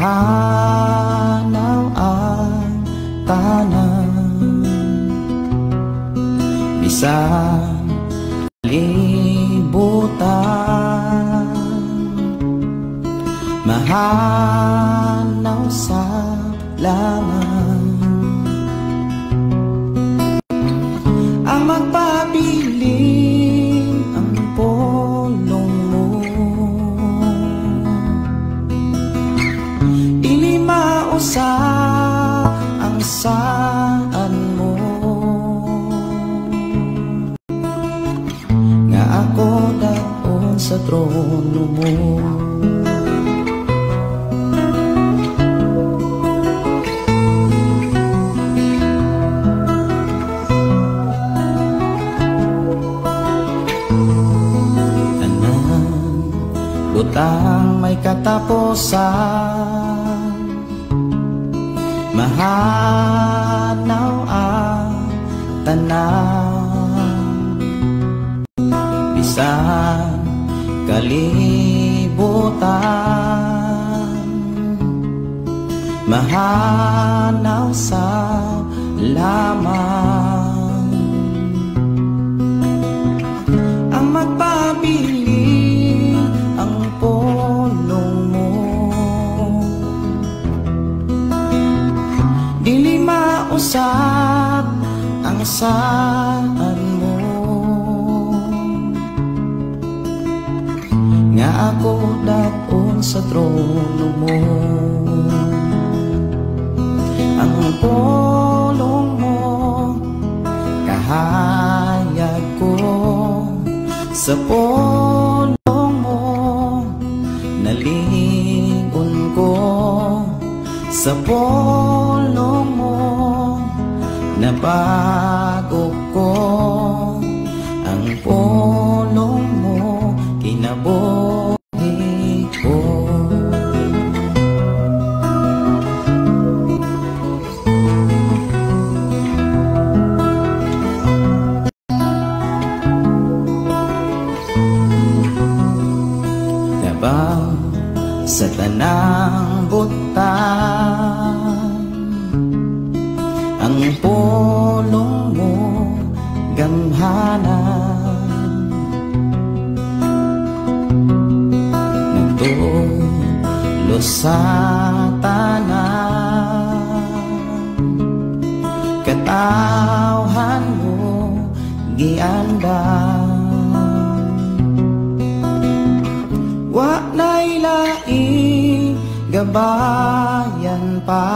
Mahanaw ang tanan, bisan libutan. Mahanaw sa laman ang magpabilin, ang polong mo. Dili mausa ang saan mo, nga ako daon sa trono mo. Butang may katapusan, mahanaw ang tanan, bisan kalibutan. Mahanaw sa lamang ang magpabili, ang polong mo. Dili mausap ang saan mo, nga ako daon sa trono mo. Ang polong mo kahayag ko, sa polong mo nalingon ko, sa polong mo nabago ko. Ang polong mo kinabuhi ko. Labaw sa tanang butang, ang polong mo gamhanan. Nagtulo sa tanan, katawhan mo giandam. Wa na'y laing gabayan pa,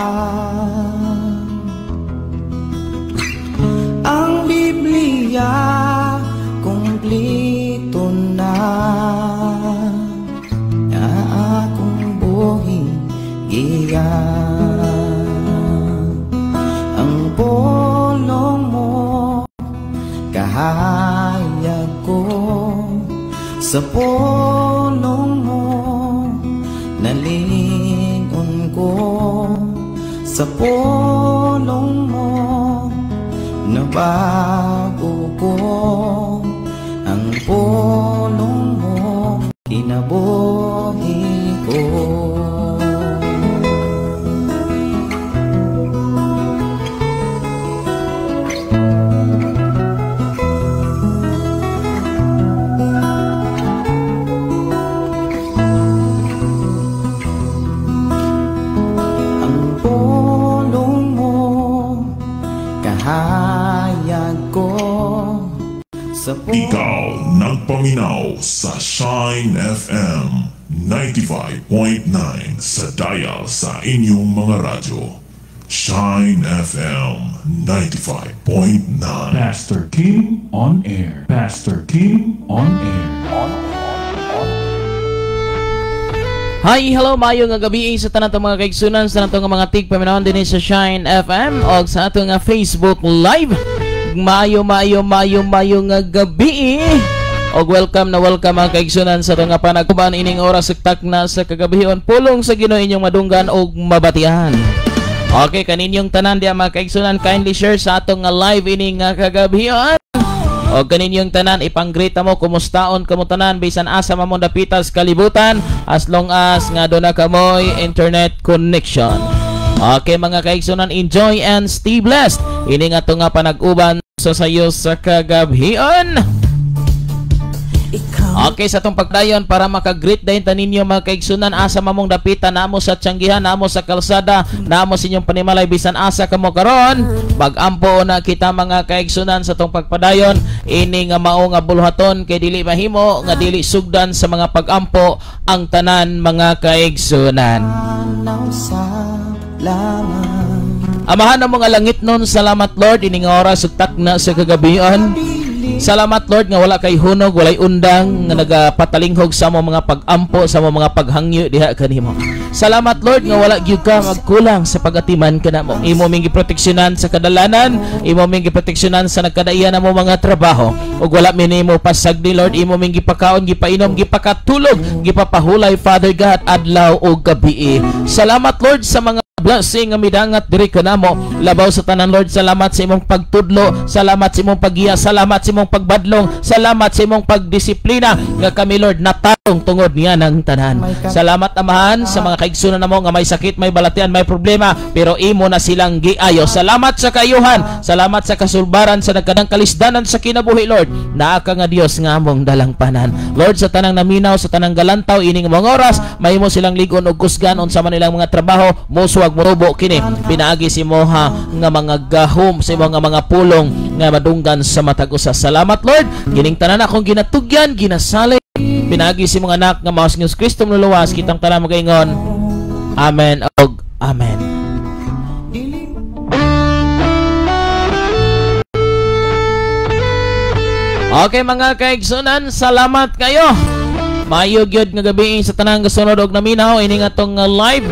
ang Biblia kumpleto na, nga akong buhi giya. Ang polong mo kahayag ko, sa polong mo nalingon ko, sa polong mo nabago ko. Ang polong mo kinabuhi ko. Ang polong mo kahayag ko, sa Ikaw nagpaminaw sa Shine FM 95.9 sa dial sa inyong mga radyo. Shine FM 95.9. Pastor Kim on air. Pastor Kim on air. Hi, hello, maayo nga gabi sa tanan tong mga kaigsunan, sa tanan tong mga tigpaminawan dinhi sa Shine FM og sa atong nga Facebook Live. Maayo, maayo, maayo, maayo nga gabi. Og welcome na welcome mga kaigsunan sa atong nga panagkuban ining oras na sa kagabihon. Pulong sa Ginoo inyong madunggan og mabatian. Okay, kaninyong tanan diya mga kaigsunan, kindly share sa atong nga live ining nga kagabihon. O kaninyong tanan ipanggrita mo, kumustaon kamo tanan bisan asa man mo dapitas kalibutan, as long as nga duna kamoy internet connection. Okay mga kaigsunan, enjoy and stay blessed. Ini nga to nga panag-uban sa sayo sa kagabhion. Okay, sa atong pagdayon para makagreet dayon ta ninyo mga kaigsunan, asa mamong dapita, namo sa tiyanggihan, namo sa kalsada, namo sa inyong panimalay, bisan asa kamo karon, magampo na kita mga kaigsunan sa atong pagpadayon ini nga mao nga buluhaton kay dili mahimo nga dili sugdan sa mga pagampo ang tanan mga kaigsunan. Amahan ng mga langit nun, salamat Lord ining oras ug takna sa kagabion. Salamat Lord nga wala kay hunog, walay undang nga nagapatalinghog sa mo mga pagampo, sa mo mga paghangyo diha kanimo. Salamat Lord nga wala gyud ka magkulang sa pagatiman kanamo. Imo ming giproteksyonan sa kadalanan, imo ming giproteksyonan sa nagkadaiyan namo mga trabaho. Ug wala mi nimo pasagdi Lord, imo ming gipakaon, gipainom, gipakatulog, gipapahulay Father God adlaw ug gabii. Salamat Lord sa mga blessing nga midangat diri kanamo. Labaw sa tanan Lord, salamat sa imong pagtudlo, salamat sa imong paggiya, salamat sa imong pagbadlong, salamat sa imong pagdisiplina nga kami Lord natarong tungod niya ng tanan. Salamat Amahan sa mga kaigsunan namo nga may sakit, may balatian, may problema, pero imo na silang giayo. Salamat sa kaayuhan, salamat sa kasulbaran, sa nagkadang kalisdanan sa kinabuhi Lord. Naa ka nga Dios nga among dalangpanan. Lord, sa tanang naminaw, sa tanang galantaw ining mga oras, mahimo silang ligon og kusgan unsa man ilang mga trabaho, mosuwag murubo kini pinaagi si moha nga mga gahom sa imong nga mga pulong nga madunggan sa matag usa. Salamat Lord, kining tanan akong ginatugyan, ginasalig pinaagi si mga anak nga mao si Jesus Kristo nuluwas kitang tanan magaingon. Amen og amen. Okay mga kaigsunan, salamat kayo. Maayo gyud nga gabi sa tanang gasunod og naminaw ini nga atong live.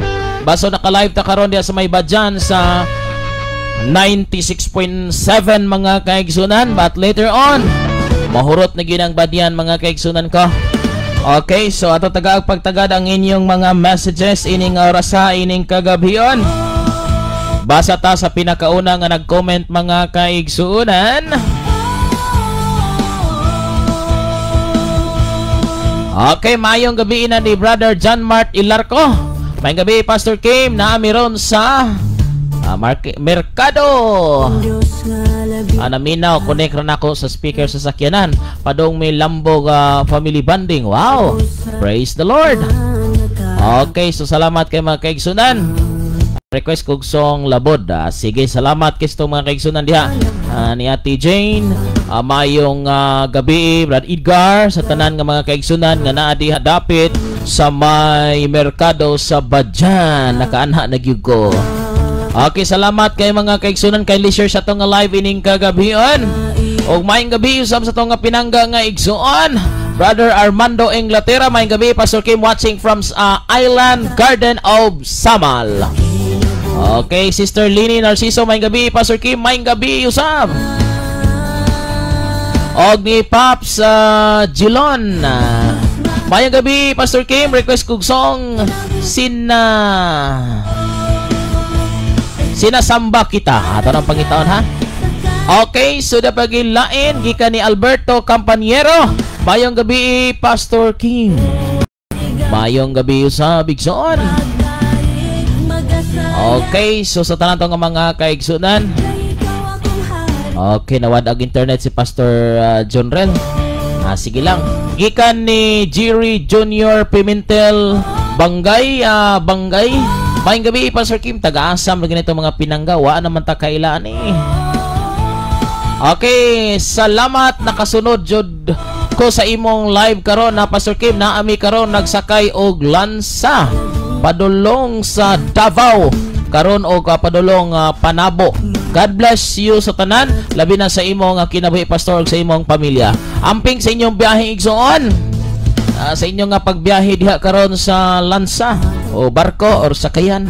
Baso naka-live ta karon diha sa may Badyan sa 96.7 mga kaigsunan, but later on mahurot na gyud ang Badyan mga kaigsunan ko. Okay, so ato tagaag pagtagad ang inyong mga messages ining orasa ining kagabhion. Basa ta sa pinakauna nga nag-comment mga kaigsunan. Okay, maayong gabi na ni Brother John Mart Ilarco. Maayong gabi Pastor Kim, naami ron sa Merkado. Naminaw, connect rin ako sa speaker sa sakyanan. Padong may lambog family bonding. Wow! Praise the Lord! Okay, so salamat kay mga kaigsunan. Request kog song Labod. Sige, salamat kay mga kaigsunan diha. Ni Ate Jane, mayong gabi, Brad Edgar, sa tanan nga mga kaigsunan nga naa diha dapit sa may merkado sa Badyan. Nakaanha na gyud ko. Okay, salamat kay mga kaigsunan. Kindly share sa atong live ining kagabion. Og maayong gabi usab sa atong pinangga nga igsuon, Brother Armando Inglaterra. Maayong gabi Pastor Kim, watching from Island Garden of Samal. Okay, Sister Lini Narciso, maayong gabi Pastor Kim, maayong gabi usab. Og ni Pops Gilon, maayong gabi Pastor Kim, request kog song Sinasamba Kita. Ato nang pangitaon ha. Okay, so da pagilain gikan ni Alberto Campaniero. Maayong gabi Pastor Kim. Maayong gabi sa Bigsoon. Okay, so sa tanan nga mga kaigsunan. Okay, nawad ang internet si Pastor John Rel. Sige lang. Gikan ni Jerry Junior Pimentel Bangay, Bangay. Maayong gabi Pastor Kim, taga-asam na ganito mga pinangga, wa naman ta kailaan eh. Okay, salamat nakasunod jud ko sa imong live karon na Pastor Kim. Naami karon nagsakay og lansa padulong sa Davao karon og padulong Panabo. God bless you sa tanan, labi na sa imong kinabuhi pastor ug sa imong pamilya. Amping sa inyong biyahe igsoon. Sa inyong nga pagbiyahe diha karon sa lansa o barko or sakayan.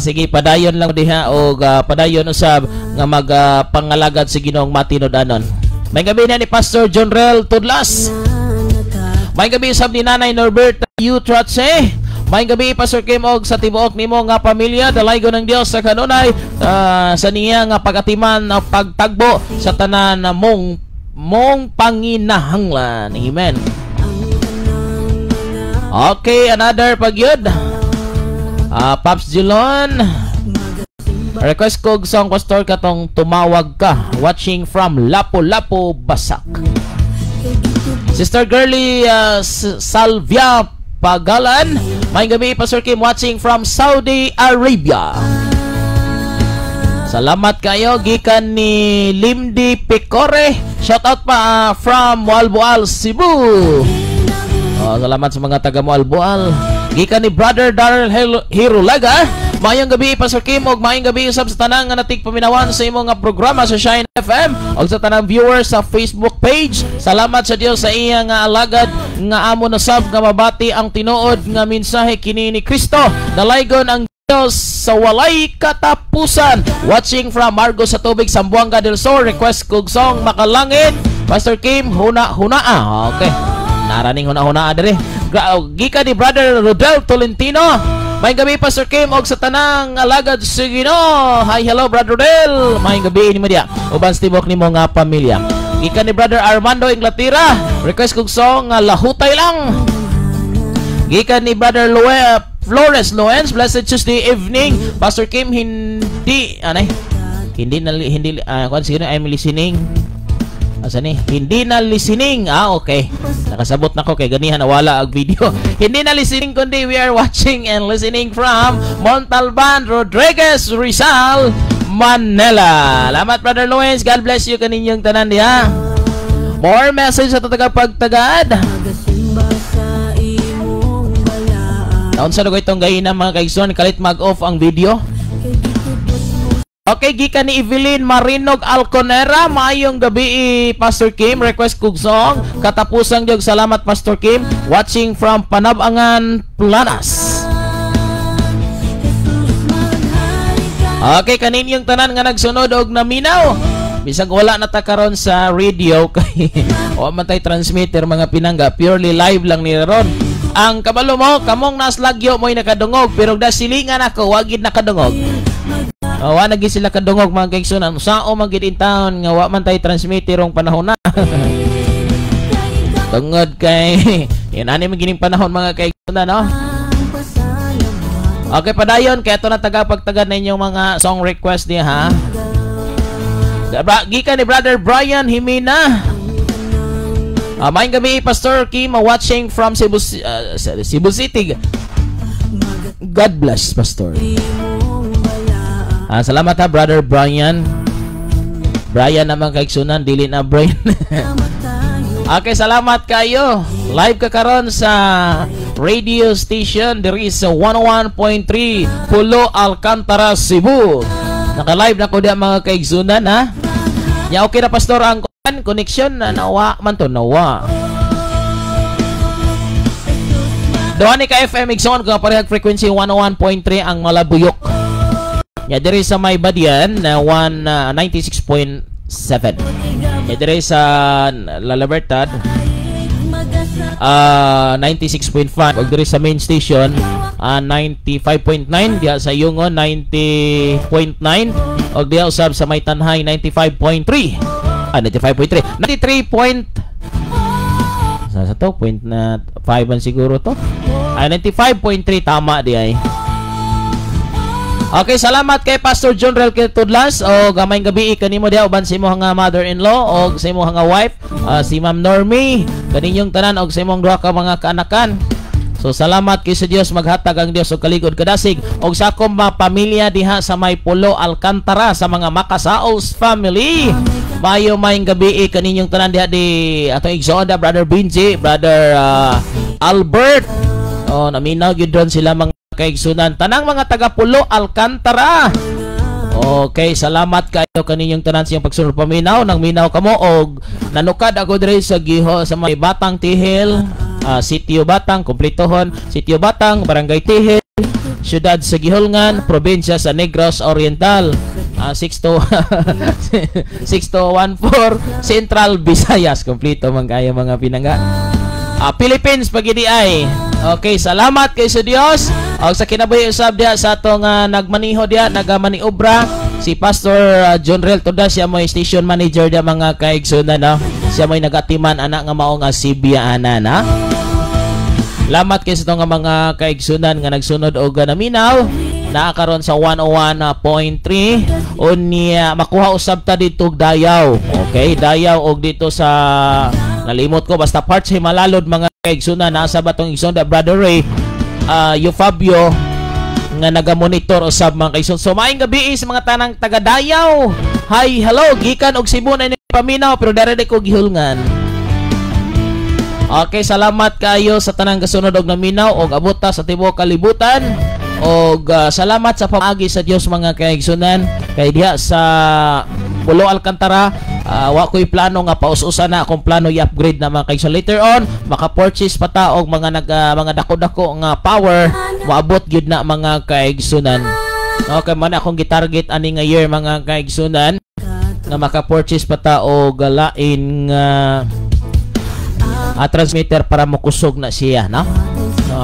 Sige, padayon lang diha og padayon usab nga magpangalagad sa Ginoong matinud-anon. May gabi na ni Pastor John Rel Tudlas. May gabi usab ni Nanay Norberta U. Tratse. May gabi Pastor Kim og sa tibuok nimo nga pamilya, dalaygon ng Dios sa kanunay sa niya nga pagatiman o pagtagbo sa tanan mong mong panginahanglan. Amen. Okay, another pagyud. Pops Jilon. Request ko song, Pastor, katong "Tumawag Ka." Watching from Lapu-Lapu, Basak. Sister Girly Salvia Pagalan. Maayong gabi, Pastor Kim, watching from Saudi Arabia. Salamat kayo, gikan ni Limdi Picore. Shout out pa from Moalboal, Cebu. Oh, salamat sa mga taga Moalboal. Gikan ni Brother Darrell Hirulaga. Maayong gabi, Pastor Kim, ug maayong gabi usab sa tanang nga natigpaminawan sa imong nga programa sa Shine FM ug sa tanang viewers sa Facebook page. Salamat sa Dios sa iya nga alagad nga amo nasab nga mabati ang tinuod nga mensahe kini ni Kristo. Dalaygon ang Diyos sa walay katapusan. Watching from Margo sa Tubig, Zamboanga del Sur. Request kog song "Makalangit." Pastor Kim, huna huna ah. Okay. Naraning huna huna dire. Gikan ni Brother Rodel Tolentino. Maayong gabi, Pastor Kim, og sa tanang alagad sa Ginoo. Hi, hello, Brother Rodel. Maayong gabi nimo diya uban sa tibok nimo nga pamilya. Gikan ni Brother Armando Inglaterra. Request kog song nga "Lahutay Lang." Gikan ni Brother Lue Flores Loens, blessed Tuesday evening. Pastor Kim, hindi, anay, hindi na, hindi, kung siguro I'm listening. Asa ni? Hindi na listening. Ah, okay. Nakasabot na ko kay ganihan nawala ang video. Hindi na listening kundi we are watching and listening from Montalban, Rodriguez, Rizal, Manila. Salamat, Brother Loens. God bless you kaninyong tanan diha. More message sa tagapagtagad. Magasimba sa imong balaan. Taon sa lugar itong gaina, mga kaigsoon, kalit mag-off ang video. Kay gitubos mo. Okay, gikan ni Evelyn Marinog Alconera, maayong gabi, Pastor Kim, request kog song "Katapusang Diog." Salamat, Pastor Kim. Watching from Panabangan, Planas. Jesus, maghari ka. Okay, kaninyong tanan nga nagsunod og naminaw. Bisag wala na ta karon sa radio kay wa man tay transmitter, mga pinangga, purely live lang ni ron. Ang kabalo mo, kamong naslagyo mo'y nakadungog, pero da silingan ako, wa gid nakadungog. Oh, wa na gid sila kadungog, mga kaigsunan. Sao man gid in town nga wa man tay transmitter rong panahon na. Tungod kay yan ani man gining panahon, mga kaigsunan, no? Okay, padayon kay ato na tagapagtagad na inyong mga song request niya, ha. Gikan ni Brother Brian Jimena. Maayong gabi, Pastor Kim, watching from Cebu City. God bless, Pastor. Salamat ha, Brother Brian. Brian naman, kaigsunan, dili na Brian. Okay, salamat kayo. Live ka karon sa radio station diri sa 101.3 Pulo Alcantara, Cebu. Naka-live na ko diya, mga kaigsunan, ha. Ya, okay na, Pastor, ang connection na nawa man to nawa. Duha ni ka FM, igsoon, kung parehag frequency 101.3 ang Malabuyok. Ya, diri sa may Badian na 1 96.7. Ya, diri sa La Libertad 96.5 ug diri sa main station 95.9, diha sa Yungon 90.9 ug diha usab sa may Tanhay 95.3, 95.3, 93 point sa to point na 5 man siguro to, 95.3 tama di ay. Okay, salamat kay Pastor John Rel Tudlas o maayong gabi kanimo diha uban sa imong nga mother-in-law o sa imong nga wife, si Ma'am Normie, kaninyong tanan og sa imong duha ka mga kaanakan. So salamat kay sa Dios, maghatag ang Dios og kaligod kadasig og sa akong mga pamilya diha sa may Pulo Alcantara, sa mga Makasaols family. Mayo maayong gabi kaninyong tanan diha di atong igsoon, Brother Benji, Brother Albert. Oh, naminaw gyud doon sila, mga kaigsunan. Tanang mga taga Pulo Alcantara. Okay, salamat kayo kaninyong tanan siyang pagsunod paminaw nang minaw kamo og nanukad ako diri sa giho sa may Batang Tihil, Sitio Batang, kumpletohon, Sitio Batang, Barangay Tihil, Siyudad sa Guihulngan, probinsya sa Negros Oriental. 62 6214 Central Visayas, kompleto man kayo, mga pinangga. Philippines pagidi ay. Okay, salamat kay sa Dios. Og sa kinabuhi usab diha sa atong nagmaniho diha, nagamaniobra si Pastor John Rel Todas, siya mo station manager diha, mga kaigsunan, no. Siya may nagatiman ana nga mao nga Sibianan ha. Lamat kay sa nga mga kaigsunan nga nagsunod og naminaw naa karon sa 101.3 unya makuha usab ta dito og Dayaw. Okay, Dayaw og dito sa nalimot ko basta parts Himalalod mga kaigsunan. Nasa ba tong igsoon da Brother Ray Eufabio nga nagamonitor usab mga kaigsoon. So maayong gabi sa mga tanang taga Dayaw. Hi, hello, gikan og Cebu na paminaw pero dere ko gihulngan. Okay, salamat kayo sa tanang gasunod og naminaw og abot ta sa tibuok kalibutan. Og salamat sa pamaagi sa Dios mga kaigsunan kay diha sa Pulo Alcantara wa ko'y plano nga paus-usa na akong plano i-upgrade na mga kaigsunan. Later on maka-purchase pa ta og mga mga dako-dako nga power moabot gyud na mga kaigsunan. Okay man akong gitarget ani nga year mga kaigsunan nga maka-purchase pa ta og lain nga transmitter para mokusog na siya, no?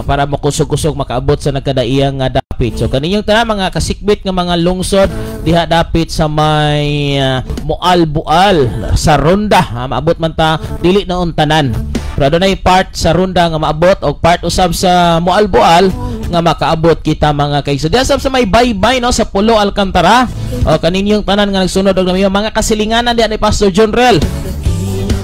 Para mokusog-kusog makaabot sa nagkadaiyang nga dapit. So kaninyong tanan mga kasikbit nga mga lungsod diha dapit sa may Moalboal sa Ronda, maabot man ta dili na tanan. Pero adunay part sa Ronda nga maabot og part usab sa Moalboal nga makaabot kita mga kaigsoon. Diha sab sa may baybay no sa Pulo Alcantara. O kaninyong tanan nga nagsunod og namiyo mga kasilinganan diha ni Pastor John Rel.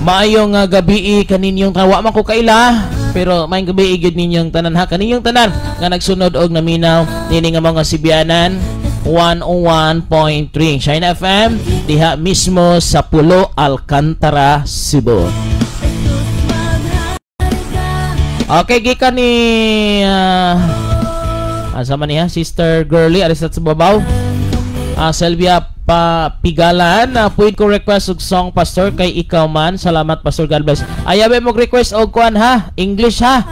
Maayong gabi kaninyong tawa man ko kaila pero maayong gabi gyud ninyong tanan ha kaninyong tanan nga nagsunod og naminaw nini nga mga Sibianan 101.3 Shine FM diha mismo sa Pulo Alcantara, Cebu. Okay, gikan ni asa man niya Sister Girly aris sa babaw. Selvia Pigalan, pwede ko request og song Pastor kay ikaw man. Salamat Pastor, God bless. Ayaw mo request og kuan ha, English ha.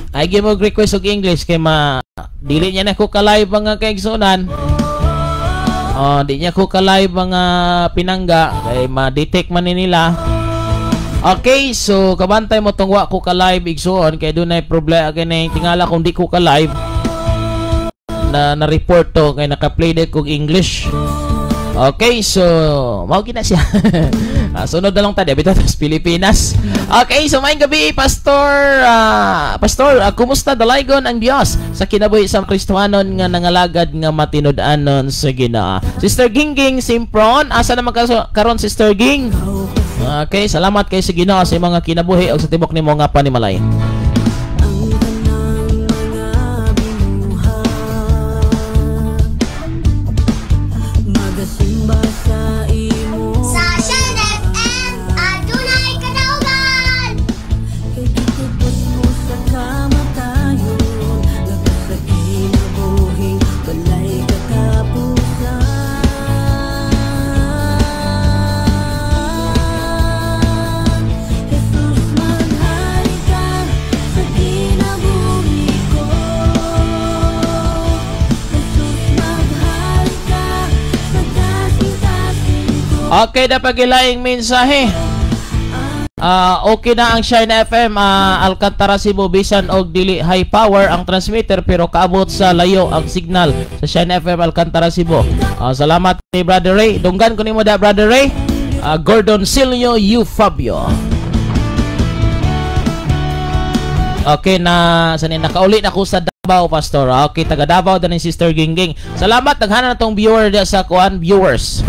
Ay gi mo request og English kay ma dili niya na ko ka-live mga kaigsunan. Oh, di niya ko ka-live mga pinangga kay ma-detect man ni nila. Okay, so kabantay mo tong wa ko ka-live igsuon kay dunay problema kini tingala kung di ko ka-live na report to kay naka-play din kog English. Okay, so mao gina siya. Sunod na lang ta debita sa Pilipinas. Okay, so maayong gabi Pastor. Pastor, kumusta dalaygon ang Dios sa kinabuhi sa Kristohanon nga nangalagad nga matinud-anon sa Ginoo. Sister Gingging Simpron, asa naman karon Sister Ging? Okay, salamat kay sa Ginoo sa mga kinabuhi ug sa tibok nimo nga panimalay. Okay na pagilaing mensahe. Okay na ang Shine FM Alcantara Cebu bisan og dili high power ang transmitter pero kaabot sa layo ang signal sa Shine FM Alcantara Cebu. Salamat kay Brother Ray. Dunggan ko nimo da Brother Ray. Gordon Silio Eufabio. Okay na sanin nakauli na ko sa Davao Pastor. Okay, taga Davao daning Sister Gingging. Salamat daghan na tong viewer diha sa kuan viewers.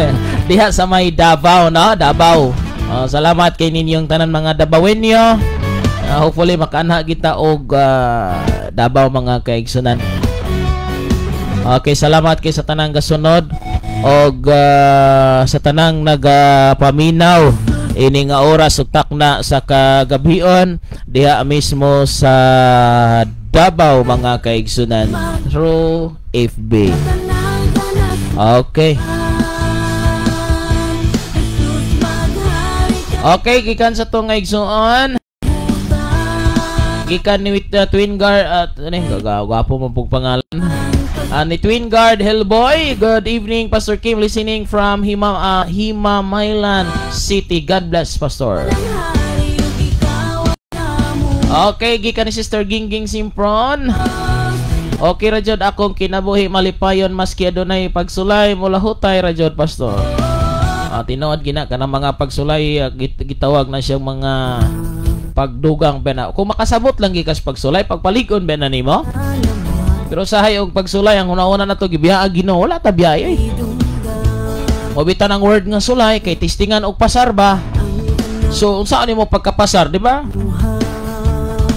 Diha sa may Davao no, Davao. Salamat kay ninyong tanan mga Dabawenyo. Hopefully makaanha kita og Davao mga kaigsunan. Okay, salamat kay sa tanang gasunod og sa tanang nagapaminaw ini nga oras ug takna sa kagabion diha mismo sa Davao mga kaigsunan through FB. Okay. Okay, gikan sa tong igsuon. Gikan ni Twin Guard ano gwapo mo pug pangalan. Ni Twin Guard Hellboy. Good evening Pastor Kim, listening from Himamaylan City. God bless Pastor. Okay, gikan ni Sister Gingging Simpron. Okay ra jud akong kinabuhi malipayon maski adunay pagsulay mula hutay ra jud Pastor. Tinuod gina kanang mga pagsulay, gitawag na siyang mga pagdugang ba na. Kung makasabot lang gikas pagsulay, pagpalig-on ba na nimo? Pero sahay og pagsulay ang una-una na to gibiyaag Ginoo, wala ta biyahe oy. Mobitan ang word nga sulay kay testingan og pasar ba. So unsa nimo pagkapasar, di ba?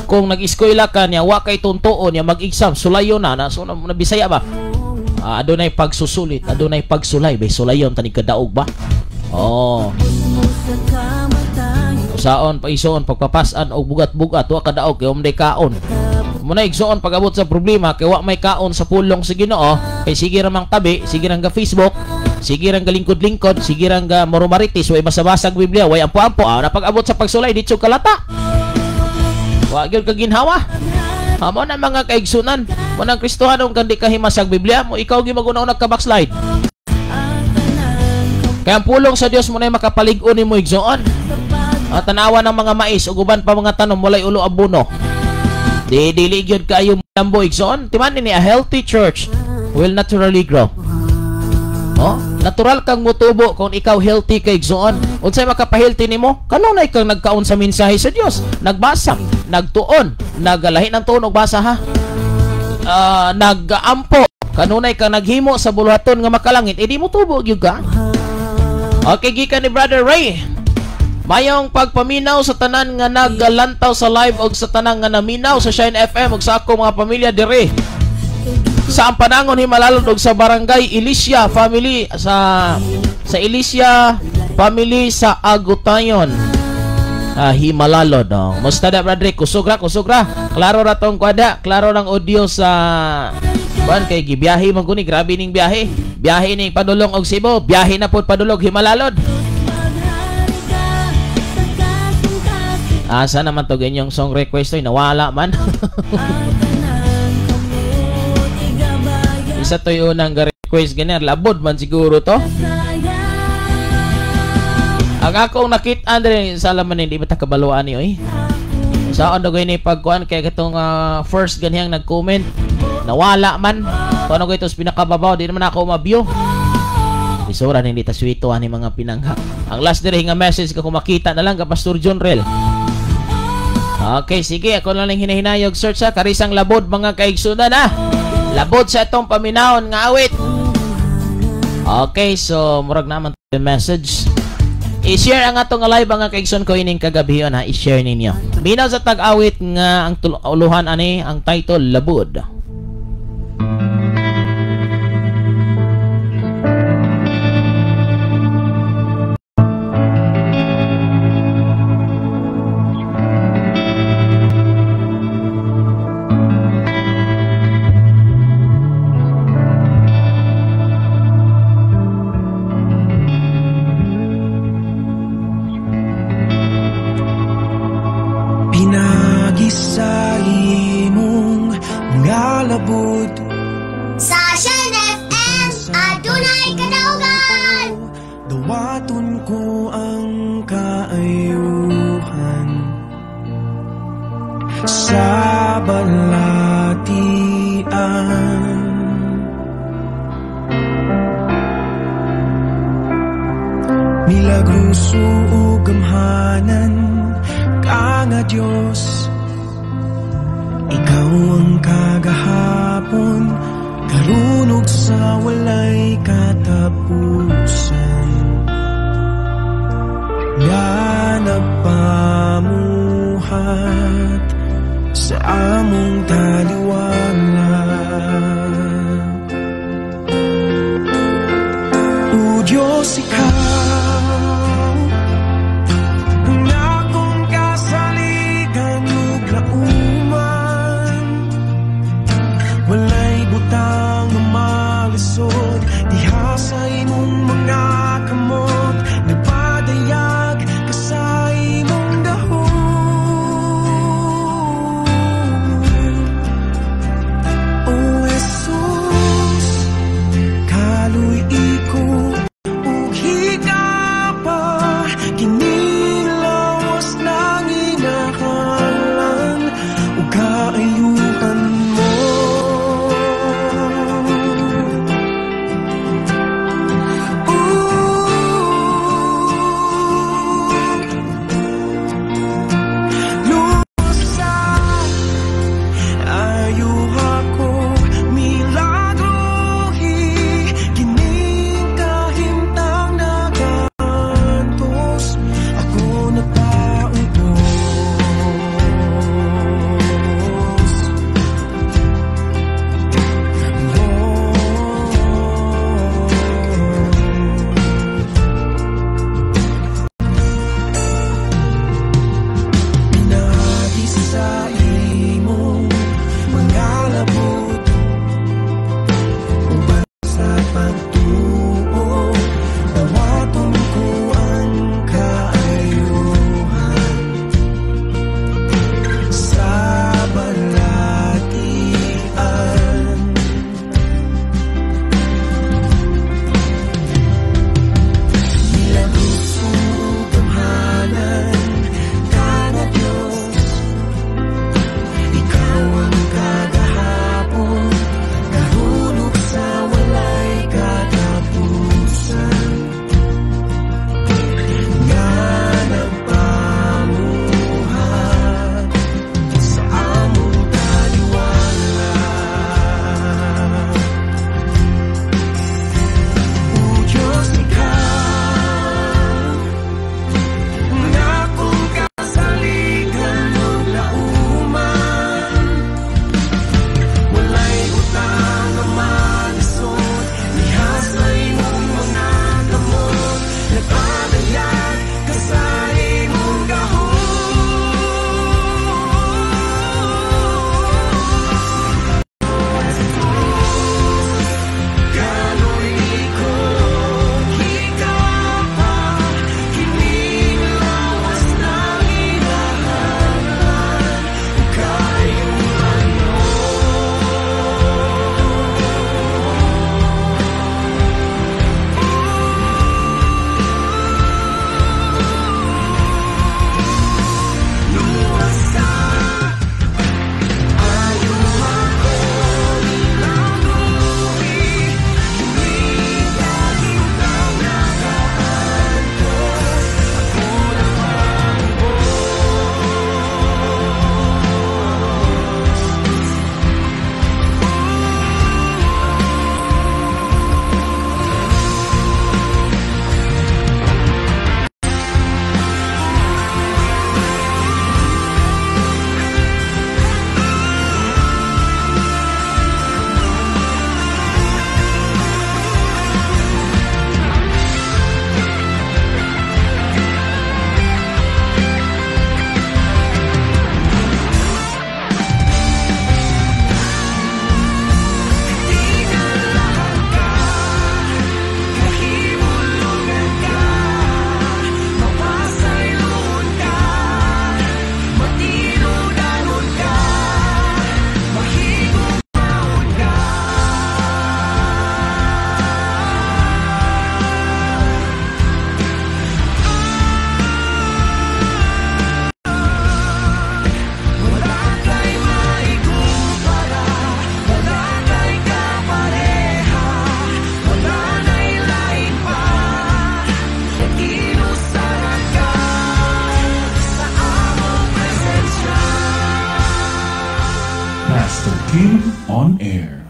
Kung nag-eskwela ka niya, wa kay tuntuon niya mag-exam, sulayon na na so na Bisaya ba? Adunay pagsusulit, adunay pagsulay, bay sulayon tanig kadaog ba? Oh. Usaon pa isuon pagpapasan og bugat-bugat wa kadaog kay umday kaon. Muna igsuon pag-abot sa problema kay wa may kaon sa pulong sa Ginoo, kay sige ra mang tabi, sige rang ga Facebook, sige rang galingkod-lingkod, sige rang ga moromaritis, way basabasag Biblia, way ampo-ampo. Na pag-abot sa pagsulay ditso kalata. Wa gyud ka ginhawa. Amo na mga kaigsunan, mo nang Kristohanong kan di ka himasag Biblia mo, ikaw gyud maguna-una ka backslide. Kaya ang pulong sa Dios mo na makapalig-on nimo igsuon. Tanawa ng mga mais ug uban pa mga tanom walay ulo abono. Di dili gyud kaayo lambo igsoon. Timan ni a healthy church will naturally grow. Oh, natural kang mutubo kung ikaw healthy kay igsoon. Unsay makapahealthy nimo? Kanunay kang nagkaon sa mensahe sa Dios, nagbasa, nagtuon, nagalahi ng tuon og basa ha. Nagaampo, kanunay kang naghimo sa buluhaton nga makalangit, edi mo tubo gyud ka. Okay, gikan ni Brother Ray. Mayong pagpaminaw sa tanan nga naglantaw sa live og sa tanan nga naminaw sa Shine FM og sa ako mga pamilya dire sa Ampanangon Himalalod og sa Barangay Ilicia Family sa Ilicia Family sa Agutayon, Himalalod. Oh. Musta da brother, kusugra kusugra. Klaro ra tong kwada, klaro lang audio sa kuan kay gibiyahe man guni, grabe ning biyahe. Biyahe ning padulong og Cebu, biyahe na pud padulong Himalalod. Asa naman to ganyang song request oy, nawala man. Isa to'y unang request ganyan, labod man siguro to. Ang akong nakita andre sa laman hindi ba ta kabaluan ni oy. Saan do gani pagkuan kay katong first ganihang nag-comment nawala man. Kuno ko ito sa pinakababaw, di naman ako ma-view. Isura hindi ta swito ani mga pinangha. Ang last dire nga message ka kung makita na lang ka Pastor John Rel. Okay, sige, ako na lang hinahinayog search sa karisang labod mga kaigsunan ha. Labod sa itong paminahon nga awit. Okay, so murag naman the message. I-share ang atong live mga kaigsun ko ining kagabiyon ha, i-share ninyo. Minaw sa tag-awit nga ang uluhan ani ang title Labod. Sa imong nga labod sa Shine FM, adunay kadaugan. Dawaton ko ang kaayuhan sa balatian. Milagroso ug gamhanan ka nga Dios, ikaw ang kagahapon, karunog sa walay katapusan. Nga nagpamuhat sa among taliwala. O Diyos, ikaw ang akong kasaligan ug lauman. Walay butang nga malisod diha sa imong mga kamot. Nagpadayag ka sa imong dahom. O Jesus, kaluy-i ko ug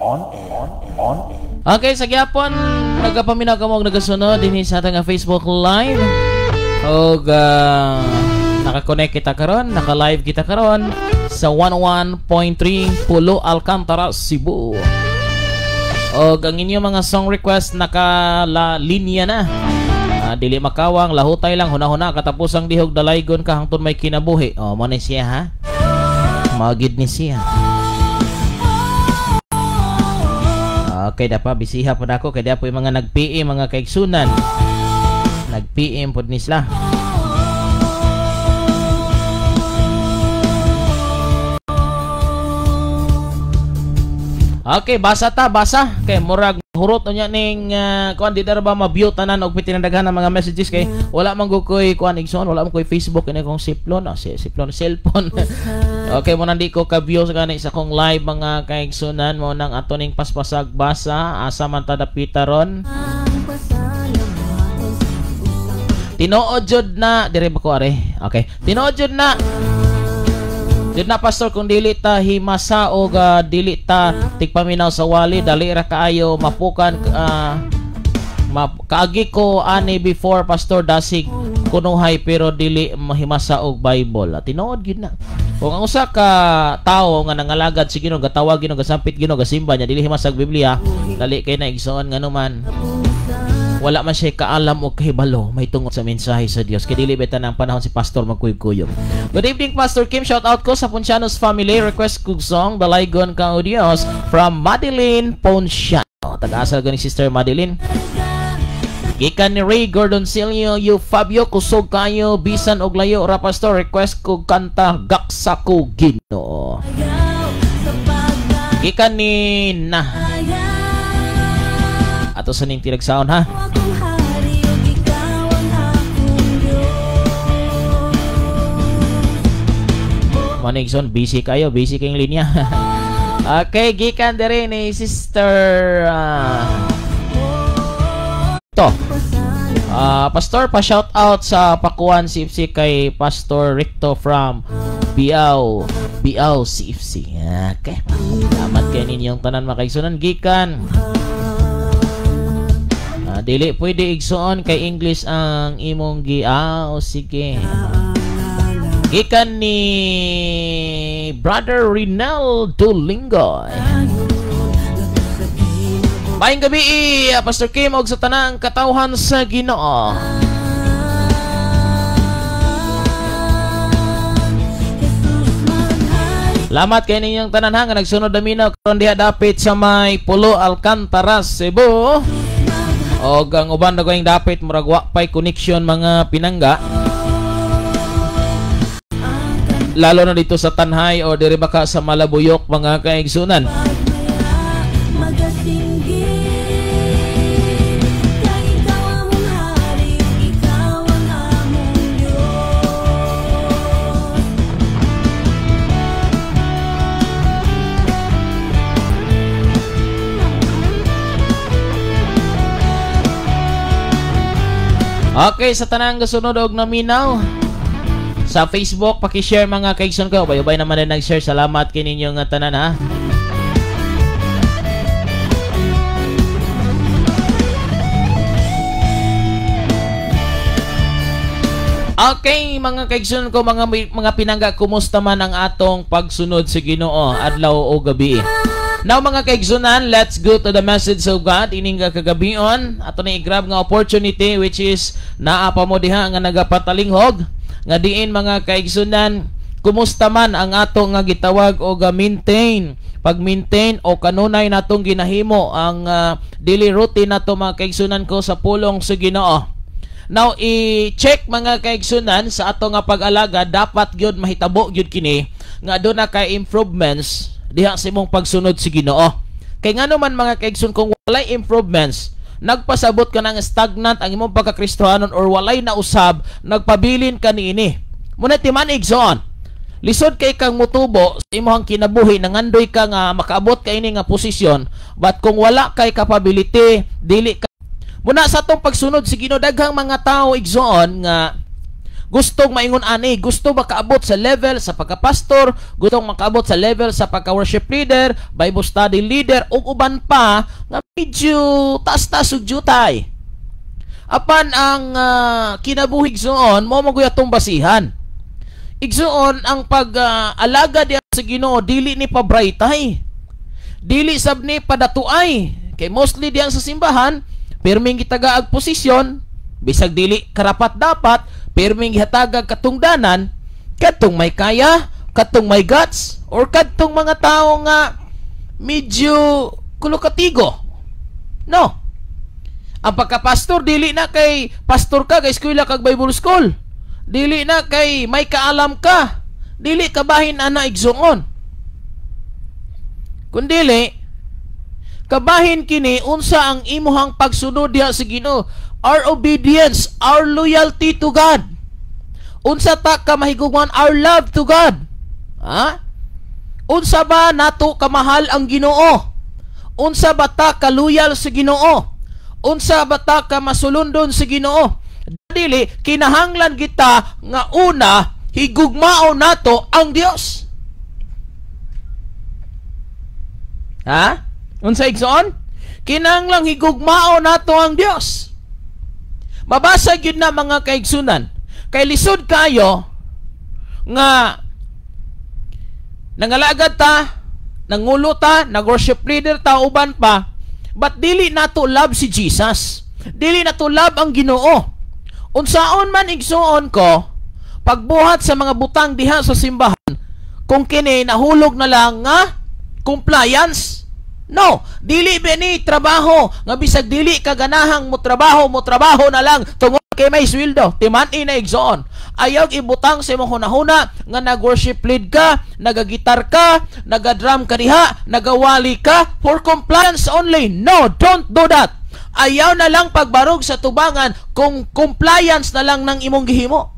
On air. On air. Okay, sa gyapon nagapaminaw kamo og nagasunod dinhi sa atong Facebook Live. Og naka-connect kita karon, naka-live kita karon sa 101.3 Pulo Alcantara, Cebu. Og ang inyong mga song request naka-linya na. Dili makawang, lahutay lang, huna-huna katapusang dihog dalaygon ka hangtod may kinabuhi. Oh, mo ni siya ha. Magid ni siya. Okay, dapa bisiha pod ako kay diha po yung mga nag-PM, mga kaigsunan. Nag-PM pod ni sila. Okay, basa ta, basa. Kay murag hurot unya ning kuan di dara ba ma-view tanan og pitinandaghan ng mga messages kay wala man gud koy kuan igsoon, wala man koy Facebook ini kong siplon, siplon cellphone. Okay, mo nang di ko ka-view sa gani sa kong live mga kaigsunan mo nang ato ning paspasag basa asa man ta dapita ron. Tinuod jud na dire ba ko are? Okay. Tinuod jud na. Jud na pastor kung dili ta himasa o dili ta tigpaminaw sa wali dali ra kaayo mapukan kaagi ko ani before pastor dasig kunuhay pero dili mahimasa og Bible. Tinuod gyud na. Kung ang usa ka tawo nga nangalagad sa Ginoo, gatawag Ginoo, gasampit Ginoo, gasimba niya dili himasag Biblia, dali kay na igsoon nganuman wala man siya kaalam o kahibalo may tungod sa mensahe sa Dios. Kay dili beta ng panahon si pastor magkuyog-kuyog. Good evening Pastor Kim, shout out ko sa Poncianos family. Request kog song Dalaygon Ka O Dios from Madeline Ponciano. Tag-asa ko ni Sister Madeline. Gikan ni Ray Gordoncillo yu Fabio, kusog kayo bisan og layo ra pastor, request kog kanta Gaksa Ko Ginoo. Gikan ni na ato sa ning tinagsaon ha. Manigson, busy kayo, busy kayong linya. Okay, gikan diri ni Sister to. Pastor, pa-shout out sa Pakuan CFC kay Pastor Ricto from Biao CFC. Okay. Salamat kay ninyong tanan makaigsunan gikan. Dili pwede igsuon kay English ang imong gi o sige. Gikan ni Brother Rinal Dulingoy. Maayong gabi, Pastor Kim og sa tanang katawhan sa Ginoo. Salamat kay ninyong tanan ha nga nagsunod na karon diha dapit sa may Pulo Alcantara, Cebu. Og ang uban na going dapit murag wa pay connection mga pinangga. Lalo na dito sa Tanhay o diri baka sa Malabuyok mga kaigsunan. Okay, sa tanang gasunod og naminaw sa Facebook, paki-share mga kaigsoon ko. Ubay-ubay naman din nag-share. Salamat kay ninyo nga tanan ha. Okay, mga kaigsoon ko, mga pinangga, kumusta man ang atong pagsunod sa Ginoo adlaw o gabi? Now mga kaigsunan, let's go to the message of God ining kagabion. Ato ni i-grab nga opportunity which is naa pa mo diha nga nagapatalinghog nga diin mga kaigsunan, kumusta man ang ato nga gitawag o ga maintain, pag-maintain o kanunay natong ginahimo ang daily routine nato mga kaigsunan ko sa pulong sa Ginoo. Now i-check mga kaigsunan sa ato nga pag-alaga, dapat gyud mahitabo gyud kini nga aduna kay improvements diha sa imong pagsunod sa Ginoo. Kay ngano man mga kaigsoon kung walay improvements, nagpasabot ka ng stagnant ang imong pagkakristohanon or walay nausab, nagpabilin ka niini. Muna timan igsoon, lisod kay kang mutubo sa imong kinabuhi, nangandoy ka nga makaabot ka ini nga posisyon, but kung wala kay capability, dili ka. Muna sa atong pagsunod sa Ginoo, daghang mga tao igsoon nga Gustong maingon ani, gusto makaabot sa level sa pagka-pastor, gustong makaabot sa level sa pagka-worship leader, Bible study leader ug uban pa nga medyo taas-taas ug jutay. Apan ang kinabuhi, igsoon, mao man atong basihan. Igsoon, ang pag-alaga diha sa Ginoo dili ni pabraytay. Dili sab ni padatuay. Kay mostly diyan sa simbahan, pirming gitagaag posisyon, bisag dili karapat dapat, pirming gihatagag katungdanan, kadtong may kaya, kadtong may guts, or kadtong mga tao nga medyo kulokatigo. No. Ang pagkapastor, dili na kay pastor ka, kay eskwela kag Bible school. Dili na kay may kaalam ka. Dili kabahin ana, igsoon. Kundili, kabahin kini unsa ang imuhang pagsunod diha sa Ginoo. Our obedience, our loyalty to God. Unsa ta ka mahigugman, our love to God. Ha? Unsa ba nato kamahal ang Ginoo? Unsa ba ta kaluyal sa Ginoo? Unsa ba ta ka masulundon sa Ginoo? Dili kinahanglan kita nga una higugmaon nato ang Dios. Ha? Unsa, igsoon? Kinahanglan higugmaon nato ang Dios. Mabasa gyud na, mga kaigsunan. Kay lisod kayo nga nangalagad ta, nangulo ta, nag-worship leader ta, uban pa, but dili nato love si Jesus. Dili nato love ang Ginoo. Unsaon man, igsuon ko, pagbuhat sa mga butang diha sa simbahan, kung kini nahulog na lang nga compliance. No, dili ba ni trabaho nga bisag dili ka ganahang mo trabaho na lang tungod kay may sweldo. Timan-i na, igsoon. Ayaw ibutang sa imong hunahuna nga nag-worship lead ka, nagagitar ka, nagadrum ka diha, nagawali ka for compliance only. No, don't do that. Ayaw na lang pagbarog sa tubangan kung compliance na lang ng imong gihimo.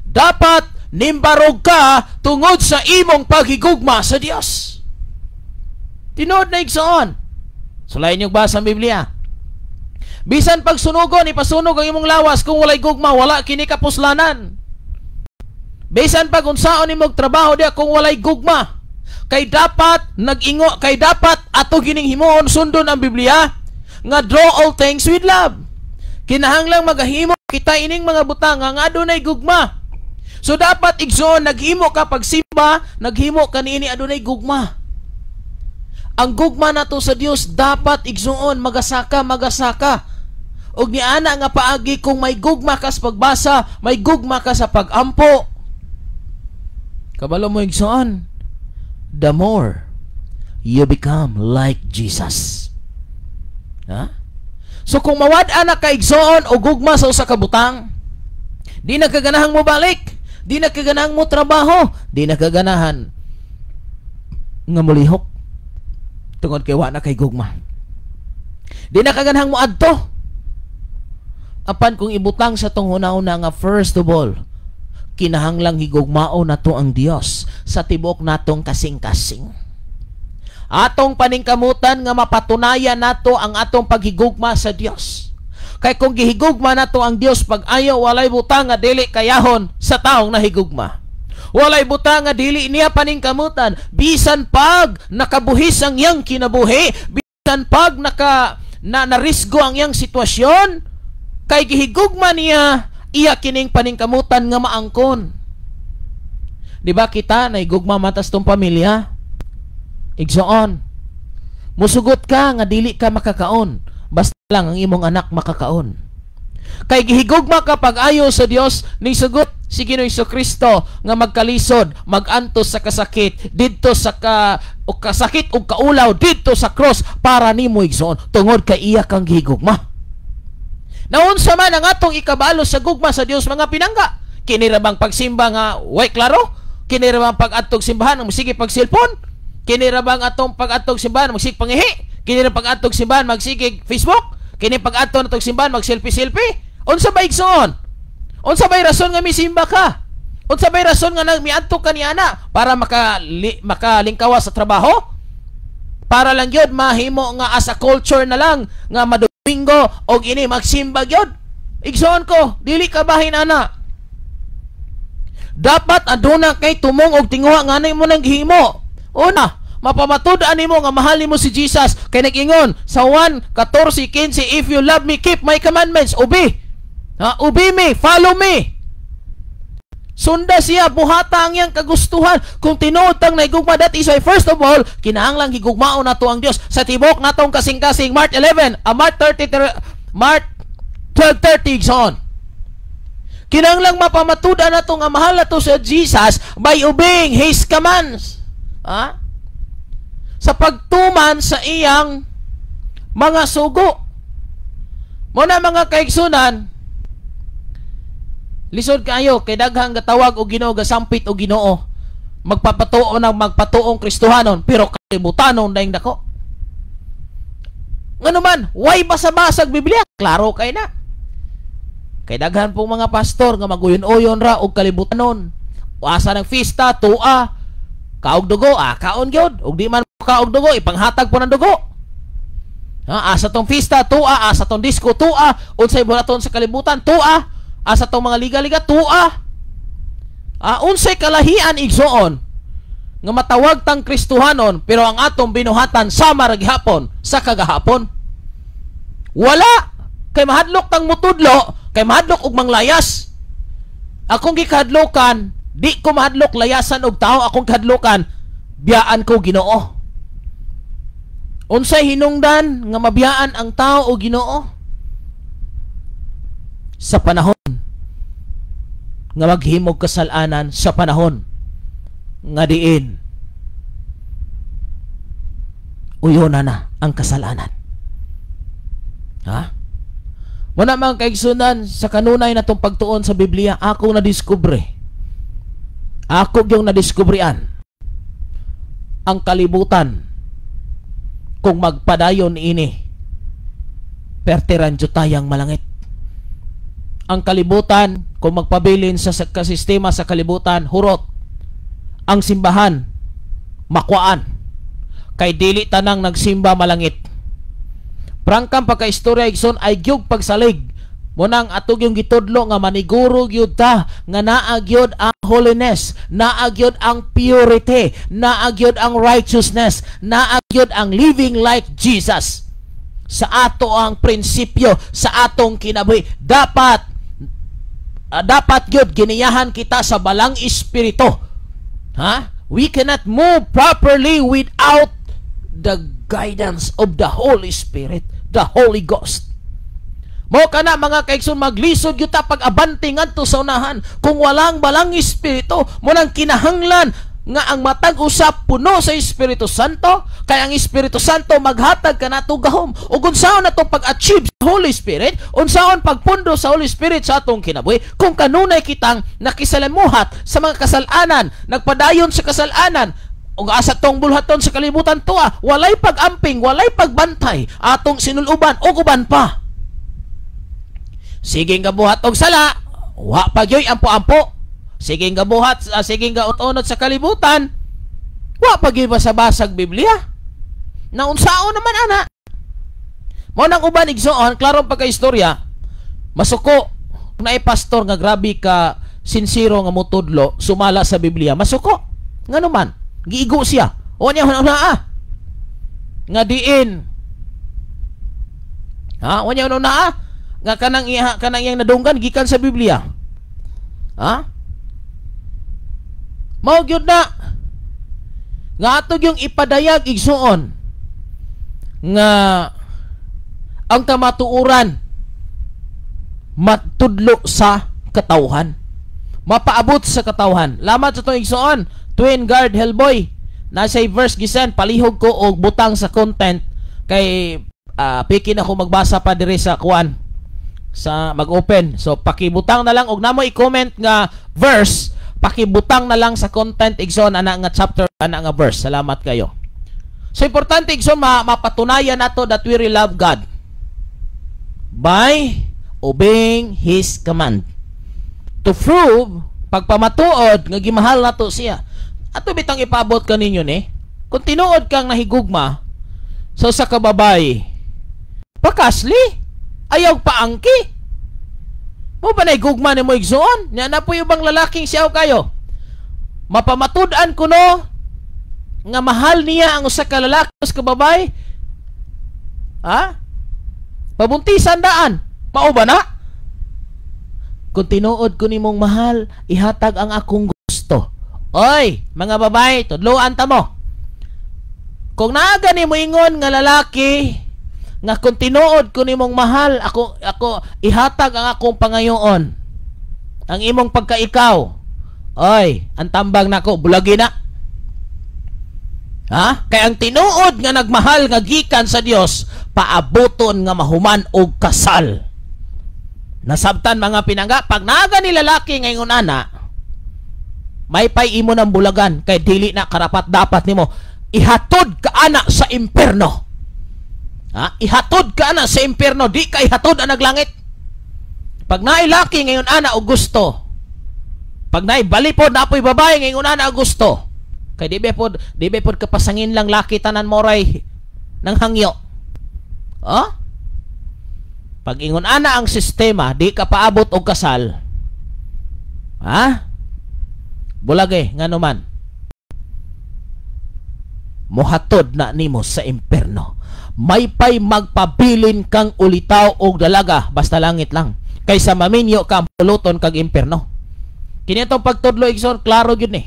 Dapat nimbarog ka tungod sa imong paghigugma sa Dios. Tinuod na, igsoon. Sulayin niyo ba sa Biblia? Bisan pagsunugon, ipasunog ang imong lawas, kung walay gugma, wala kini kapuslanan. Bisan pag unsaon imong trabaho diya, kung walay gugma, kay dapat nag-ingo, kay dapat ato gining himuon, sundon ang Biblia nga "Draw all things with love." Kinahanglang magahimo kita ining mga butang nga adunay gugma. So dapat, igsoon, naghimo ka pagsimba, naghimo ka niini adunay gugma. Ang gugma nato sa Dios dapat, igsoon, magasaka, magasaka. Og niana nga paagi, kung may gugma ka sa pagbasa, may gugma ka sa pagampo. Kabalo mo, igsoon, the more you become like Jesus. Ha? So kung mawad-an na ka, igsoon, o gugma sa usa ka butang, di na kaganahang mo balik, di na kaganahang mo trabaho, di na kaganahan nga mulihok tungod kay wa na kay gugma. Di na kaganahang mo adto. Apan kung ibutang sa tong hunahuna nga first of all, kinahanglang higugmao nato ang Dios sa tibuok natong kasing-kasing. Atong paningkamutan nga mapatunayan nato ang atong paghigugma sa Dios. Kay kung gihigugma nato ang Dios pag-ayo, walay butang nga dili kayahon sa taong nahigugma. Walay butang nga dili niya paningkamutan, bisan pag nakabuhis ang iyang kinabuhi, bisan pag naka na narisgo ang iyang sitwasyon, kay gihigugma niya, iya kining paningkamutan nga maangkon. Di ba kita nahigugma man tas tong pamilya? Igsoon, musugot ka nga dili ka makakaon, basta lang ang imong anak makakaon. Kay gihigugma ka pag-ayo sa Dios, ni sugot si Ginoong Kristo nga magkalisod, magantos sa kasakit, didto sa ka o kasakit ug kaulaw didto sa cross para nimo, igsoon, tungod kay iya kang gihigugma. Naunsa man ang atong ikabalo sa gugma sa Dios, mga pinangga? Kini ra bang pagsimba nga way klaro? Kini ra bang pag-adtog simbahan ang sige pag cellphone? Kini ra bang atong pag-adtog simbahan magsige pangihi? Kini ra pag-adtog simbahan magsige Facebook? Kini pag-adto natog simbahan mag selfie selfie? Unsa ba, igsoon? Unsa bay rason nga misimba ka? Unsa bay rason nga miadto ka niana para makalingkawa sa trabaho? Para lang gyud mahimo nga as a culture na lang nga madomingo og ini magsimba gyud. Igsoon ko, dili ka bahin ana. Dapat aduna kay tumong og tinguha nga mo nang gihimo. Una, mapamatud-an nimo nga mahal nimo si Jesus kay nag-ingon sa 1:14-15, "If you love me, keep my commandments." Obey. Ha? Obey me, follow me. Sunda siya, buhata ang iyang kagustuhan. Kung tinuod tang naigugma, that is why first of all, kinahanglang higugmaon nato ang Dios sa tibok natong kasing-kasing. Mark 11, Mark 30, Mark 12:30 so on. Kinahanglang mapamatud-an nato nga mahal nato sa Jesus by obeying His commands. Ha? Sa pagtuman sa iyang mga sugo. Muna, mga kaigsunan, lisod kaayo kay daghang gatawag og Ginoo, gasampit og Ginoo. Magpapatuo ng magpatuong Kristohanon pero kalibutanon daing dako. Ngano man, why basa-basag Biblia? Klaro kay na. Kay daghan pong mga pastor nga maguyon-uyon ra og kalibutanon. Asa ng fista, tua, kaog dugo, kaon gyud. Ug di man kaog dugo, ipanghatag po ng dugo. Ha, asa tong fista, tua, asa tong disco, tua, unsay buhaton sa kalibutan, tua, asa tong mga liga-liga, tua. Unsay kalahian, igsoon, nga matawag tang Kristohanon pero ang atong binuhatan sama ra gihapon sa kagahapon? Wala kay mahadlok tang mutudlo, kay mahadlok og manglayas. Akong gikahadlokan, di ko mahadlok layasan og tao, akong kahadlokan biyaan ko Ginoo. Unsay hinungdan nga mabiyaan ang tao o Ginoo? Sa panahon nga maghimog kasalanan, sa panahon nga diin uyona na ang kasalanan. Ha? Muna, mga kaigsunan, sa kanunay na itong pagtuon sa Biblia, ako na-discover. Ako yung na-discoverean ang kalibutan kung magpadayon ini, perteran jud tayang malangit. Ang kalibutan, kung magpabilin sa sistema sa kalibutan, hurot. Ang simbahan, makuaan. Kay dili tanang nagsimba malangit. Prangkang pagkaistorya, igsoon, ay gyud pagsalig. Munang atog yung gitudlo nga maniguro gyud ta nga naa gyud ang holiness, naa gyud ang purity, naa gyud ang righteousness, naa gyud ang living like Jesus. Sa ato ang prinsipyo sa atong kinabuhi. Dapat gyud giniyahan kita sa balang espiritu. Ha? We cannot move properly without the guidance of the Holy Spirit, the Holy Ghost. Mo kana, mga kaigsoon, maglisod gyud ta pag-abante ngadto sa unahan kung walang balang espiritu. Mo nang kinahanglan nga ang matag usa puno sa Espiritu Santo, kay ang Espiritu Santo maghatag kanato gahom. Ug unsaon nato pag-achieve sa Holy Spirit, unsaon pagpundo sa Holy Spirit sa atong kinabuhi kung kanunay kitang nakisalamuhat sa mga kasalanan, nagpadayon sa kasalanan, ug asa tong bulhaton sa kalibutan, tuwa, walay pag-amping, walay pagbantay atong sinuluban ug uban pa? Sige nga buhat og sala, wa pa gyoy ampo-ampo. Sige nga buhat, sige nga unod sa kalibutan, wa pa gyoy basa-basag Biblia. Naunsaon naman ana? Mo nang uban, igsoon, klarong pagka-istorya, masuko na pastor nga grabe ka sinsero nga mutudlo sumala sa Biblia, masuko. Ngano man, giigo siya. O niya una ah. Nga diin. Ha, o niya una ah. Nga kanang iha, kanang iyang nadunggan gikan sa Biblia. Ha? Mao gyud na nga ato yung ipadayag, igsuon, nga ang kamatuoran matudlo sa katawhan, mapaabot sa katawhan. Lamat sa itong igsuon, Twin Guard Hellboy, nasa verse gisan, palihog ko og butang sa content kay pikin ako magbasa pa diri sa kuan sa mag-open. So pakibutang na lang og namo i-comment nga verse, pakibutang na lang sa content, igsoon, ana nga chapter, ana nga verse. Salamat kayo. So importante, igsoon, mapatunayan nato that we really love God by obeying His command. To prove, pagpamatuod nga gimahal nato siya. Ato bitang ipaabot kaninyo ni, kung tinuod kang nahigugma so sa kababay, pakasli, ayaw paangki. Mo ba na'y gugma nimo, igsoon? Nya na po yung bang lalaking siyaw kayo. Mapamatud-an kuno nga mahal niya ang usa ka lalaki, usa ka babae. Ha? Pabuntisan daan. Mao ba na? Kung tinuod ko nimong mahal, ihatag ang akong gusto. Oy, mga babae, tudloan ta mo. Kung naa gani mo ingon nga lalaki nga kung tinuod ko nimong mahal, ako ako ihatag ang akong pangayoon. Ang imong pagkaikaw. Oy, ang tambang nako bulagi na. Ha? Kay ang tinuod nga nagmahal nga gikan sa Dios, paabuton nga mahuman og kasal. Nasabtan, mga pinangga, pag naga ni lalaki ngayon ana, may pay imo ng bulagan kay dili na karapat dapat nimo. Ihatod ka ana sa imperno. Ha? Ihatod ka ana sa imperno, di ka ihatod anag langit. Pag nailaki ngayon ana og gusto, pag naibali pod napoy babae ngayon ana og gusto, kay di ba pod kapasangin lang laki tanan moray nang hangyo. Oh? Pag ingon ana ang sistema, di ka paabot og kasal. Ha? Bulage ngano man. Mohatod na nimo sa imperno. May pay magpabilin kang ulitaw og dalaga basta langit lang. Kaysa maminyo ka, puluton kag imperno. Kini atong pagtudlo, igsoon, klaro gyud ni.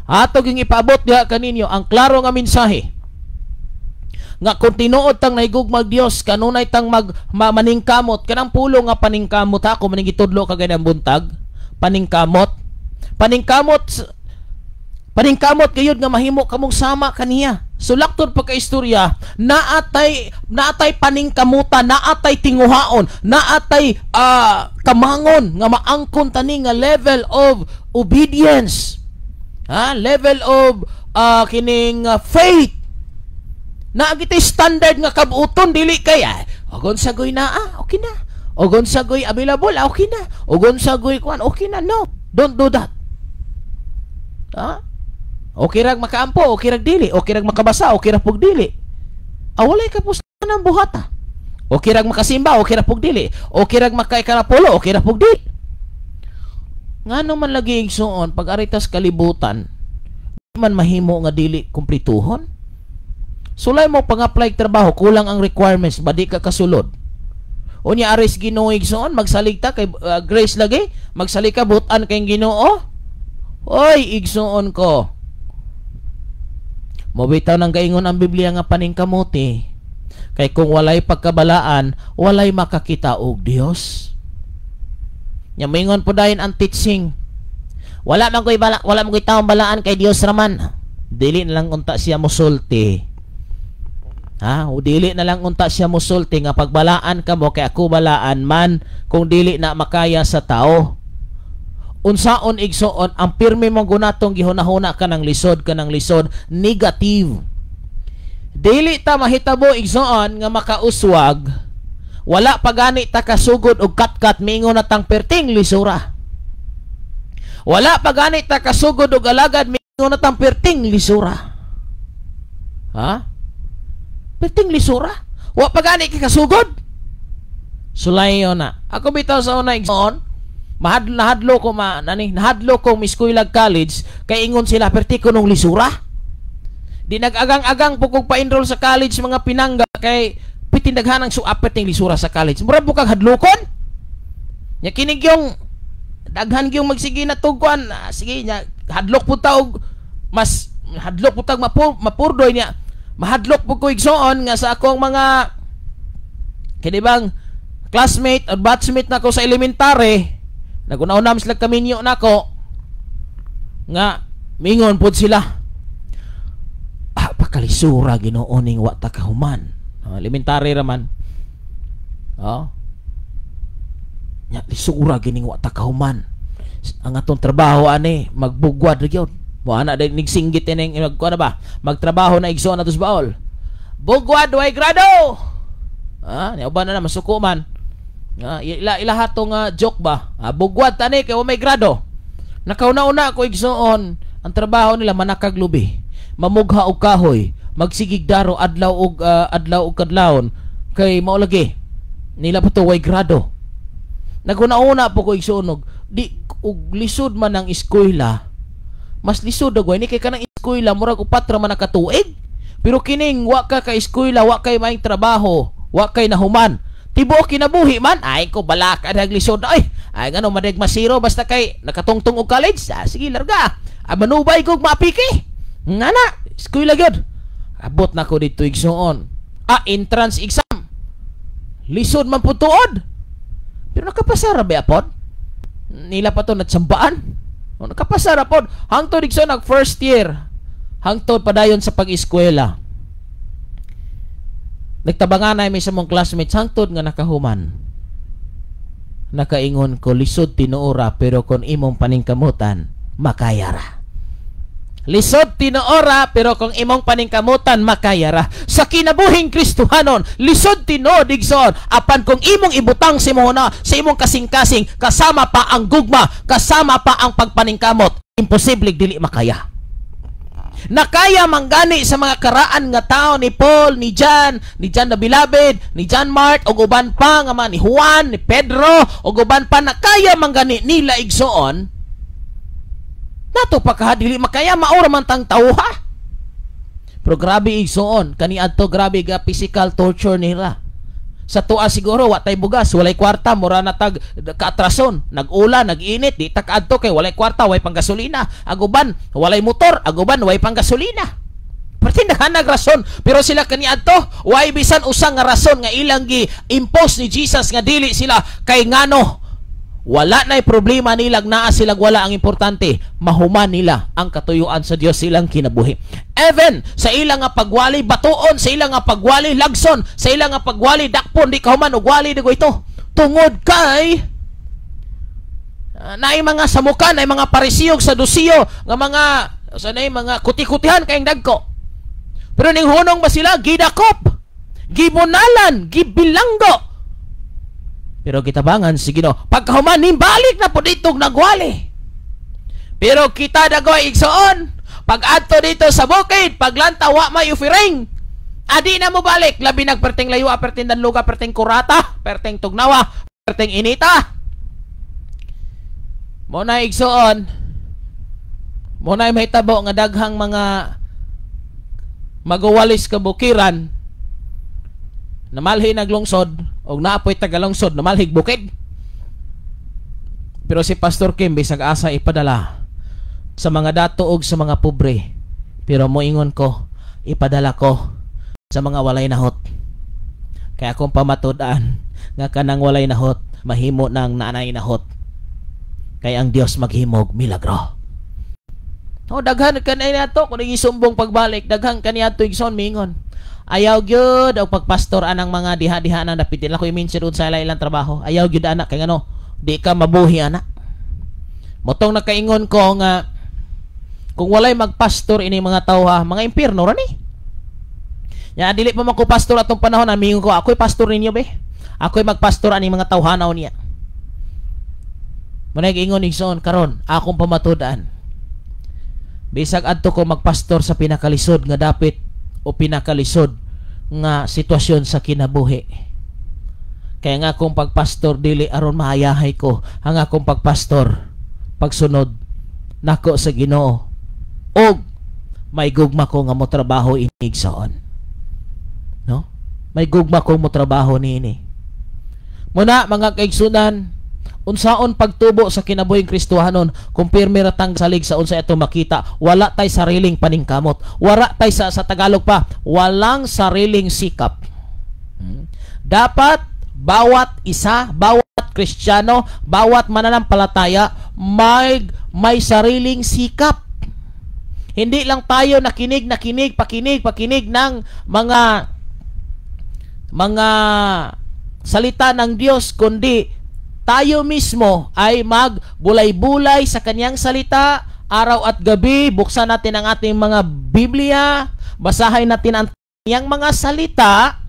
Ato gyung ipaabot diha kaninyo ang klaro nga mensahe nga kung tinuod tang nahigugmag Dios, kanunay tang maningkamot. Kanang pulo nga paningkamot, ako maning gitudlo kagay buntag, paningkamot, paningkamot, paningkamot gayud nga mahimo kamong sama kaniya. So laktod pagka-istorya, naatay paningkamutan, naatay tinguhaon, naatay kamangon nga maangkon tani nga level of obedience, ha, level of kining faith na gitay standard nga kabuton. Dili kay ogon sagoy naa, okay na, ogon sagoy available, okay na, ogon sagoy kuan, okay na. No, don't do that, ha. Okay rag makaampo, okay rag dili, okay rag makabasa, okay ra pug dili. Ah, walay kapuslanan ang buhata. Okay rag makasimba, okay ra pug dili, okay rag makaikarapolo, okay ra pug dili. Ngano man lagi, igsuon, pag aritas kalibutan, di man mahimo nga dili kumplituhon? Sulay mo pang-apply trabaho, kulang ang requirements, ba di ka kasulod? Unya aris Ginoo, igsoon, magsalig ta kay grace lagi, magsalig ka butan kay Ginoo. Oy, igsoon ko. Mobitaw nang gaingon ang Biblia nga paningkamuti. Kay kung walay pagkabalaan, walay makakita og Dios. Nya moingon po dayon ang teaching. Wala man koy taong balaan kay Dios raman. Dili na lang unta siya mosulti. Ha? O dili na lang unta siya mosulti nga pagbalaan ka mo kay ako balaan man kung dili na makaya sa tao. Unsaon, igsoon, ang pirmi mong gunatong gihunahuna ka ng lisod ka ng lisod, negative. Dili ta mahitabo, igsoon, nga makauswag, wala pa gani ta kasugod og katkat, mingon na tang perting lisura. Wala pa gani ta kasugod og alagad, mingon na tang perting lisura. Ha? Perting lisura? Wa pa gani ka kasugod? Sulayo na. Ako bitaw sa una, igsoon, nahadlo ko ma nani nahadlo ko miskuylag college kay ingon sila perti ko nung lisura. Di nag-agang-agang po kog pa-enroll sa college, mga pinangga, kay pitindaghan ang suapet ng lisura sa college. Mura po kag hadlokon. Nya kinig yung daghan gyung magsige na tugkuan, sige nya hadlok po ta og mas hadlok po tag mapurdoy niya. Mahadlok po ko, igsoon, nga sa akong mga kini bang classmate or batchmate nako sa elementary, naguna-una sila kaminyo nako nga mingon pod sila, "Pakalisura Ginoo ning wa ta kahuman." Elementary raman, oh nya, "Lisura gining wa ta kahuman. Ang atong trabaho ani magbugwad ra gyud mo ana." Dai nigsinggit ining magkuan na ba, magtrabaho na, igsoon, atos baol, "Bugwad, way grado." Niya uban na, na masuko man. Ila ilaha to nga joke ba? Bugwad tani kay wa may grado. Nakauna-una ko, igsoon, ang trabaho nila manakag lubi, mamugha og kahoy, magsigig daro adlaw og kadlawon kay mao lagi nila pa to way grado. Naguna-una po ko, igsuon, og di og lisod man ang eskwela, mas lisod og ni kay kanang eskwela murag 4 ra man ka tuig. Pero kining wa ka ka eskwela, wa kay maing trabaho, wa kay nahuman. Tibuok kinabuhi man, ay ko balaka naglisod ay. Ay ngano madag masiro basta kay nakatungtong og college. Ah, sige larga. Ah, manubay kog maapiki. Nga na, eskwela gyud. Abot na ko dito, igsuon. Ah, entrance exam. Lisod man pud tuod. Pero nakapasara ba pod? Nila pa to natsambaan. O, nakapasara pod. Hangtod, igsoon, nag first year. Hangtod padayon sa pag-eskwela. Nagtabangan mi sa mong classmates hangtod nga nakahuman. Nakaingon ko, lisod tinuora, pero kung imong paningkamutan, makaya ra. Lisod tinuora, pero kung imong paningkamutan, makaya ra. Sa kinabuhing Kristohanon, lisod tinuod, igsoon, apan kung imong ibutang si na sa imong kasing-kasing, kasama pa ang gugma, kasama pa ang pagpaningkamot, imposible dili makaya. Nakaya manggani sa mga karaan nga tao ni Paul, ni John, ni John the Beloved, ni John Mark, ug uban pa nga mga ni Juan, ni Pedro, ug uban pa, nakaya manggani nila, igsoon. Nato pa ka dili makaya, maura man tang tawha. Pero grabe, igsoon, kaniadto grabe ga physical torture nila. Sa tuwa siguro wa tay bugas, walay kwarta, mura na tag kaatrason, nag-ulan, nag-init, di ta kaadto kay walay kwarta, walay panggasolina. Aguban, walay motor, aguban, walay panggasolina. Perti naghanag rason, pero sila kaniadto, way bisan usa nga rason nga ilang gi-impose ni Jesus nga dili sila kay ngano. Wala na'y problema nilang naa silang wala, ang importante mahuman nila ang katuyuan sa Dios silang kinabuhi. Even sa ilang nga pagwali batuon, sa ilang nga pagwali lagson, sa ilang nga pagwali dakpon, di kahuman og wali digo ito. Tungod kay naay mga samukan, naay mga parisiyog sa Sadusiyo nga mga sa naay mga kuti-kutihan kayong dagko. Pero ning hunong ba sila gidakop, gibunalan, gibilanggo. Pero gitabangan si Ginoo. Pagkahuman nimbalik na po dito nagwali. Pero kita dagoy, igsoon, pag adto dito sa bukid, paglanta wa may offering. Adi na mo balik, labi nagperting layo, perting danluga, perting kurata, perting tugnawa, perting inita. Mo na, igsoon, mo na mahitabo nga daghang mga magawalis kabukiran namalhi naglungsod og naapoy tagalungsod namalhig bukid. Pero si Pastor Kim bisag asa ipadala sa mga dato og sa mga pobre, pero moingon ko, ipadala ko sa mga walay nahot. Kaya akong pamatud-an nga kanang walay nahot mahimo nang naanay nahot. Kay ang Dios maghimog milagro. O daghan kanay nato kung isumbong pagbalik, daghan kaniadto, igsoon, mingon. Ayaw gyud og pagpastor anang mga diha-diha na dapitin ako i-mention sa ila ilang trabaho. Ayaw gyud anak kay ngano, di ka mabuhi ana. Motong nakaingon ko nga kung walay magpastor ini mga tao ha, mga impierno ra ni. Ya dili pa man ko pastor atong panahon, mingon ko, ako'y pastor ninyo be. Ako'y magpastor ani mga tawhanaw niya. Manay ingon, igsoon, karon akong pamatud-an. Bisag adto ko magpastor sa pinakalisod nga dapit o pinakalisod nga sitwasyon sa kinabuhi. Kaya nga akong pagpastor dili aron mahayahay ko, ang akong pagpastor pagsunod nako sa Ginoo og may gugma ko nga motrabaho ini, igsoon. No? May gugma ko motrabaho niini. Muna mga kaigsunan, unsaon pagtubo sa kinabuhing Kristohanon kung pirmi ra tang salig sa unsa ato makita, wala tay sariling paningkamot, wala tay sa Tagalog pa, walang sariling sikap. Dapat bawat isa, bawat Kristiyano, bawat mananampalataya may sariling sikap. Hindi lang tayo nakinig, nakinig, pakinig, pakinig ng mga salita ng Diyos, kundi tayo mismo ay magbulay-bulay sa kanyang salita araw at gabi. Buksan natin ang ating mga Biblia, basahin natin ang kanyang mga salita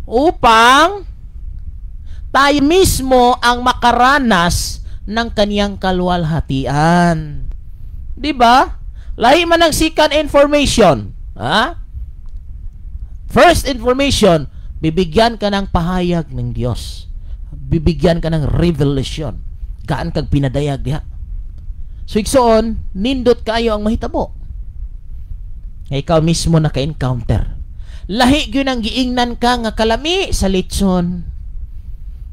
upang tayo mismo ang makaranas ng kanyang kaluwalhatian. Di ba? Lahi man ang second information. Ha? First information, bibigyan ka ng pahayag ng Diyos. Bibigyan ka ng revelation. Gaan kag pinadayag diha. So igsoon, nindot kayo ang mahitabo. Nga ikaw mismo naka-encounter. Lahi gyud ang giingnan ka nga kalami sa litson.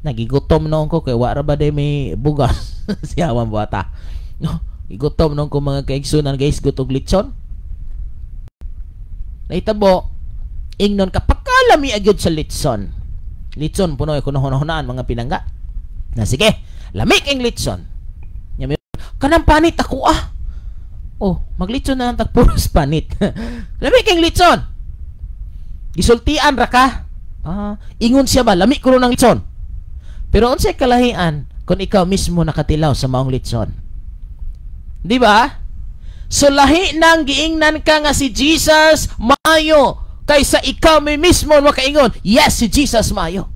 Nagigutom noon ko kay wa ra ba day may bugas. Siyawan buhata. No, gigutom noon ko, mga kaigsunan, guys, gutog litson. Nahitabo, ingnon ka pagkalami agyod sa litson. Litson puno ko hunahunaan, mga pinangga. Na sige, lami ing litson. Nya kanang panit ako ah. Oh, maglitson na lang tag puros panit. Lami king litson. Gisultian ra ka. Ah, ingon siya ba, lami kuno ng litson. Pero unsay kalahian kung ikaw mismo nakatilaw sa maong litson? Di ba? So lahi nang giingnan ka nga si Jesus maayo kaysa ikaw may mismo makaingon, "Yes, si Jesus maayo."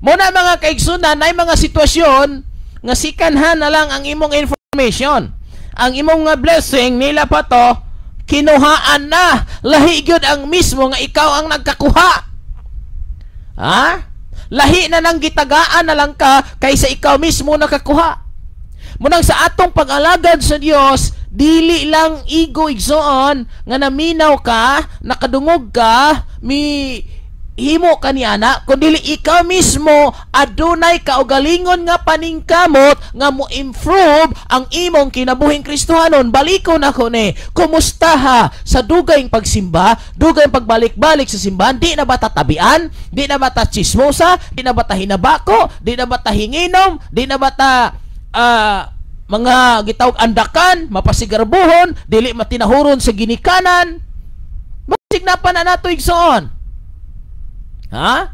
Muna mga kaigsunan, ay mga sitwasyon nga sikanhan na lang ang imong information. Ang imong nga blessing nila pa to, kinuhaan na. Lahi gyud ang mismo nga ikaw ang nagkakuha. Ha? Lahi na nang gitagaan na lang ka kaysa ikaw mismo nakakuha. Munang sa atong pag-alagad sa Dios, dili lang igo, igsoon, nga naminaw ka, nakadungog ka, mi himo ka ni ana, kundi ikaw mismo adunay kaugalingon nga paningkamot nga mo improve ang imong kinabuhing Kristohanon. Balikon ako ni, kumusta ha sa dugayng pagsimba, dugayng pagbalik-balik sa simbahan? Di na ba tatabian? Di na ba ta chismosa? Di na ba ta hinabako? Di na ba ta hinginom? Di na ba ta mga gitawag andakan, mapasigarbuhon, dili matinahuron sa ginikanan? Basig na pa na nato, igsoon. Ha?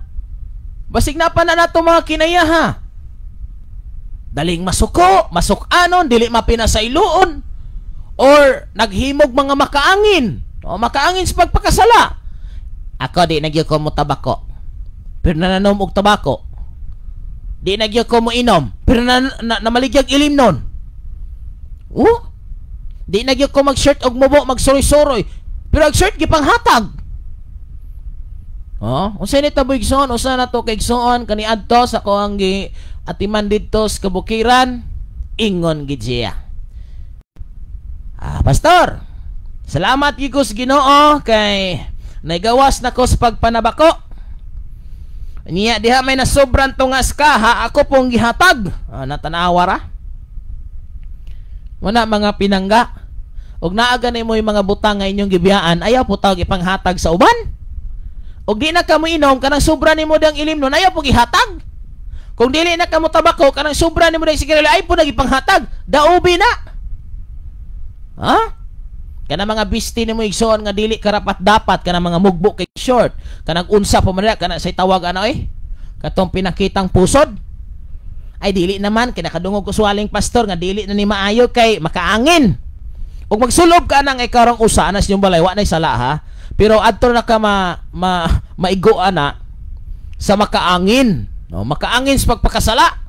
Basig na pa na nato mga kinaya ha. Daling masuko, masukanon, dili mapinasailoon, or naghimog mga makaangin. O makaangin sa pagpakasala. Ako di nagyo ko mo tabako, pero nananom og tabako. Di nagyo ko mo inom, pero namaligyag ilim nun. Oh? Di nagyo ko mag-shirt og mubo, magsuroy-suroy, pero ang shirt gipanghatag. Oh, unsa ni tabo, igsoon? Usa na to kay igsoon kaniadto sa ko ang gi atiman didto sa kabukiran, ingon gid siya. "Ah, pastor. Salamat gyud ko sa Ginoo kay naigawas na ko sa pagpanabako. Niya diha may nasobran tungas ka ha, ako pong gihatag." Ah, natanawa ra. Muna mga pinangga. Og naa gani mo mga butang nga inyong gibiyaan, ayaw po tawag ipanghatag sa uban. Og di na ka mo inom, kanang sobra nimo dang ilim nun, ayaw po gihatag. Kung dili na ka mo tabako, kanang sobra nimo dang sigarilyo, ay po nagipanghatag. Daubi na. Ha? Kana mga bisti nimo, igsoon, nga dili karapat dapat, kana mga mugbo kay short, kanang unsa pa man nila, kana say tawag ano eh, katong pinakitang pusod. Ay dili naman kinakadungog ko suwaling pastor nga dili na ni maayo kay makaangin. Ug magsulob ka nang ikaw rong usa na sa inyong balay, wa nay sala ha. Pero adto na ka ma, ma maigo ana sa makaangin. No, makaangin sa pagpakasala.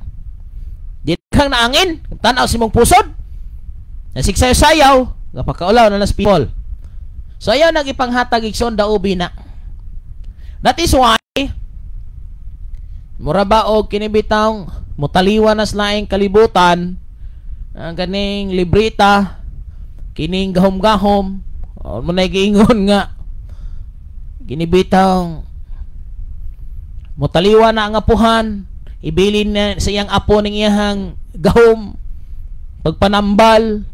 Di kang naangin, tan-aw sa imong pusod. Nasigsayo-sayaw, nga pagkaulaw na nas people. So ayaw nagipanghatag, igsoon, daubi na. That is why mura ba og kinibitang mutaliwa na sa laing kalibutan ang kaning librita kining gahom-gahom o mo na giingon nga kinibitang mutaliwa na ang apuhan, ibilin na sa iyang apo ning iyang gahom pagpanambal.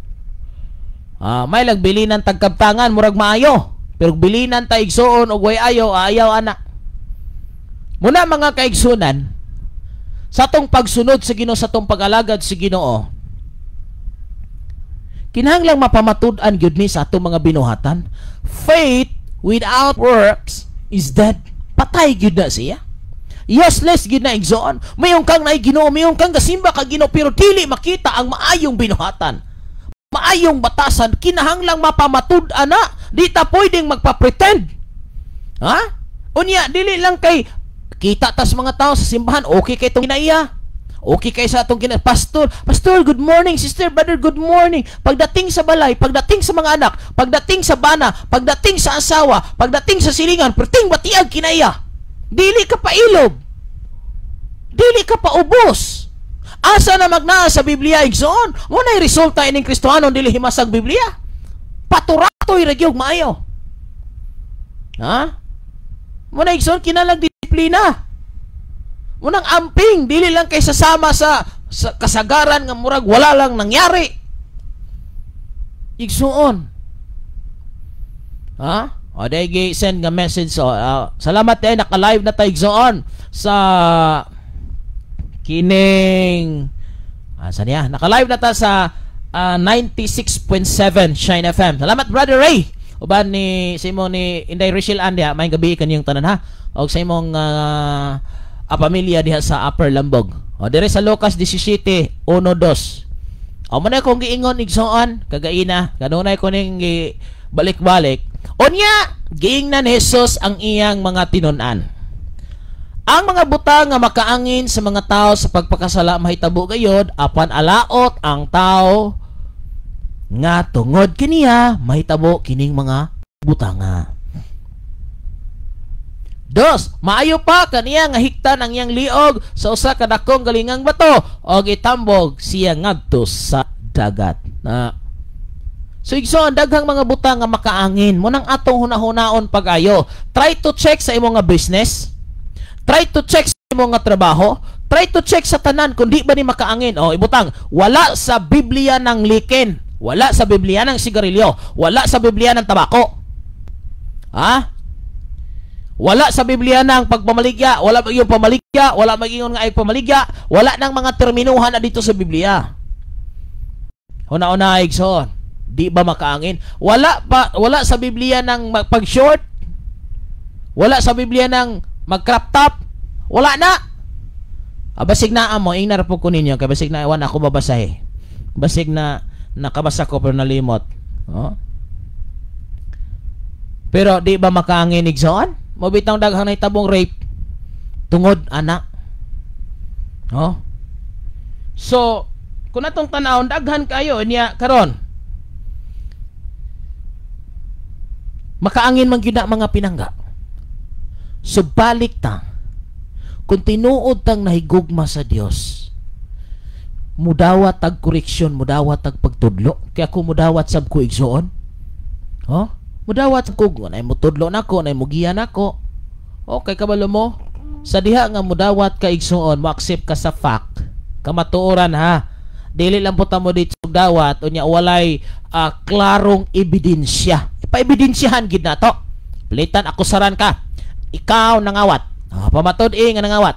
Ah, may lagbilinan tagkabtangan, murag maayo, pero bilinan ta, igsuon, og way ayo, ayaw ana. Muna mga kaigsunan, sa atong pagsunod sa Ginoo, sa atong pag-alagad sa Ginoo, kinahanglang mapamatud-an gyud ni sa atong mga binuhatan. Faith without works is dead. Patay gyud na siya. Useless gyud na, igsoon. Mayon kang naay Ginoo, mayon kang gasimba ka Ginoo, pero dili makita ang maayong binuhatan. Maayong batasan, kinahanglang mapamatud-an na. Di ta pwedeng magpa-pretend. Ha? Unya, dili lang kay kita tas mga tao sa simbahan, okay kay itong kinaiya. Okay kay sa atong kina pastor, "Pastor, good morning, sister, brother, good morning." Pagdating sa balay, pagdating sa mga anak, pagdating sa bana, pagdating sa asawa, pagdating sa silingan, perting batiag kinaiya. Dili ka pailob. Dili Dili ka paubos. Asa na magnaa sa Biblia, igsoon? Mo na resulta ining Kristohanon dili himasag Biblia. Paturatoy ra gyud maayo. Ha? Mo na, igsoon, kinalang disiplina. Munang amping dili lang kay sasama sa kasagaran nga murag wala lang nangyari. Igsuon. Ha? O dahil send nga message so, salamat eh, naka-live na tayo, igsoon, sa kining asa niya, naka-live na ta sa 96.7 Shine FM. Salamat, Brother Ray. Uban ni sa imo ni Inday Rachel Andia, may gabi kaniyong tanan ha. Og sa imong pamilya diha sa Upper Lambog. O dire sa Lucas 17:1-2. O mo na kong giingon, igsoon, kagaina, kanunay ko ning balik-balik. Unya, giingnan ni Jesus ang iyang mga tinun-an. Ang mga butang nga makaangin sa mga tao sa pagpakasala mahitabo gayod, apan alaot ang tao nga tungod kiniya mahitabo kining mga butanga. Dos, maayo pa kaniya nga hiktan ang iyang liog sa usa ka dakong galingang bato og itambog siya ngadto sa dagat. Na. So igsoon, daghang mga butang nga makaangin mo nang atong hunahunaon pag-ayo. Try to check sa imong nga business. Try to check sa imong nga trabaho. Try to check sa tanan kung di ba ni makaangin. O ibutang, wala sa Biblia ng likin. Wala sa Biblia ng sigarilyo. Wala sa Biblia ng tabako. Ha? Wala sa Biblia ng pagpamaligya, wala yung pamaligya, wala mag-ingon nga ay pamaligya, wala nang mga terminuhan na dito sa Biblia. Una-una, igsoon, di ba makaangin? Wala pa, wala sa Biblia ng pag-short. Wala sa Biblia ng mag-crop top. Wala na. Basig na amo, ingnar po ko ninyo kay basig na iwan ako babasahi. Basig na nakabasa ko pero nalimot. Oh. Pero di ba makaangin, igsoon? Mabitang daghang nahitabong rape tungod anak. Oh. So, kung atong tanawon daghan kayo niya karon. Makaangin man gyud na mga pinangga. So balik ta. Kung tinuod tang nahigugma sa Dios, mudawat tag koreksyon, mudawat tag pagtudlo. Kaya kung mudawat sab ko, igsoon. Oh? Mudawat ko, nay mutudlo nako, nay mugiya nako. Okay, kabalo mo. Sa diha nga mudawat ka, igsuon, mo accept ka sa fact. Kamatuoran ha. Dili lang po ta mo dito dawat unya walay klarong ebidensya. Ipa-ebidensyahan gid nato. Pilitan akusaran ka. Ikaw nangawat. Pamatud-i nga nangawat.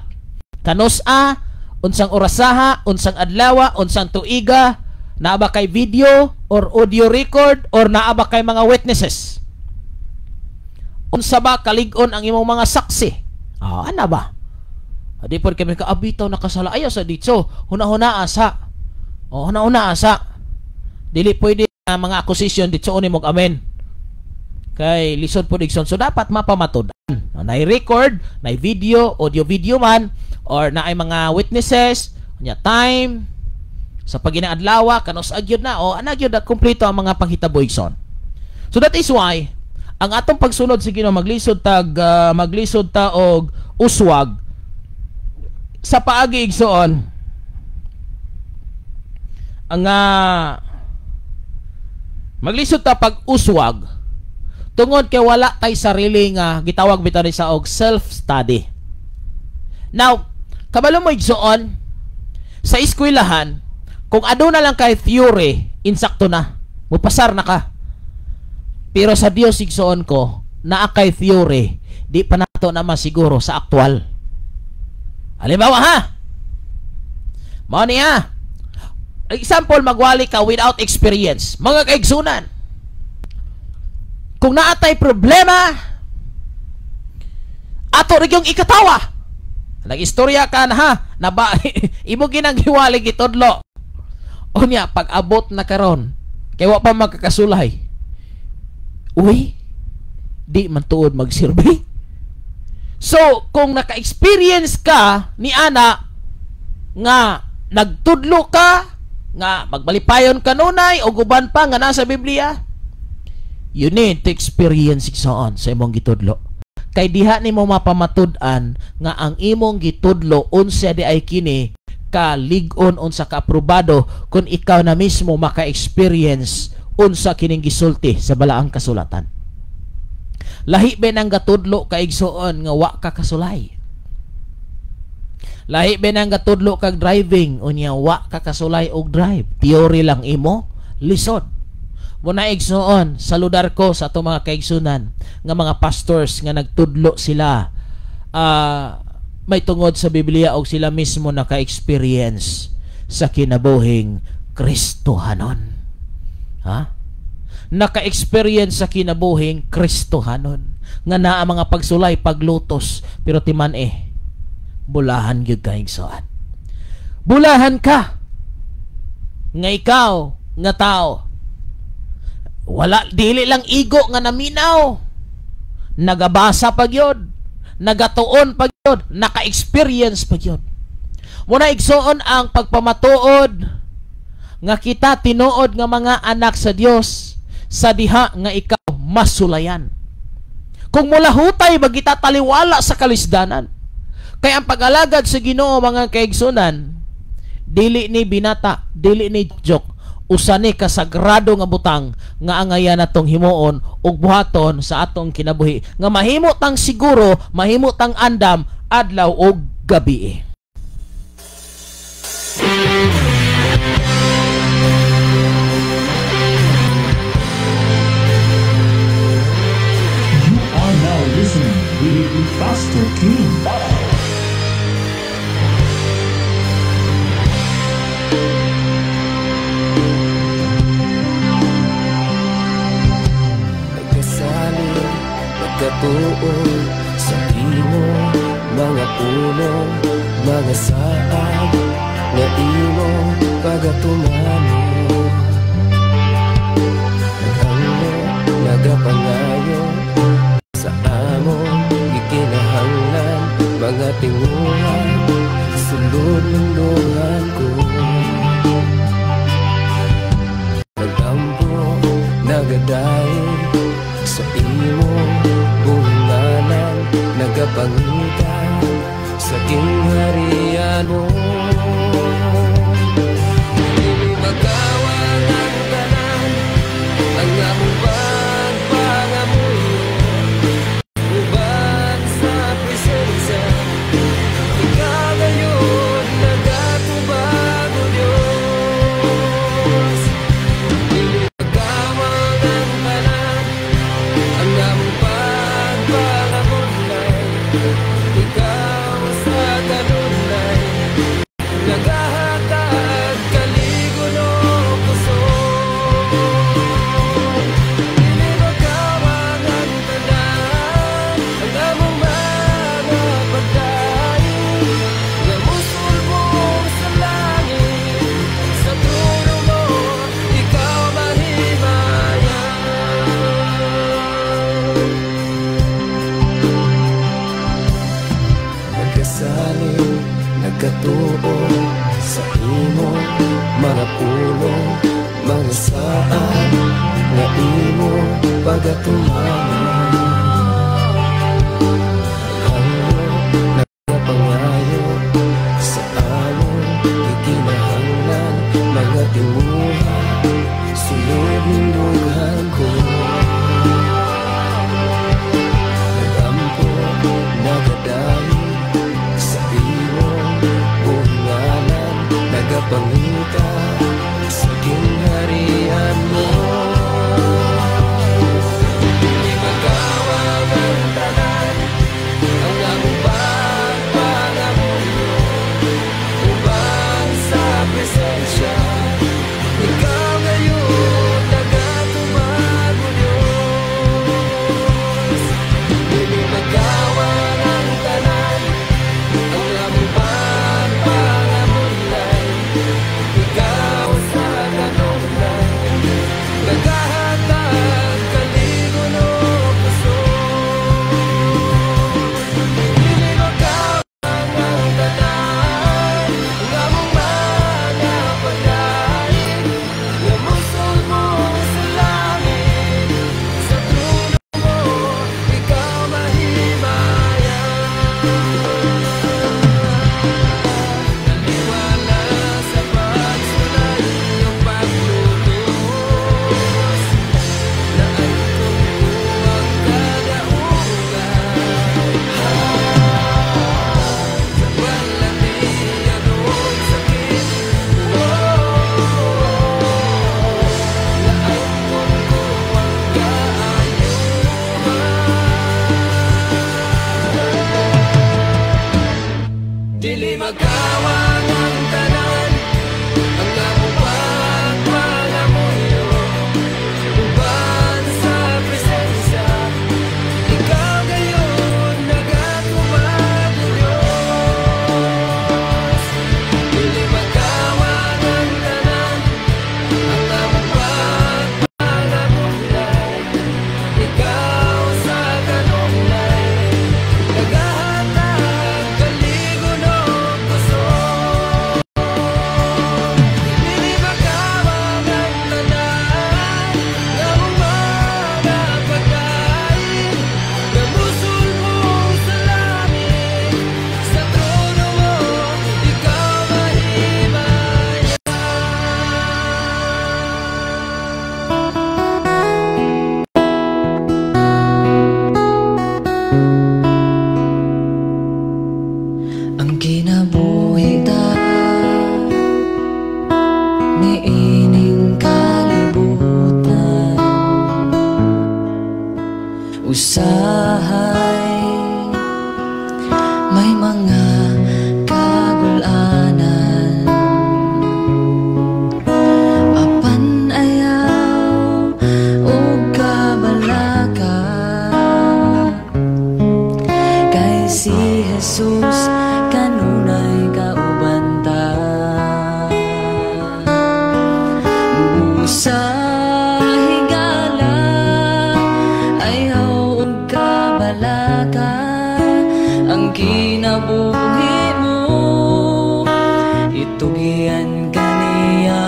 Kanus-a, unsang orasaha, unsang adlawa, unsang tuiga, naa ba kay video or audio record or naa ba kay mga witnesses? Unsa ba kalig-on ang imong mga saksi? Ana ba? Di por kami kaabitaw nakasala. Ayaw sa ditso. Huna-huna asa. O huna-huna asa. Dili pwede na mga accusation ditso ni mog amen. Kay lisod po igsoon. So dapat mapamatud-an. Nay record, nay video, audio video man or naay mga witnesses, nya time sa paginaadlawa kanus agyod na o ana gyud na kumpleto ang mga panghitabo, igsoon. So that is why ang atong pagsunod sa Ginoo maglisod ta og uswag sa paagi, igsoon, ang maglisod ta pag uswag tungod kay wala tay sarili nga gitawag bitaw ni sa og self study. Now, kabalo mo, igsoon, sa eskwelahan kung aduna lang kay theory, insakto na, mupasar na ka. Pero sa Dios, igsoon ko, naa kay theory, di pa nato na masiguro sa aktual. Halimbawa ha, mao niya. Example, magwali ka without experience. Mga kaigsunan, kung naatay problema, ato rin yung ikatawa. Nag-istorya ka na ha, na ba, imo ginang hiwali gitudlo. Unya, pag abot na karon, kay wa pa magkakasulay. Uy, di man tuod magsilbi. So, kung naka-experience ka ni ana nga nagtudlo ka, nga magbalipayon kanunay o guban pa nga nasa Biblia, you need to experience igsoon sa imong gitudlo. Kay diha nimo mapamatud-an nga ang imong gitudlo unsa di ay kini kalig-on, unsa ka aprobado, kung ikaw na mismo maka-experience unsa kining gisulti sa balaang kasulatan. Lahi ba nang gatudlo, kaigsuon, nga wa ka kasulay? Lahi ba nang gatudlo kag driving unya wa ka kasulay og drive? Theory lang imo, lisod. Muna, igsuon, saludar ko sa atong mga kaigsunan nga mga pastors nga nagtudlo sila may tungod sa Biblia og sila mismo naka-experience sa kinabuhing Kristohanon. Ha? Naka-experience sa kinabuhing Kristohanon nga naa mga pagsulay, paglutos, pero timan eh bulahan gyud ka, igsoon. Bulahan ka nga ikaw nga tao. Wala, dili lang igo nga naminaw. Nagabasa pa gyud, nagatuon pa gyud, naka-experience pa gyud. Muna, igsoon, ang pagpamatuod nga kita tinuod nga mga anak sa Dios sa diha nga ikaw masulayan. Kung mulahutay ba kita taliwala sa kalisdanan. Kay ang pag-alagad sa Ginoo, mga kaigsunan, dili ni binata, dili ni joke, usa ni kasagrado nga butang nga angayan natong himuon ug buhaton sa atong kinabuhi nga mahimo tang siguro, mahimo tang andam adlaw ug gabi. You are now listening with Pastor King. Nagkasalig, nagkatuon sa imo mga pulong, mga saad nga imo pagatumano. Naganglo, nagapangayo sa among gikinahanglan, mga tinguha sulod ng duhan ko. Nagtampo, nagadayon sa imong buhinganan, nagapangita sa gingharian mo. Dili magkawang ang tanan, ang among pagpangamuyo uban sa presensya. Ikaw ngayon nagatubag, O Diyos. Dili magkawang ang tanan, ang among pagpangamulay, ikaw sa kanunay nagahatag kaligon o kusog. Dili magkawang ang tanan, ang among mga pagdaig nga musulbong sa langit, sa trono mo ikaw mahimayan. Nagkasalig, nagkatuon sa imo mga pulong, mga saad nga imo pagatumanan. Hangyo, nagapangayo sa among gikinahanglan, mga tinguha sulod ng dughan ko. Nagampo, nagadayon sa imong buhinganan, nagapangita sa gingharian mo. Dili magkawang ang tanan, ang among pagpangamuyo uban sa presensya. Ikaw ngayon nagatubag, O Diyos. Dili magkawang ang tanan, ang among pagpangamulay, ikaw Magkawang ang tanan, ang among pagpangamuyo, uban sa presensya, ikaw gayon nagatubag, O Diyos. Dili magkawang ang tanan, ang among pagpangamuyo, ikaw sa kanunay nagahatag kaligon og kusog. Dili makawang ang tanan nga mga pagkain, nga musulmo sa langit, sa trono mo ikaw mahimaya. Ang kinabuhi ta niining kalibutan, usahay may mga kagulanan, apan ayaw og kabalaka, kay si Jesus kanunay kauban ta. Busa higala, ayaw og kabalaka, ang kinabuhi mo itugian kaniya.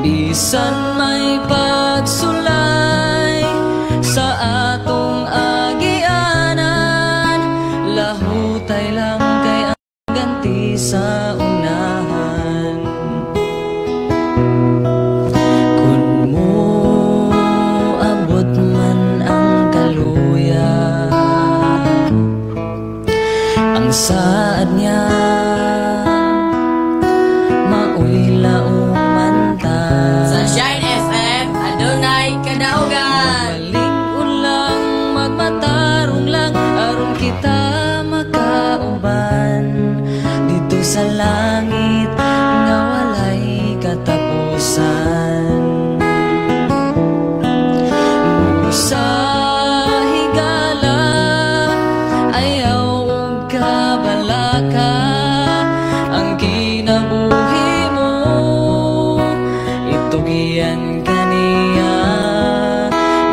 Bisan may pagsulay sa atong agianan, lahutay lang kay ang ganti sa unahan. Kun mo abot man ang kaluya, ang saad niya maoy lauman ta. Sa Shine FM, adunay kadaugan. Malig-on lang, magmatarong lang, aron kita makauban dito sa langit nga walay katapusan. Sa higala, ayaw og kabalaka, ang kinabuhi mo itugian kaniya.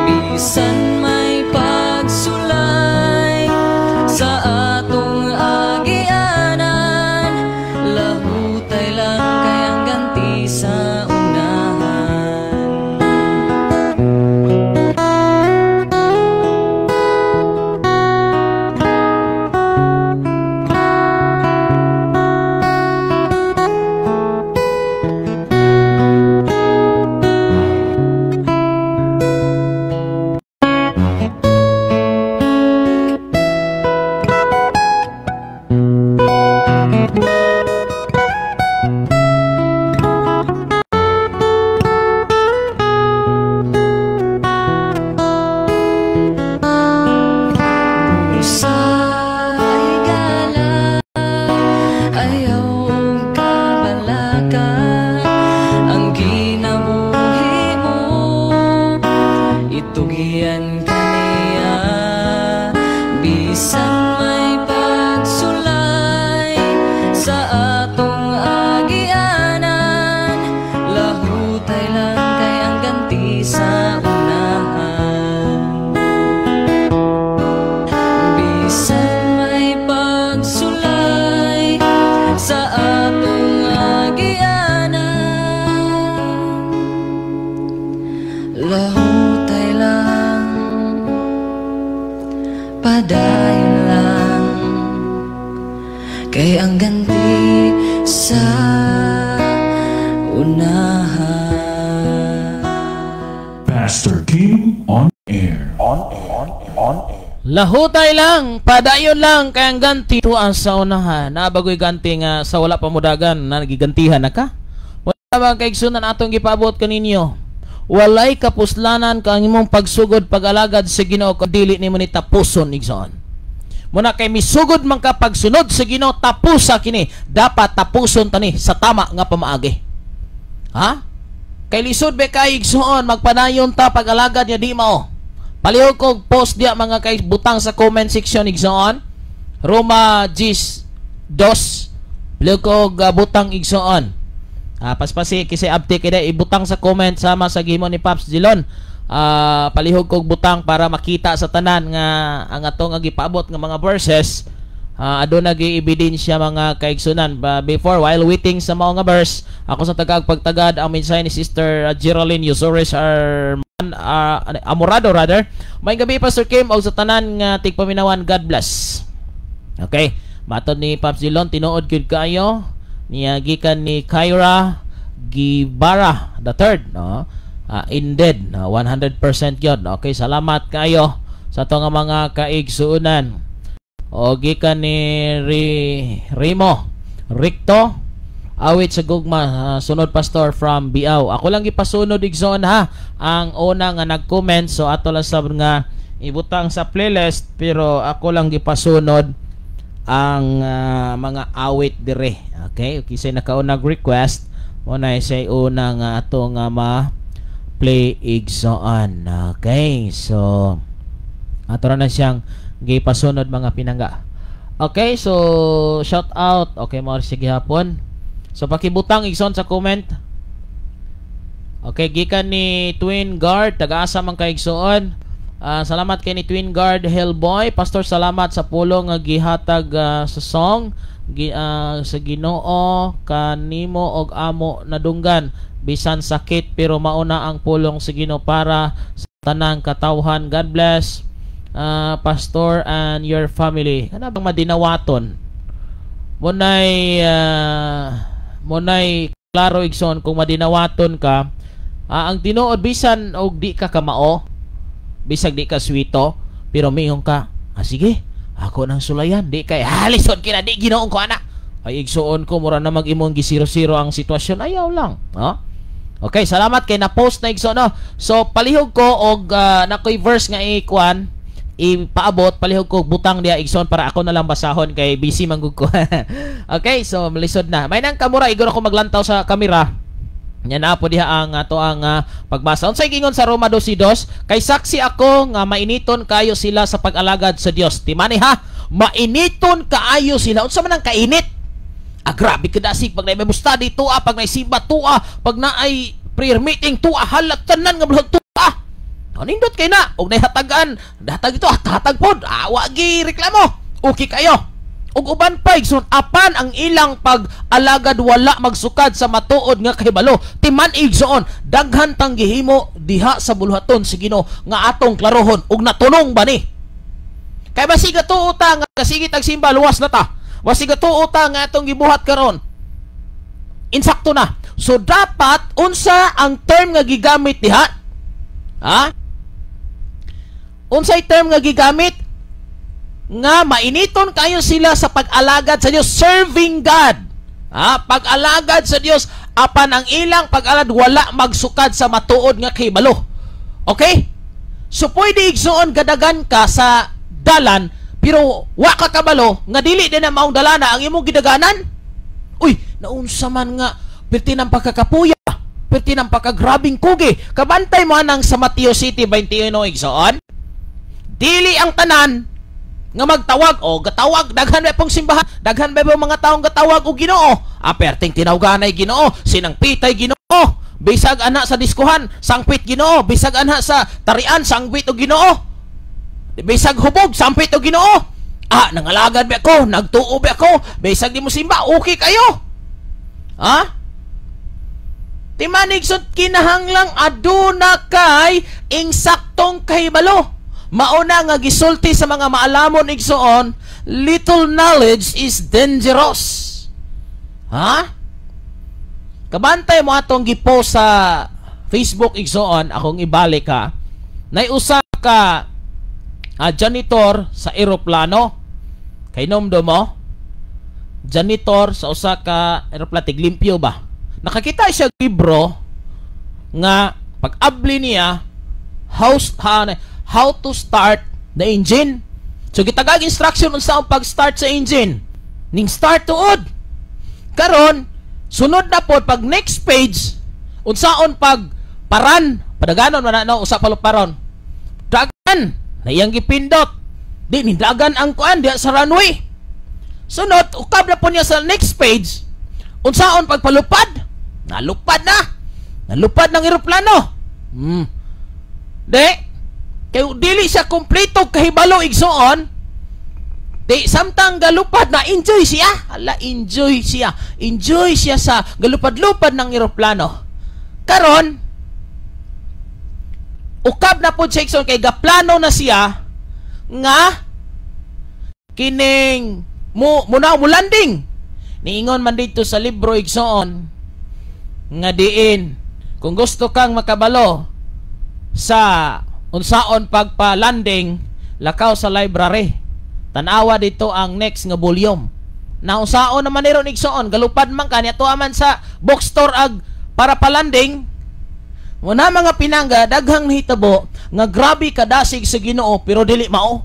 Bisan may pagsulay sa atong agianan, lahutay lang kay ang ganti sa unahan. Sa higala, ayaw og kabalaka, ang kinabuhi mo itugian kaniya. Bisan may pagsulay sa atong agianan, lahutay lang kay ang ganti sa unahan. Bisan may pagsulay sa atong agianan, lahutay lang, padayon lang, kay ang ganti sa unahan. Pastor Kim on air. On air. On air. Lahutay lang, padayon lang, kay ang ganti tuan sa unahan. Nabagoy ganti nga sa wala pa mudagan na nagigantihan na ka. Wala ba kaigsunan atong gipaabot kaninyo? Walay kapuslanan ka ang imong pagsugod pag-alagad sa Ginoo kung dili nimo ni tapuson, igsoon. Muna kay misugod man ka pagsunod sa Ginoo, tapusa kini. Dapat tapuson tani sa tama nga pamaagi. Ha? Kay lisod be kay, igsuon, magpanayon ta pag-alagad nga di mao. Palihog kog post diya, mga kay butang sa comment section, igsuon. Roma 10:2. Palihog kog butang, igsuon. Paspasi kasi abti kay ibutang sa comment sama sa gimo ni Pops Dillon. Palihog kog butang para makita sa tanan nga ang ato nga gipaabot nga mga verses aduna gi ebidensya, mga kaigsunan. Before, while waiting sa mao nga verse, ako sa tagag pagtagad ang mensahe ni Sister Geraldine Yusores Arman, Amorado rather. May gabi, Pastor Kim, og sa tanan nga tigpaminawan, God bless. Okay, matod ni Pops Dillon, tinuod gyud kaayo niya. Gikan ni Kyra Gibara the third, no? Indeed, no? 100% yun. Okay, salamat kayo sa ato nga mga kaigsuunan. O gikan ni Rimo Ricto, awit sa gugma, sunod, Pastor, from Biaw. Ako lang gipasunod, igsoon, ha, ang una nga nag-comment. So ato lang sab nga ibutang sa playlist, pero ako lang gipasunod ang mga awit dire. Okay, kisay nakaunag request mo na say una nga ato nga ma play, igsoon. Okay, so ato na siyang gipasunod, mga pinangga. Okay, so shout out. Okay, mao siya gihapon. So pakibutang, igsoon, sa comment. Okay, gikan ni Twin Guard, taga-asa man kay, igsoon? Salamat kay ni Twin Guard Hellboy. Pastor, salamat sa pulong nga gihatag sa song sa Ginoo kanimo og amo nadunggan bisan sakit, pero mauna ang pulong sa Ginoo para sa tanang katawhan. God bless, Pastor and your family. Kana bang madinawaton? Munay klaro, igsoon, kung madinawaton ka, ang tinuod, bisan og di ka kamao, bisag di ka swito, pero miingon ka, "Ah, sige, ako nang sulayan." Di kay halisod kina, di Ginoong ko ana. Ay, igsuon ko, mura na mag imong gisiro-siro ang sitwasyon. Ayaw lang, no? Okay, salamat kay na-post na, igsoon, no? So palihog ko og nakoy verse nga ikuan ipaabot, palihog ko butang diya, igsoon, para ako na lang basahon kay busy man gud ko. Okay, so lisod na. May nang kamura igor ako maglantaw sa kamera. Nya na po diha ang ato ang pagbasa. Unsay gingon sa Roma 12:2? Kay saksi ako nga mainiton kayo sila sa pag-alagad sa Dios. Timani ha, mainiton kaayo sila. Unsa man ang kainit? Ah, grabe kadasig pag naay study tuwa, pag naay simba tuwa, pag naay prayer meeting tuwa, halat tanan nga buhat tuwa. Nindot kay na, og nahatagan, hatag ito, hatag pod, ah, wa gi reklamo. Okay kayo. Ug uban pa, igsoon, apan ang ilang pag-alagad wala magsukad sa matuod nga kahibalo. Timan, igsoon, daghan tang gihimo diha sa buluhaton sa Ginoo nga atong klarohon ug natunong ba ni? Kay basiga tuo ta nga kasigi tag simba, luwas na ta. Basiga tuo ta nga atong gibuhat karon, insakto na. So dapat unsa ang term nga gigamit diha? Ha? Unsay term nga gigamit? Nga mainiton kayo sila sa pag-alagad sa Dios, serving God. Ha? Pag-alagad sa Dios, apan ang ilang pag-alagad wala magsukad sa matuod nga kahibalo. Okay? So pwede, igsuon, gadagan ka sa dalan pero wa ka kabalo nga dili din na maong dalana ang imong gidaganan. Uy, naunsa man nga perti ng pagkakapuya, perti ng pagkagrabing kugi. Kabantay mo anang sa Mateo 7:21, igsoon. Dili ang tanan nga magtawag o gatawag, daghan ba pong simbahan, daghan ba pong mga taong gatawag og Ginoo. Ah, perting tinawganay Ginoo, sinangpitay Ginoo, bisag ana sa diskuhan sangpit Ginoo, bisag ana sa tarian sangpit og Ginoo, bisag hubog sampit og Ginoo. Ah, nangalagad ba ako, nagtuo ba ako, bisag di mo simba, okay kayo. Ha? Timanig sud, kinahanglang aduna kay insaktong kahibalo. Mauna nga gisulti sa mga maalamon, igsoon, little knowledge is dangerous. Ha? Kabantay mo atong gipost sa Facebook, igsoon, akong ibalik ha. Nay usa ka janitor sa eroplano. Kay nomdo mo? Janitor sa usa ka eroplano, tiglimpyo ba? Nakakita siya libro nga pag-abli niya, how to start the engine. So gitagag instruction unsa ang pag-start sa engine. Ning start tuod. Karon, sunod na pod pag next page, unsaon pag paran, padaganon man na, no, usa paluparon. Dagan na iyang gipindot. Di nindagan ang kuan diha sa runway. Sunod, ukab na po niya sa next page. Unsaon pagpalupad? Nalupad na. Nalupad ng eroplano. Di, kay dili siya kompleto kahibalo, igsoon. Di, samtang galupad na, enjoy siya. Hala, enjoy siya. Enjoy siya sa galupad-lupad ng eroplano. Karon, ukab na po siya, igsoon, kay gaplano na siya nga kining mo muna mo landing. Niingon man dito sa libro, igsoon, nga diin kung gusto kang makabalo sa unsaon pagpa-landing, lakaw sa library, tanawa dito ang next nga volume na unsaon naman ni ron, igsoon. Galupad man ka niya, tuwa man sa bookstore ag para pa-landing. Muna mga pinangga, daghang nahitabo nga grabe kadasig sa Ginoo pero dili mao.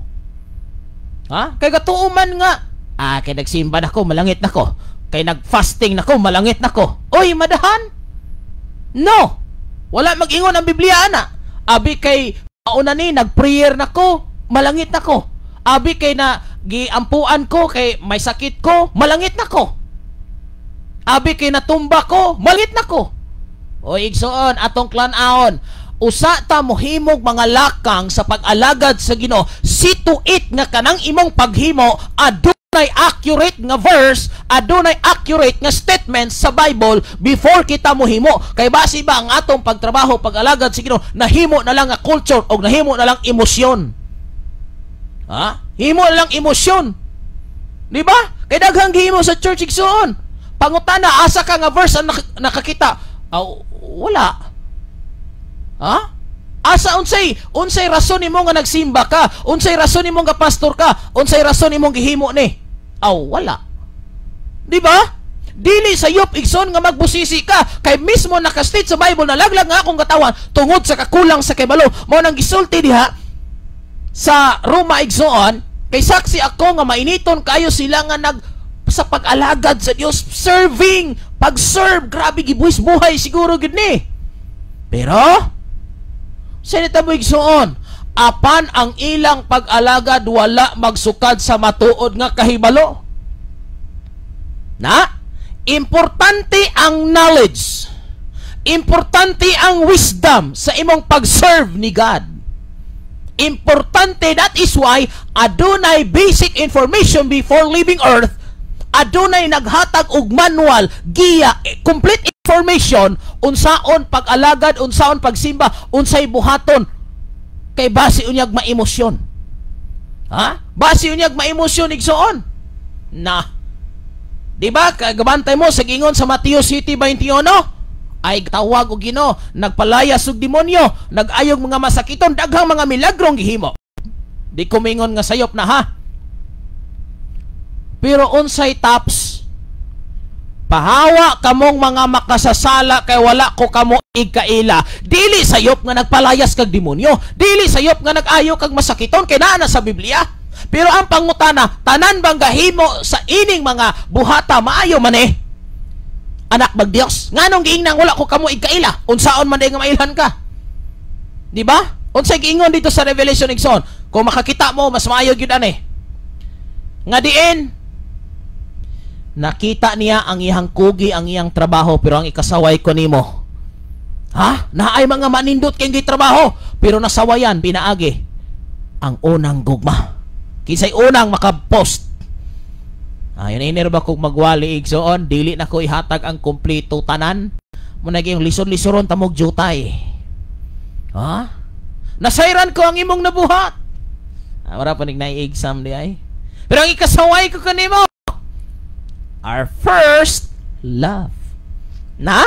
Ha? Kay gatuo man nga, ah, kay nagsimba na ko, malangit na ko. Kay nagfasting na ko, malangit na ko. Oy, madahan. No. Wala mag-ingon ang Biblia ana. Abi kay mauna ni nagprayer na ko, malangit na ko. Abi kay na giampuan ko kay may sakit ko, malangit na ko. Abi kay natumba ko, malangit na ko. O igsoon, atong klan-aon, usa ta mohimog mga lakang sa pag-alagad sa Ginoo, see to it nga kanang imong paghimo adunay accurate nga verse, adunay accurate nga statement sa Bible before kita mohimo. Kay basi ba ang atong pagtrabaho, pag-alagad sa Ginoo, nahimo na lang nga culture o nahimo na lang emosyon. Ha? Himo na lang emosyon. Di ba? Kay daghang gihimo sa church, igsoon. Pangutana, asa ka nga verse ang nakakita? Aw, wala. Ha? Asa unsay unsay rason nimo nga nagsimba ka? Unsay rason nimo nga pastor ka? Unsay rason nimong gihimo ni? Aw, wala. Di ba? Dili sayop, igsoon, nga magbusisi ka kay mismo nakastate sa Bible na laglag nga akong katawan tungod sa kakulang sa kahibalo. Mao nang gisulti diha sa Roma, igsoon, kay saksi ako nga mainiton kayo sila nga nag sa pag-alagad sa Dios, serving, pag-serve, grabe gibuwis buhay siguro gid ni. Pero sa mo, igsoon, apan ang ilang pag-alagad wala magsukad sa matuod nga kahibalo. Na, importante ang knowledge. Importante ang wisdom sa imong pag-serve ni God. Importante, that is why adunay basic information before leaving earth, adunay naghatag og manual, giya, complete information unsaon pag-alagad, unsaon pagsimba, unsay buhaton kay basi unyag maemosyon. Ha? Basi unyag maemosyon, igsoon. Na. Di ba? Kagabantay mo sa gingon sa Mateo 7:21 ay tawag og Ginoo, nagpalayas og demonyo, nag-ayog mga masakiton, daghang mga milagrong gihimo. Di ko mingon nga sayop na, ha. Pero unsay tops? Pahawa kamong mga makasasala kay wala ko kamo igkaila. Dili sayop nga nagpalayas kag demonyo, dili sayop nga nag-ayo kag masakiton kay naa na sa Biblia. Pero ang pangutana, tanan bang gahimo sa ining mga buhata maayo man eh? Anak bag Dios? Nganong giingnang wala ko kamo igkaila? Unsaon man nga mailhan ka? Di ba? Unsay giingon dito sa Revelation, igsoon? Kung makakita mo, mas maayo gyud ani. Nga diin nakita niya ang iyang kugi, ang iyang trabaho, pero ang ikasaway ko nimo. Ha? Naay mga manindot kay trabaho, pero nasawayan pinaagi ang unang gugma. Kinsay unang makapost? Ayon inir ba kung magwali, igsoon, dili na ko ihatag ang kompleto tanan. Mo naging lisod-lisoron tamog jutay. Ha? Nasayran ko ang imong nabuhat. Ah, wala pa nig exam di ay. Pero ang ikasaway ko kanimo, our first love. Na?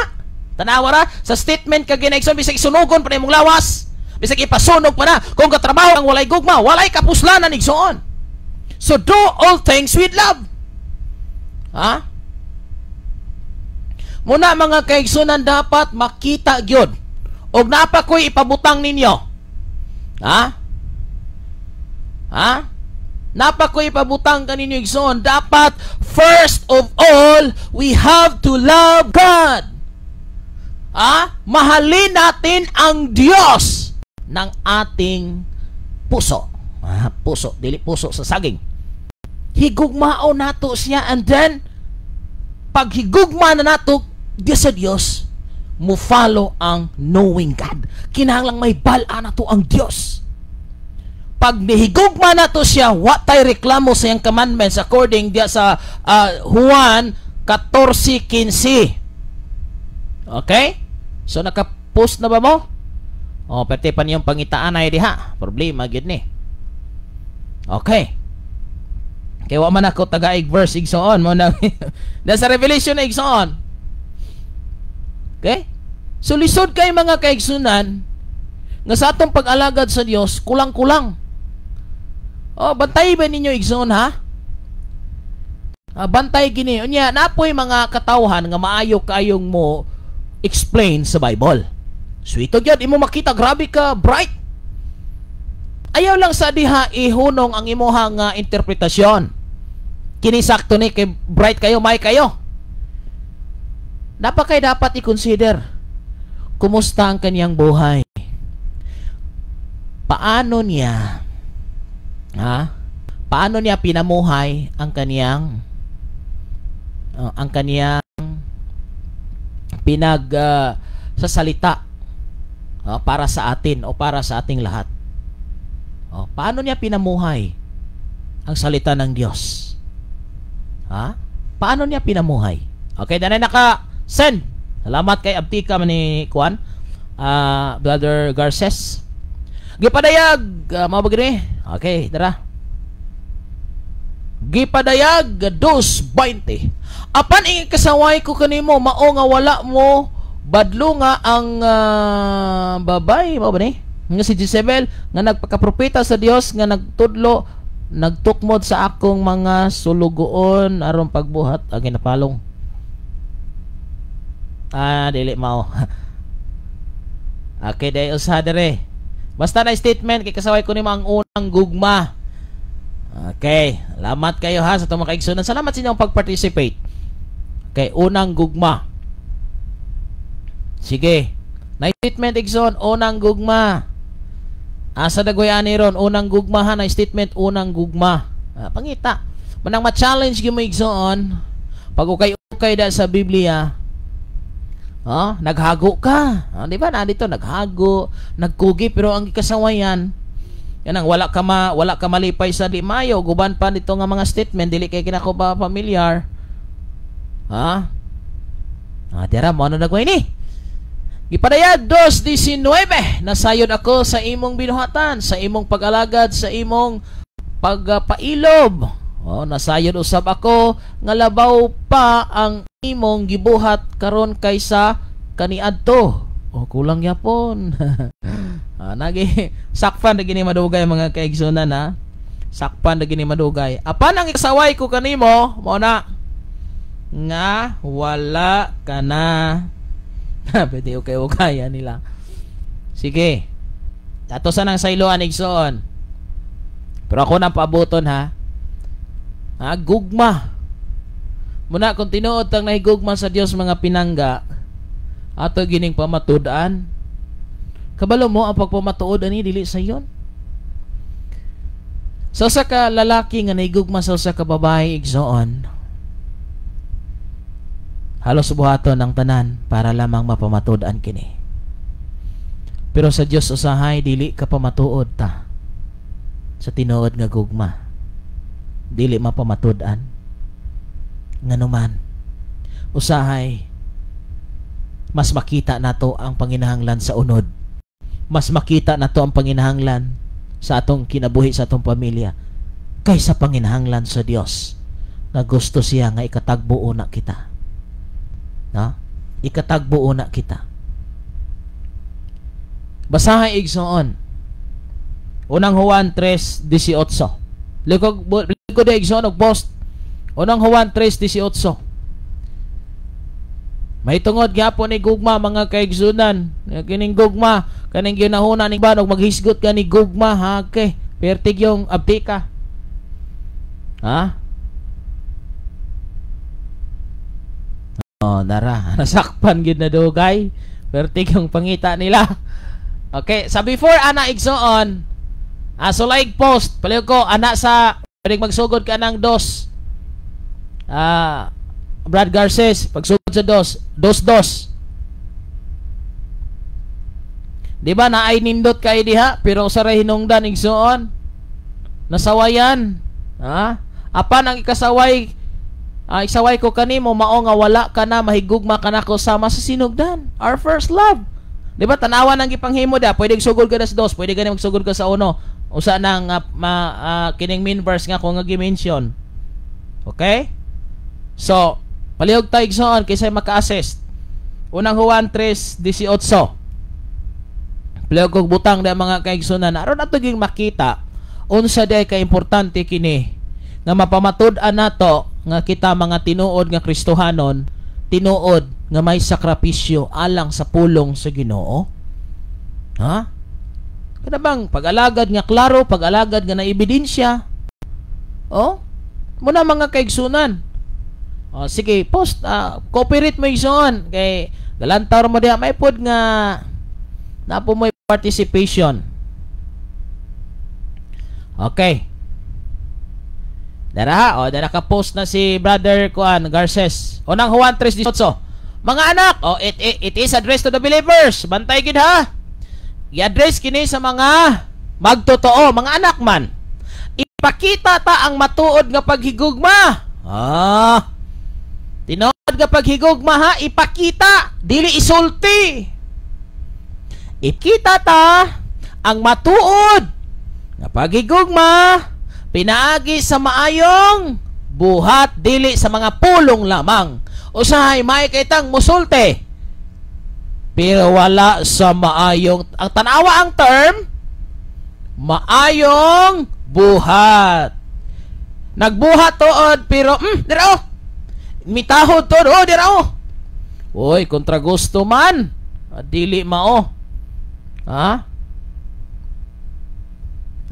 Tanawa ra sa statement kag ginaigsoon, bisag isunugon pa na imong lawas, bisag ipasunog pa na kung katrabaho ang walay gugma, walay kapuslanan, igsoon. So do all things with love. Ha? Muna mga kaigsunan, dapat makita gyud og napa ko'y ipabutang ninyo. Ha? Ha? Napakoy pabutang kaninyo, igsoon. Dapat, first of all, we have to love God. Ah, mahalin natin ang Diyos ng ating puso. Ah, puso, dili puso sa saging. Higugmao nato siya, and then pag higugma na nato Diyos sa Diyos, mo follow ang knowing God. Kinahanglang may bal-a nato ang Diyos. Pag nihigugma nato siya, wa tay reklamo sa iyang commandments according diya sa Juan 14:15. Okay? So naka-post na ba mo? O, pwede pa niyong pangitaan ay diha. Problema gyud ni. Okay. Kay wa man ako tagaig verse, igsoon mo na. Nasa Revelation na, igsoon. Okay? So lisod kay, mga kaigsunan, nga sa atong pag-alagad sa Dios kulang-kulang. Oh, bantay ba ninyo, igsoon, ha? Ah, bantay gini. Unya, napoy mga katawhan nga maayo kayong mo explain sa Bible. Sweet gyud imo makita, grabe ka bright. Ayaw lang sa diha ihunong ang imuha nga interpretasyon. Kini sakto ni kay bright kayo, may kayo. Napakay dapat i-consider kumusta ang kanyang buhay. Paano niya, ha? Paano niya pinamuhay ang kaniyang pinag sa salita para sa atin o para sa ating lahat? Oh, paano niya pinamuhay ang salita ng Diyos? Ha? Paano niya pinamuhay? Okay, danay naka send. Salamat kay Abtika man ni Kuan. Brother Garces. Gipadayag, mao ba gini? Okay, tara. Gipadayag 2:20. Apan ing kasaway ko kanimo mao nga wala mo badlunga ang babay, mao ba ni? Nga si Jezebel nga nagpakapropeta sa Dios nga nagtudlo nagtukmod sa akong mga sulugoon aron pagbuhat ang ginapalong. Ah, dili mao. Okay, dahil usa dere. Basta na statement kay kasaway ko nimo ang unang gugma. Okay, salamat kayo ha sa itong mga kaigsunan. Salamat sa inyong pag-participate. Okay, unang gugma. Sige. Na statement, igsoon, unang gugma. Asa dagoy ani ron, unang gugma ha, na statement unang gugma. Ah, pangita. Manang ma-challenge gyud mo, igsoon. Pag ukay-ukay da sa Biblia, oh, naghago ka. Ah, di ba? Na dito naghago, nagkugi, pero ang gikasawayan yan ang wala ka malipay sa di mayo guban pa nito nga mga statement dili kay kinako pa familiar. Ha? Ah, dira mo ano nagway ni? Gipadayag 2:19, nasayod ako sa imong binuhatan, sa imong pag-alagad, sa imong pagpailob. Oh, nasayod usab ako nga labaw pa ang imong gibuhat karon kaysa kaniadto. Oh, kulang yapon. Ah, nagi sakpan na gini madugay, mga kaigsunan, ha. Sakpan na gini madugay. Apan ang ikasaway ko kanimo mao na nga wala ka na. Pwede ukay-ukay nila. Sige. Ato sa nang sayloan, igsoon. Pero ako nang paabuton ha. Ha, gugma. Muna kung tinuod tang nahigugma sa Dios, mga pinangga, ato gining pamatud-an. Kabalo mo ang pagpamatuod ani dili sa yon. Sa usa ka lalaki nga nahigugma sa usa ka babae, igsoon, halos buhaton ang tanan para lamang mapamatud-an kini. Pero sa Dios usahay dili ka pamatuod ta sa tinuod nga gugma. Dili mapamatud-an. Nganuman, usahay mas makita nato ang panginahanglan sa unod. Mas makita nato ang panginahanglan sa atong kinabuhi, sa atong pamilya, kaysa panginahanglan sa Dios nga gusto siya nga ikatagbo una kita. No? Ikatagbo una kita. Basahay, igsoon. Unang Juan 3:18. Likod likod, igsoon, og post. Unang Juan 3:18. May tungod gyapon ni gugma, mga kaigsunan. Kining gugma kaning ginahuna ni banog maghisgot ka ni gugma ha, okay. Pertig yung abtika. Ha? Oh, nara. Nasakpan gid na dugay. Pertig yung pangita nila. Okay, sa before ana igsoon, so like post, palihog ko ana sa pwedeng magsugod ka ng dos. Brad Garces, pagsugod sa dos, dos dos. Di ba naay nindot kay diha pero sa hinungdan igsoon nasawayan. Ha? Apan ang ikasaway, isaway ko kanimo mao nga wala ka na mahigugma kanako sama sa sinugdan. Our first love. Di ba tanawan ang gipanghimo da, pwede sugod ka sa dos, pwede gani magsugod ka sa uno. Usa nang kining main verse nga ko nga gi-mention. Okay? So, palihog ta igsoon kaysa maka-assist. Unang Juan 3:18. Palihog kog butang da mga kaigsunan aron ato gyud makita unsa day ka importante kini nga mapamatud-an nato nga kita mga tinuod nga Kristohanon, tinuod nga may sakripisyo alang sa pulong sa Ginoo. Ha? Kana bang pag-alagad nga klaro, pag-alagad nga na ebidensya? Oh? Muna mga kaigsunan. Oh, sige, post, cooperate mo igsoon kay galantaw mo diha may pod nga napo mo participation. Okay. Dara, oh, dara ka post na si Brother Kuan Garces. Unang Juan 3:18. Mga anak, oh, it is addressed to the believers. Bantay gid ha. I-address kini sa mga magtotoo, mga anak man. Ipakita ta ang matuod nga paghigugma. Ah. Tinuod nga paghigugma ha, ipakita, dili isulti. Ipakita ta ang matuod nga paghigugma pinaagi sa maayong buhat, dili sa mga pulong lamang. Usahay may kitang musulte pero wala sa maayong, ang tanawa ang term maayong buhat. Nagbuhat tuod pero dira oh. Mitahod tuod oh dira oh. Oy, kontra gusto man. Dili mao. Ha?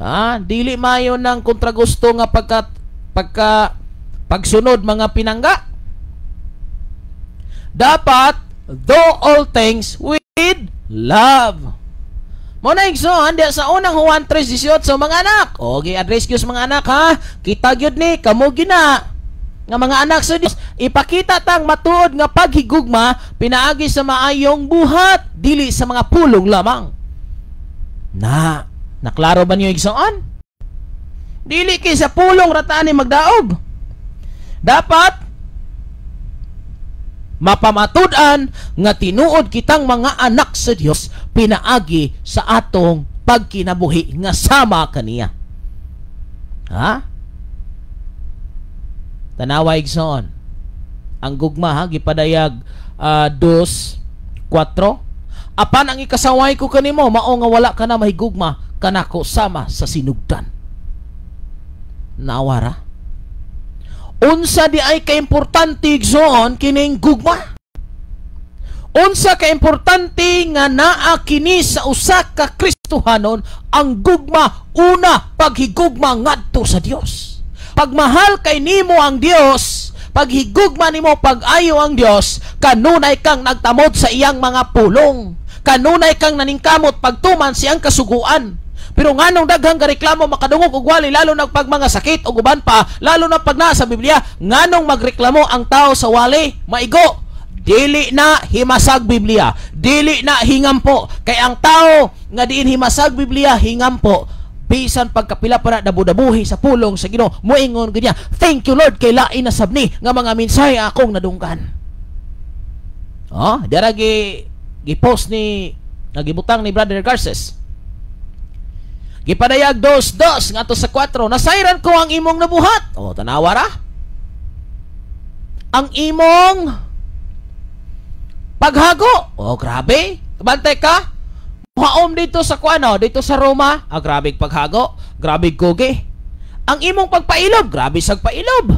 Ha, dili mayo ng kontragusto nga pagka pagsunod mga pinangga. Dapat do all things with love. Mo na igsoon diha sa unang Juan 3:18 mga anak. O gi-address gyud sa mga anak ha. Kita gyud ni kamo gina nga mga anak sa Dios, ipakita tang matuod nga paghigugma pinaagi sa maayong buhat, dili sa mga pulong lamang. Na naklaro ba niyo igsoon? Dili kay sa pulong rataan ni magdaog. Dapat mapamatud-an nga tinuod kitang mga anak sa Dios pinaagi sa atong pagkinabuhi nga sama kaniya. Ha? Tanawa igsoon. Ang gugma ha gipadayag 2:4. Apan ang ikasaway ko kanimo mao nga wala ka na mahigugma kanako sama sa sinugdan. Nawara. Unsa di ay kaimportante igsoon kining gugma? Unsa kaimportante nga naa kini sa usa ka Kristohanon ang gugma, una paghigugma ngadto sa Dios. Pagmahal kay nimo ang Dios, paghigugma nimo pag-ayo ang Dios, kanunay kang nagtamod sa iyang mga pulong. Kanunay kang naningkamot pagtuman siyang kasuguan. Pero nganong daghang gareklamo makadungog og wali, lalo na pag mga sakit o uban pa, lalo na pag naa sa Biblia, nganong magreklamo ang tao sa wali, maigo, dili na himasag Biblia, dili na hingampo. Kay ang tao nga diin himasag Biblia, hingampo, bisan pagkapila pa na dabu-dabuhi sa pulong sa Ginoo, moingon gid niya, thank you Lord kay lain na sab ni nga mga mensahe akong nadunggan. Oh, dara gi gi-post ni nagibutang ni Brother Garces. Gipadayag 2:2 ngadto sa 4, nasayran ko ang imong nabuhat. Oh, tanawa ra. Ang imong paghago. Oh, grabe. Bantay ka. Muhaom dito sa kuano, dito sa Roma. Ah, grabe paghago, grabe kugi. Ang imong pagpailob, grabe sag pailob.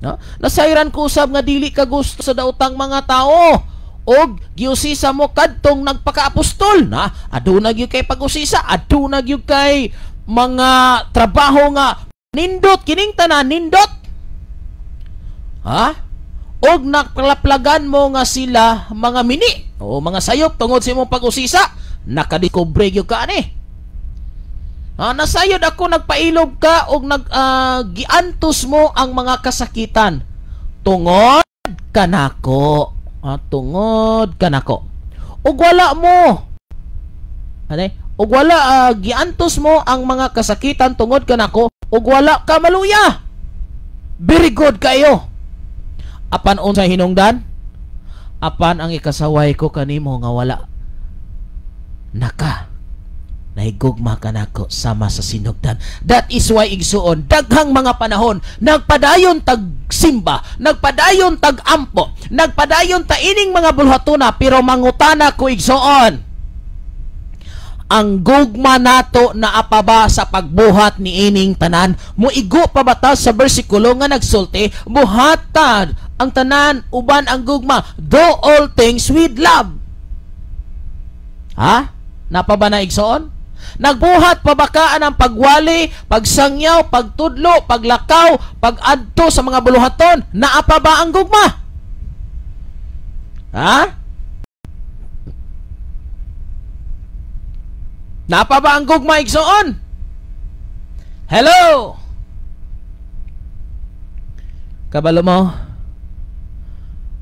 No? Nasayran ko usab nga dili ka gusto sa daotang mga tao. Og giusisa mo kadtong nagpakaapostol na aduna gyud kay pag-usisa, aduna gyud kay mga trabaho nga Nindot kining tanan, nindot. Ha? Og naklaplagan mo nga sila mga mini o mga sayop tungod sa imong pag-usisa, nakadiskubre gyud ka ani. Ha, nasayod ako nagpailob ka og nag giantos mo ang mga kasakitan tungod kanako. Ha, tungod kanako. Og wala mo. Ano? Og wala giantos mo ang mga kasakitan tungod kanako og wala ka maluya. Very good kayo. Apan unsa hinungdan? Apan ang ikasaway ko kanimo nga wala naka nahigugma kanako sama sa sinugdan. That is why, igsuon, daghang mga panahon nagpadayon tag simba, nagpadayon tag ampo, nagpadayon ta ining mga bulhatuna, pero mangutana ko, igsuon, ang gugma nato na apaba sa pagbuhat ni ining tanan? Muigo pa ba ta sa bersikulo nga nagsulti, buhatan ang tanan uban ang gugma, do all things with love? Ha? Napa ba na, igsoon? Nagbuhat pa ba ka ang pagwali, pagsangyaw, pagtudlo, paglakaw, pagadto sa mga buluhaton? Naa pa ba ang gugma? Ha? Napa ba ang gugma, igsoon? Hello? Kabalo mo,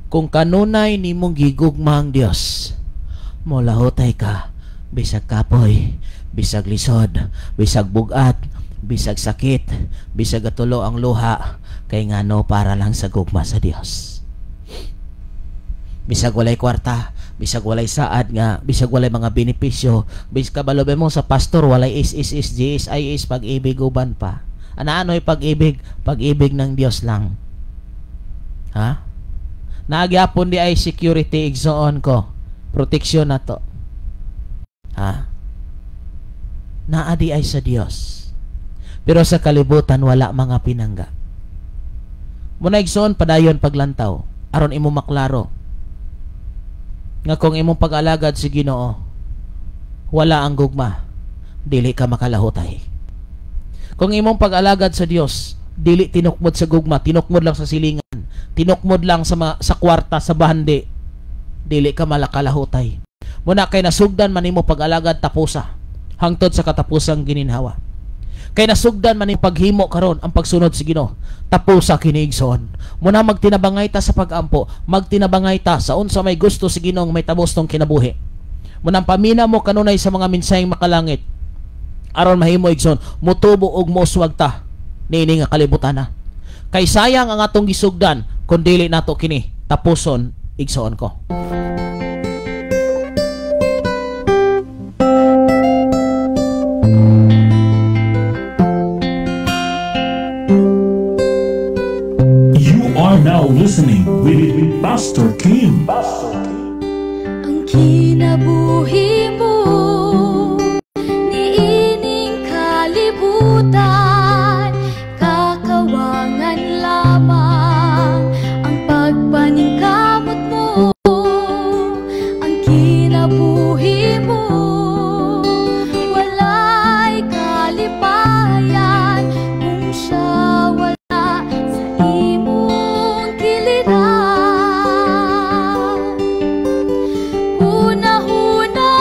kung kanunay nimong gigugma ang Dios, molahotay ka, bisag kapoy, bisag lisod, bisag bugat, bisag sakit, bisag atulo ang luha, kay ngano para lang sa gugma sa Dios. Bisag walay kwarta, bisag walay saad nga, bisag walay mga benepisyo, bisag kabalo mo sa pastor walay is is is G S I S pag-ibig uban pa. Ana-ano'y pag-ibig? Pag-ibig ng Dios lang. Ha? Naagyapon di ay security, igsoon ko. Proteksyon na to. Ha? Naa di ay sa Dios. Pero sa kalibutan wala mga pinangga. Muna, igsoon, padayon paglantaw aron imo maklaro nga kung imong pag-alagad si Ginoo wala ang gugma, dili ka makalahutay. Kung imong pag-alagad sa Dios dili tinukmod sa gugma, tinukmod lang sa silingan, tinukmod lang sa kwarta, sa bahandi, dili ka malakalahutay. Muna kay nasugdan man imo pag-alagad, tapusa hangtod sa katapusang gininhawa. Kay nasugdan man imo paghimo karon ang pagsunod sa Ginoo, tapusa kini, igsoon. Muna magtinabangay ta sa pag-ampo, magtinabangay ta sa unsa may gusto si Ginoo may tabos tong kinabuhi. Muna pamina mo kanunay sa mga minsaheng makalangit aron mahimo, igsoon, mutubo og mouswag ta niini nga kalibutan na. Kay sayang ang atong gisugdan kun dili nato kini tapuson, igsoon ko. You are now listening with Pastor Kim. Ang kinabuhi mo niining kalibutan, kakawangan lamang ang pagpaningkamot mo. Ang kinabuhi mo walay kalipayan kung siya wala sa imong kiliran. Una-una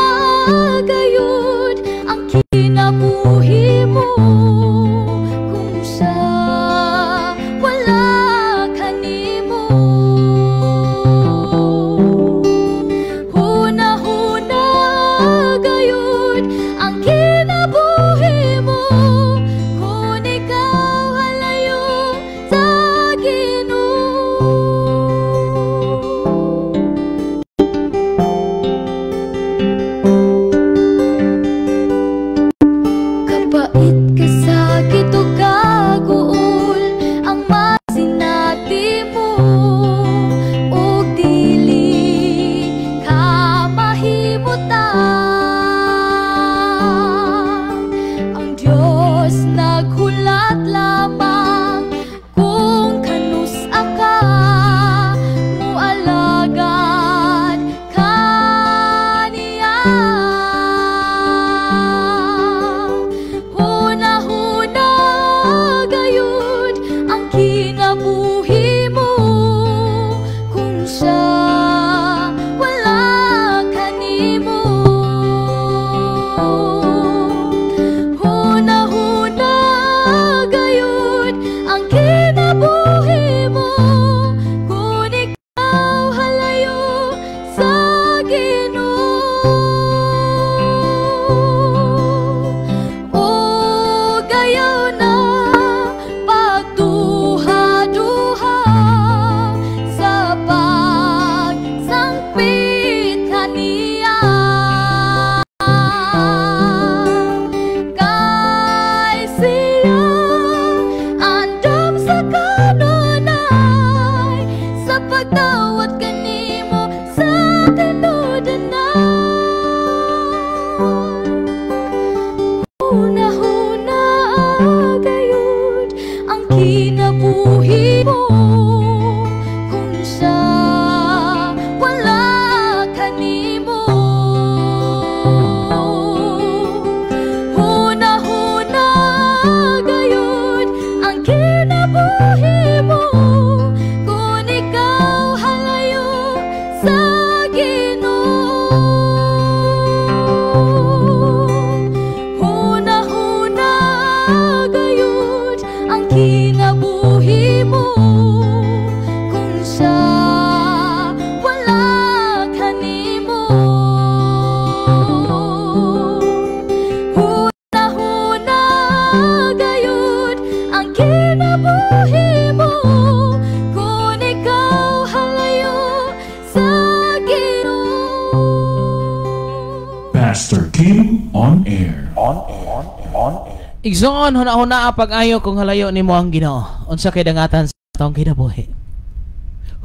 Igsoon, huna-huna pag-ayo kung halayo nimo ang Ginoo. Unsa kay dangatan sa atong kinabuhi?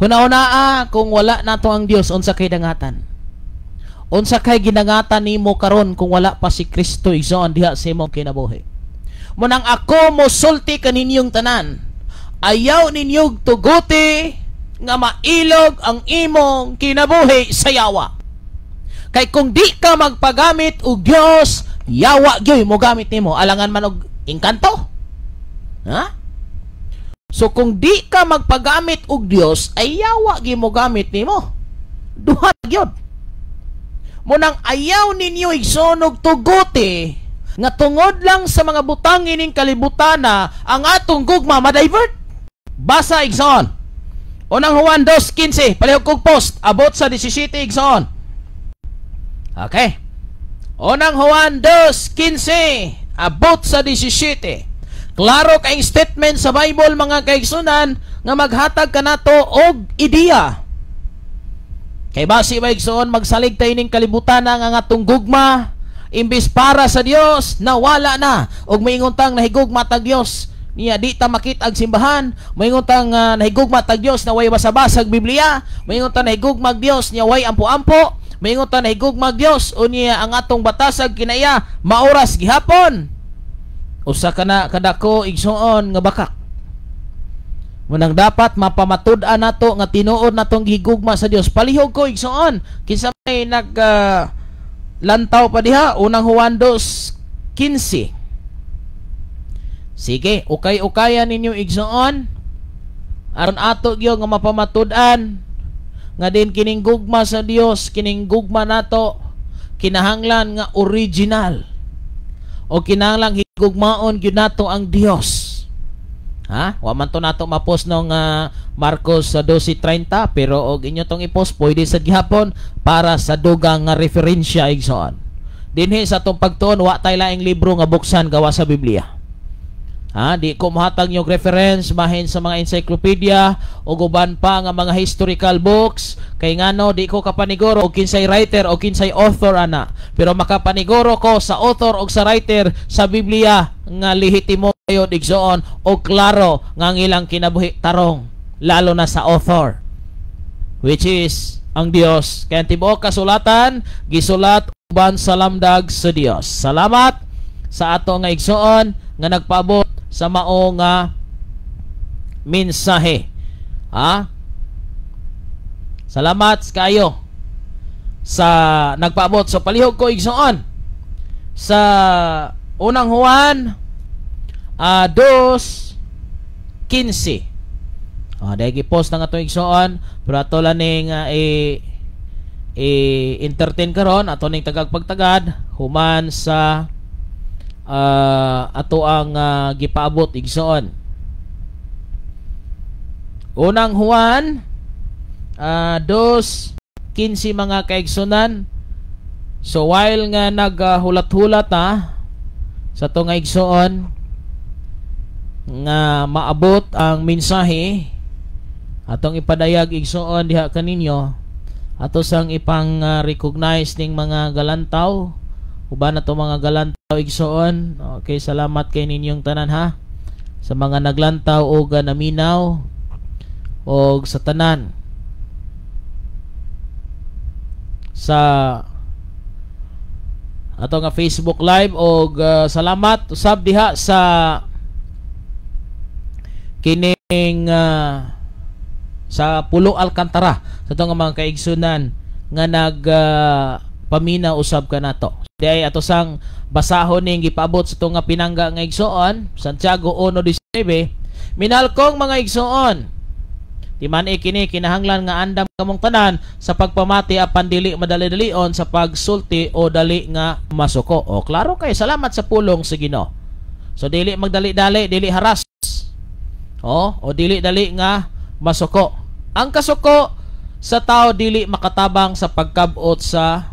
Huna-huna kung wala nato ang Dios, unsa kay dangatan? Unsa kay ginangatan nimo karon kung wala pa si Kristo, igsoon, diha sa imong kinabuhi? Munang ako mosulti kaninyong tanan. Ayaw ninyong tuguti nga mailog ang imong kinabuhi sa yawa. Kay kung di ka magpagamit og Dios, yawa gyoy mo gamit nimo, alangan man og engkanto. Ha? So kung di ka magpagamit og Dios, ay yawa gyud mo gamit nimo. Duha gyud. Munang ayaw ninyo, igsoon, og tuguti nga tungod lang sa mga butang ining kalibutana ang atong gugma ma-divert. Basa, igsoon. Unang Juan 2:15, palihog kog post abot sa 17, igsoon. Okay. Unang Juan 2:15 abot sa 17. Klaro kay statement sa Bible, mga kaigsunan, nga maghatag kanato og ideya. Kay basi ba, igsoon, magsalig tayo ning kalibutan nga ang atong gugma imbis para sa Dios nawala na, og moingon tang nahigugma tag Dios niya di ta makita ang simbahan, moingon tang nahigugma tag Dios na way basa-basag Biblia, moingon tang nahigugma ag Dios niya way ampo-ampo, moingon ta nahigugma ag Dios unya ang atong batasag kinaya maoras gihapon. Usa ka na kadako, igsoon, nga bakak. Munang dapat mapamatud-an nato nga tinuod natong gihigugma sa Dios. Palihog ko, igsoon, kinsa may nag lantaw pa diha, Unang Juan 2:15. Sige, ukay-ukayan ninyo, igsoon, aron ato gyud nga mapamatud-an nga din kining gugma sa Dios, kining gugma nato kinahanglan nga original o kinahanglan higugmaon gyud nato ang Dios. Ha? Wa man to nato ma-post nung Marcos sa 12:30, pero og inyo tong i-post pwede sa gihapon para sa dugang nga referensya, igsoon. Dinhi sa atong pagtuon wa tay laing libro nga buksan gawa sa Biblia. Ha, di ko mohatag yung reference mahin sa mga encyclopedia o uban pa nga mga historical books, kay ngano di ko kapaniguro og kinsay writer o kinsay author ana. Pero makapaniguro ko sa author og sa writer sa Biblia nga lehitimo kayo, igsoon, o klaro nga ang ilang kinabuhi tarong, lalo na sa author, which is ang Dios. Kaya ang tibuok kasulatan gisulat uban sa lamdag sa Dios. Salamat sa ato nga igsoon nga nagpaabot sa mao nga mensahe. Ha? Salamat kayo sa nagpaabot. So palihog ko, igsoon, sa Unang Juan 2:15. Ah, dahil gi-post na nga itong igsoon, pero ato lang ning i-entertain karon ato ning tagag pagtagad human sa ato ang gipaabot, igsoon. Unang Juan 2:15, mga kaigsunan. So while nga naghulat-hulat na sa to nga igsoon nga maabot ang mensahe atong ipadayag, igsoon, diha kaninyo, ato sang ipang recognize ning mga galantaw, uban na to mga galantaw, igsoon. Okay, salamat kay ninyong tanan, ha, sa mga naglantaw o naminaw og sa tanan sa ato nga Facebook Live, og salamat usab diha sa kining sa Pulo Alcantara sa ato nga mga kaigsunan nga nag pamina usab kanato. Di ato sang basahon ning gipaabot sa nga pinangga nga igsoon, Santiago 1:19. Minalkong mga igsoon, timan kini kinahanglan nga andam kamong tanan sa pagpamati apan dili madali-dalion sa pagsulti o dali nga masuko. O klaro kay salamat sa pulong sa Ginoo. So dili magdali-dali, dili haras. O dili dali nga masuko. Ang kasuko sa tao dili makatabang sa pagkabot sa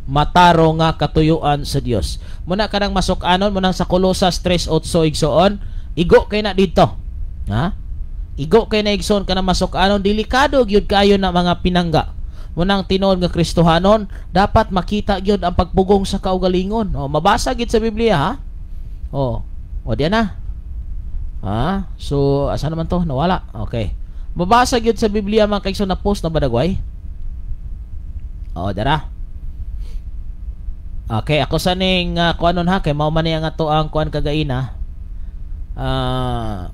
mataro nga katuyuan sa Dios. Muna kanang masuk-anon munang sa Colosas 3:8, igsoon, igo kay na didto. Ha? Igo kay na, igsoon, kanang masuk-anon, delikado gyud kayo na mga pinangga. Munang tinuod nga Kristohanon dapat makita gyud ang pagpugong sa kaugalingon. O mabasa gyud sa Biblia, ha? O. O diyan na. Ha? So asa naman to? Nawala. Okay. Mabasa gyud sa Biblia, mga kaigsoon, na post na badagway. O dara. Okay, ako sa ning kuanon ha, kay mao man niya nga to ang kuan kagaina.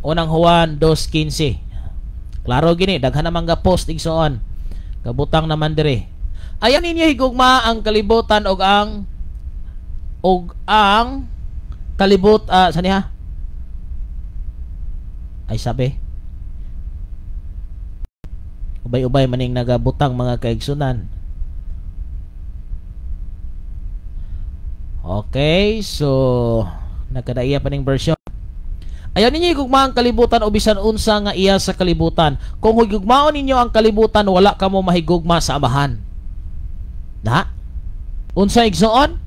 Unang Juan 2:15. Klaro gini, daghan naman ga post, igsoon. Kabutang naman dire. Ayaw ninyo higugma ang kalibutan og ang kalibot sa niya. Ay, sabi. Ubay-ubay maning nagabutang, mga kaigsunan. Okay, so nagkadaiya pa ning version. Ayaw ninyo higugma ang kalibutan o bisan unsa nga iya sa kalibutan. Kung higugmaon ninyo ang kalibutan, wala kamo mahigugma sa Amahan. Na? Unsa, igsoon?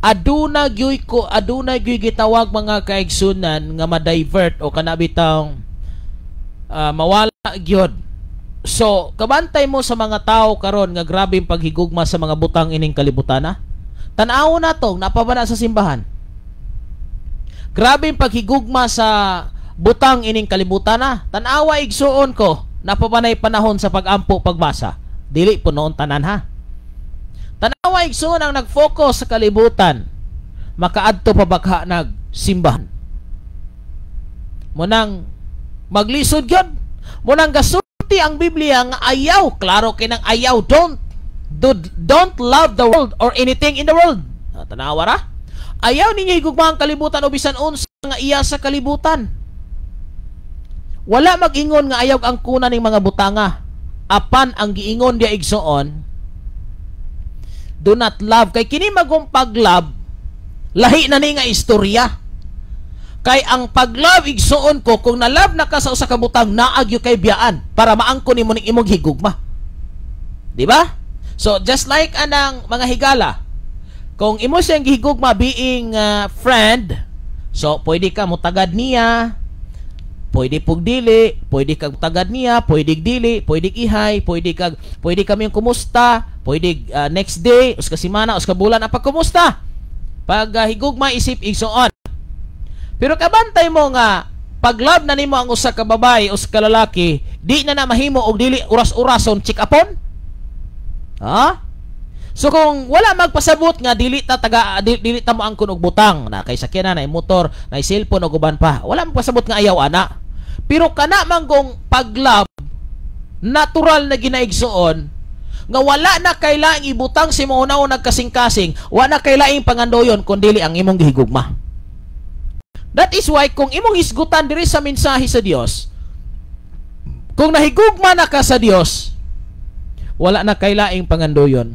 Aduna gyuy gitawag, mga kaigsunan, nga ma-divert o kana bitang mawala gyud. So, kabantay mo sa mga tao karon nga grabe paghigugma sa mga butang ining kalibutan na. Tan-aw na to, napabana sa simbahan. Grabe paghigugma sa butang ining kalibutan na. Tan-awa, igsuon ko, napabanay panahon sa pag-ampo, pagbasa. Dili po noon tanan ha. Tanawa, igsuon, ang nag-focus sa kalibutan, makaadto pa bakha nagsimbahan. Munang maglisod gyud. Munang gasulti ang Biblia nga ayaw, klaro kinang ayaw, don't love the world or anything in the world. Tanawa ra. Ayaw ninyo higugma ang kalibutan o bisan unsa nga iya sa kalibutan. Wala mag-ingon nga ayaw ang kuna ning mga butanga. Apan ang giingon dia, igsoon, do not love, kay kini magong pag-love, lahi na ni nga istorya. Kay ang pag-love, igsuon ko, kung na-love na ka sa usa ka butang, naagyo kay biyaan para maangkon nimo ning imong higugma. Di ba? So just like anang mga higala, kung imo siyang gihigugma being friend, so pwede ka mutagad niya, pwede pug dili, pwede kag tagad niya, pwede dili, pwede ihay, pwede kami yung kumusta, pwede next day, usa ka semana, usa ka bulan ang pagkumusta. Pag higugma isip igsoon. Pero kabantay mo nga pag love na nimo ang usa ka babae o usa ka lalaki, di na na mahimo og dili oras-orason check upon. Ha? So kung wala magpasabot nga dili ta taga dili ta mo angkon og butang na kay sakyanan, na motor, na cellphone og uban pa. Wala magpasabot nga ayaw ana. Pero kana manggong pag-love, natural na ginaigsoon nga wala na kailangang ibutang si mo una nagkasing-kasing, wala na kailangang pangandoyon kun dili ang imong gihigugma. That is why kung imong hisgutan diri sa mensahe sa Dios, kung nahigugma na ka sa Dios, wala na kailaing pangandoyon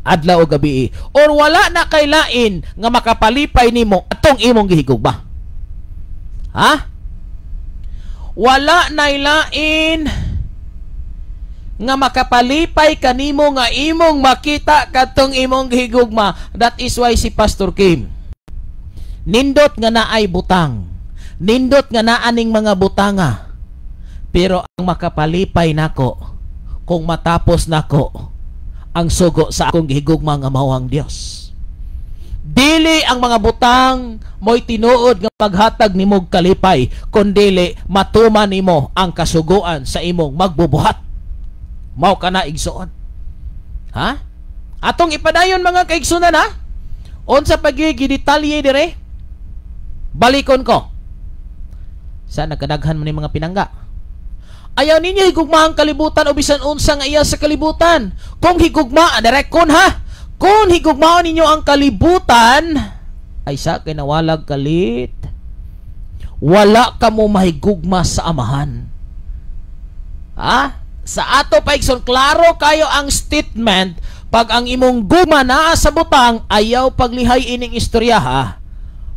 adlaw o gabi, or wala na kailain nga makapalipay nimo atong imong gihigugma. Ha? Wala na ilain nga makapalipay kanimo nga imong makita katong imong gihigugma. That is why si Pastor Kim, nindot nga naay butang, nindot nga naaning mga butanga, pero ang makapalipay nako kung matapos nako ang sugo sa akong gihigugma nga mao ang Dios. Dili ang mga butang mo'y tinuod nga paghatag nimog kalipay, kundili matuman nimo ang kasuguan sa imong magbubuhat. Mao kana, igsoon. Ha? Atong ipadayon, mga kaigsunan, ha? Unsa pagigi detalye dire? Balikon ko. Sa nagkadaghan man ni mga pinangga. Ayaw ninyo higugma ang kalibutan o bisan unsa nga iya sa kalibutan. Kung higugma, direct kon ha. Kung higugmaon ninyo ang kalibutan, ay sa kay nawalag kalit. Wala kamo mahigugma sa Amahan. Ha? Sa ato pa, igsoon, klaro kayo ang statement, pag ang imong gugma naa sa butang, ayaw paglihay ining istorya ha.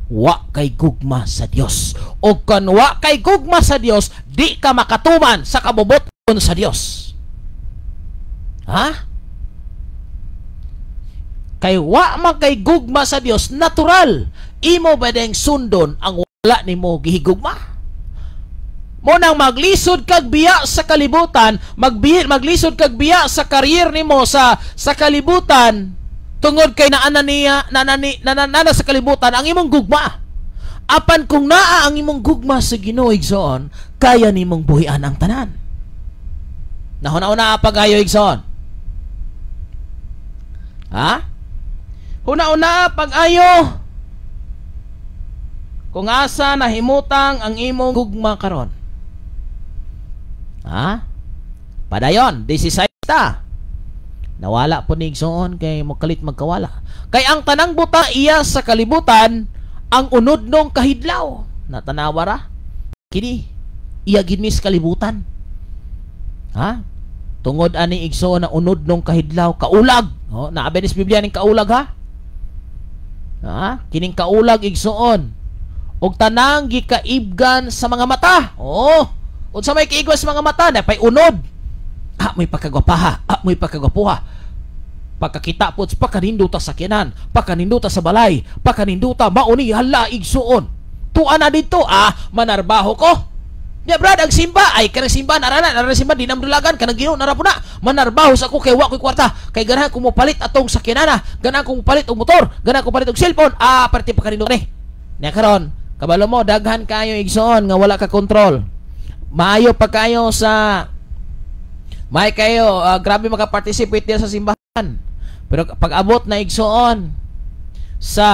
Wa kay gugma sa Dios. O kan wa kay gugma sa Dios, di ka makatuman sa kabubuton sa Dios. Ha? Kay wa man kay gugma sa Dios, natural imo ba deng sundon ang wala nimo gihigugma? Mo nang maglisod kag biya sa kalibutan, maglisod kag biya sa career nimo sa kalibutan tungod kay naana niya nana, nana, nana sa kalibutan ang imong gugma. Apan kung naa ang imong gugma sa Ginoo, igsoon, kaya nimong buhian ang tanan. Nahuna-una pagayo, igsoon. Ha? Huna-una pag-ayo kung asa nahimutang ang imong gugma karon. Ha? Padayon, 16 ta. Nawala po ni igsoon kay mokalit magkawala. Kay ang tanang buta iya sa kalibutan ang unod nung kahidlaw. Natanawa ra? Kini iya gid mis kalibutan. Ha? Tungod ani, igsoon, na unod nung kahidlaw, kaulag. Oh, naabi ni Biblia ning kaulag, ha? Ha? Kining kaulag, igsoon, og tanang gikaibgan sa mga mata. Oh, unsa may kaigwan sa mga mata na pay unod. Ah, may pagkagwapaha, ah, may pagkagwapuha. Pagkakita po, pakaninduta sa sakyanan, pakaninduta sa balay, pakaninduta, mauni, hala, igsuon. Tuan na dito, ah, manarbaho ko. Ya brad, ang simba, ay kanang simba, narana, narana simba, di namdulagan, kanang Ginoo, nara po na. Manarbaho sa ako, kay wa ko'y kwarta. Kay ganahan ko mo palit atong sakyanana, ganahan ko mo palit og motor, ganahan ko palit og cellphone, ah, parte pa kanindot ni. Nya karon, kabalo mo, daghan kayo, igsoon, nga wala ka kontrol. Maayo pa kayo sa may kayo, grabe makaparticipate diya sa simbahan. Pero pag abot na, igsoon, sa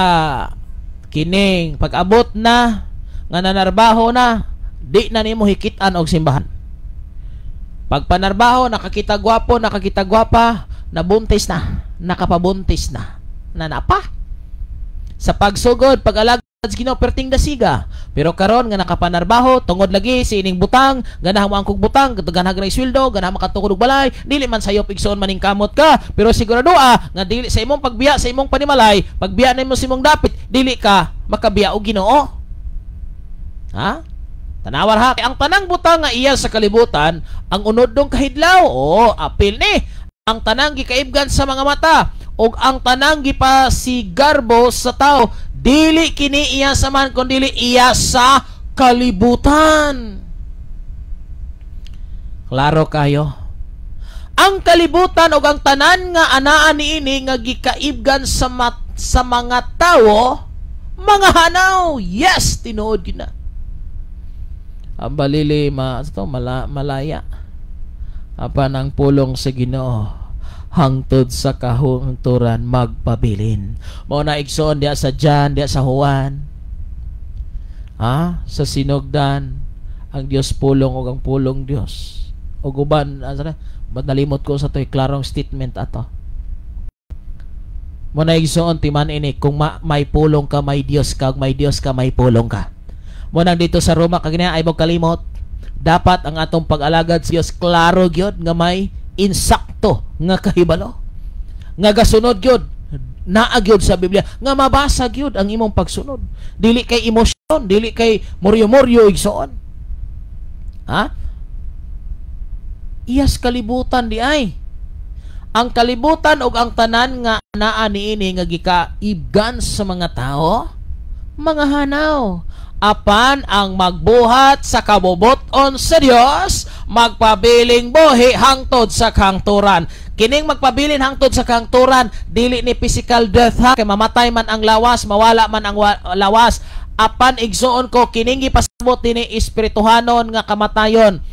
kining pag abot na nga nanarbaho na, di na nimo hikitan og simbahan. Pag panarbaho, nakakita gwapo, nakakita gwapa, nabuntis na, nakapabuntis na, nanapa. Sa pagsugod, pag-alagad sa Ginoo perting dasiga. Pero karon nga nakapanarbaho, tungod lagi sa ining butang, ganahan mo ang kog butang, ganahan og sweldo, ganahan makatukod og balay, dili man sayop, igsoon, maningkamot ka, pero sigurado ah nga dili sa imong pagbiya sa imong panimalay, pagbiya nimo sa imong dapit, dili ka makabiya og Ginoo. Ha? Tanawar ha, ang tanang butang nga iya sa kalibutan, ang unod dong kahidlaw, oh, apil ni. Ang tanang gikaibgan sa mga mata, ug ang tanang gipasigarbo sa tao, dili kini iya sa man, kun dili iya sa kalibutan. Klaro kayo. Ang kalibutan ug ang tanan nga anaa niini nga gikaibgan sa mga tawo, mga hanaw. Yes, tinuod gyud na. Ang balili ma to malaya. Apan ang pulong sa Ginoo hangtod sa kahangturan magpabilin. Mao na, igsoon, diya sa John, diya sa Juan. Ha? Sa sinugdan ang Dios pulong ug ang pulong Dios. Ug uban asa na? Ba't nalimot ko sa to'y klarong statement ato? Mo na, igsoon, timan ini kung may pulong ka, may Dios ka, ug may Dios ka, may pulong ka. Mo nang dito sa Roma kagina ay mo kalimot. Dapat ang atong pag-alagad sa Dios klaro gyud nga may insakto nga kahibalo. Nga gasunod gyud, naa gyud sa Biblia nga mabasa gyud ang imong pagsunod. Dili kay emosyon, dili kay muryo-muryo, igsoon. Ha? Iyas kalibutan di ay. Ang kalibutan ug ang tanan nga naa niini nga gikaibgan sa mga tao, mga hanaw. Apan ang magbuhat sa kabubuton sa Dios, magpabiling buhi hangtod sa kahangturan. Kining magpabilin hangtod sa kahangturan, dili ni physical death ha, kay mamatay man ang lawas, mawala man ang lawas. Apan, igsuon ko, kining gipasabot dinhi espirituhanon nga kamatayon,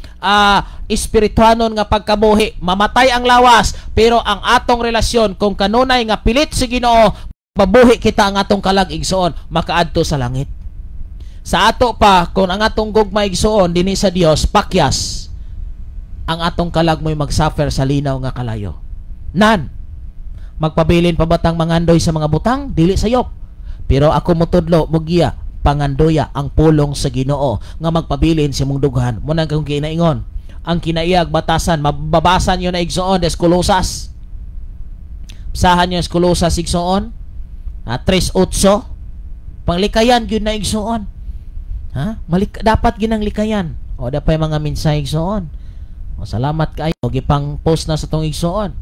espirituhanon nga pagkabuhi. Mamatay ang lawas, pero ang atong relasyon kung kanunay nga pilit si Ginoo, pabuhi kita ang atong kalag, igsuon, makaadto sa langit. Sa ato pa, kung ang atong gugma, igsuon, dinhi sa Dios pakyas, ang atong kalag mo'y magsuffer sa linaw nga kalayo. Nan, magpabilin pa batang mangandoy sa mga butang? Dili sayop. Pero ako motudlo, mugiya, pangandoya ang pulong sa Ginoo nga magpabilin sa imong dughan. Mo nang kung kinaingon, ang kinaiyag batasan, mababasa niyo na, igsoon, des Kolosas. Basahan niyo Kolosas, igsoon. Ha, 3:8. Panglikayan gyud na, igsoon. Ha? Dapat ginang likayan. O da pay mga mensahe, igsoon. O salamat kayo gipang post na sa tong igsoon.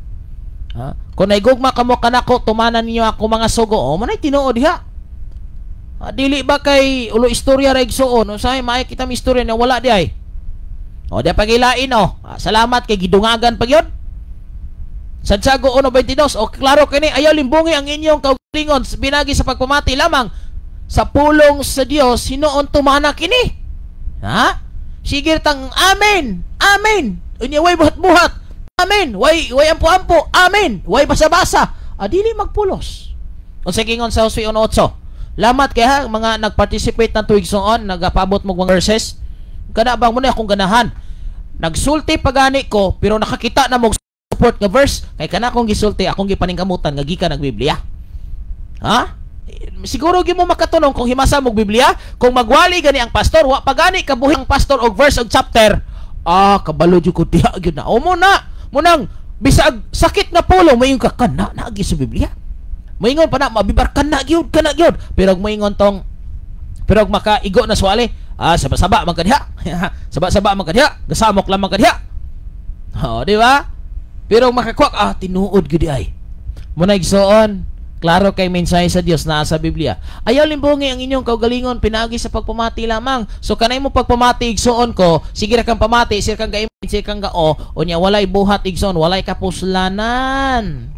Ha? Kung naigugma kamo kanako, tumanan ninyo ako mga sugo. O manay tinuod diha. Ha, dili ba kay ulo istorya ra, igsoon? Usahay maay kita mi istorya na wala di ay. O di pagilain o. Ha, salamat kay gidungagan pa gyud. Santiago 1:22, o klaro kini, ayaw limbungi ang inyong kaugalingon binagi sa pagpamati lamang Sa pulong sa Dios, hinuon tumana kini. Ha? Sige tang amen. Amen. Unya way buhat-buhat. Amen. Way ampo-ampo. Amen. Way basa-basa. Ah, dili magpulos. Unsay kingon sa Josue 1:8? Lamat kay ha mga nagparticipate ng tuig suon, nagapabot mo mga verses. Kana bang mo na akong ganahan? Nagsulti pagani ko pero nakakita na mo support nga verse kay kana akong gisulti, akong gipaningkamutan nga gikan ng Biblia. Ha? Siguro gi mo makatunong kung himasa mo Biblia, kung magwali gani ang pastor, wa pagani kabuhi ang pastor og verse og chapter. Ah, kabalo jud ko diha gyud na. O mo na, munang bisag sakit na pulong moingon ka kana naagi sa Biblia. Moingon pa na mabibar kana gyud, kana gyud. Pero moingon tong pero makaigo na suwali, ah, saba-saba man ka diha. Saba-saba man ka diha, gasamok lamang ka diha. Oh, di ba? Pero makakuwak, ah, tinuod gyud ay. Muna igsoon, klaro kay mensahe sa Dios naa sa Biblia. Ayaw limbongi ang inyong kaugalingon pinaagi sa pagpamati lamang. So kanay mo pagpamati igsoon ko, sige ra kang pamati, sige kang gaim, sige kang gao, unya walay buhat igsoon, walay kapuslanan.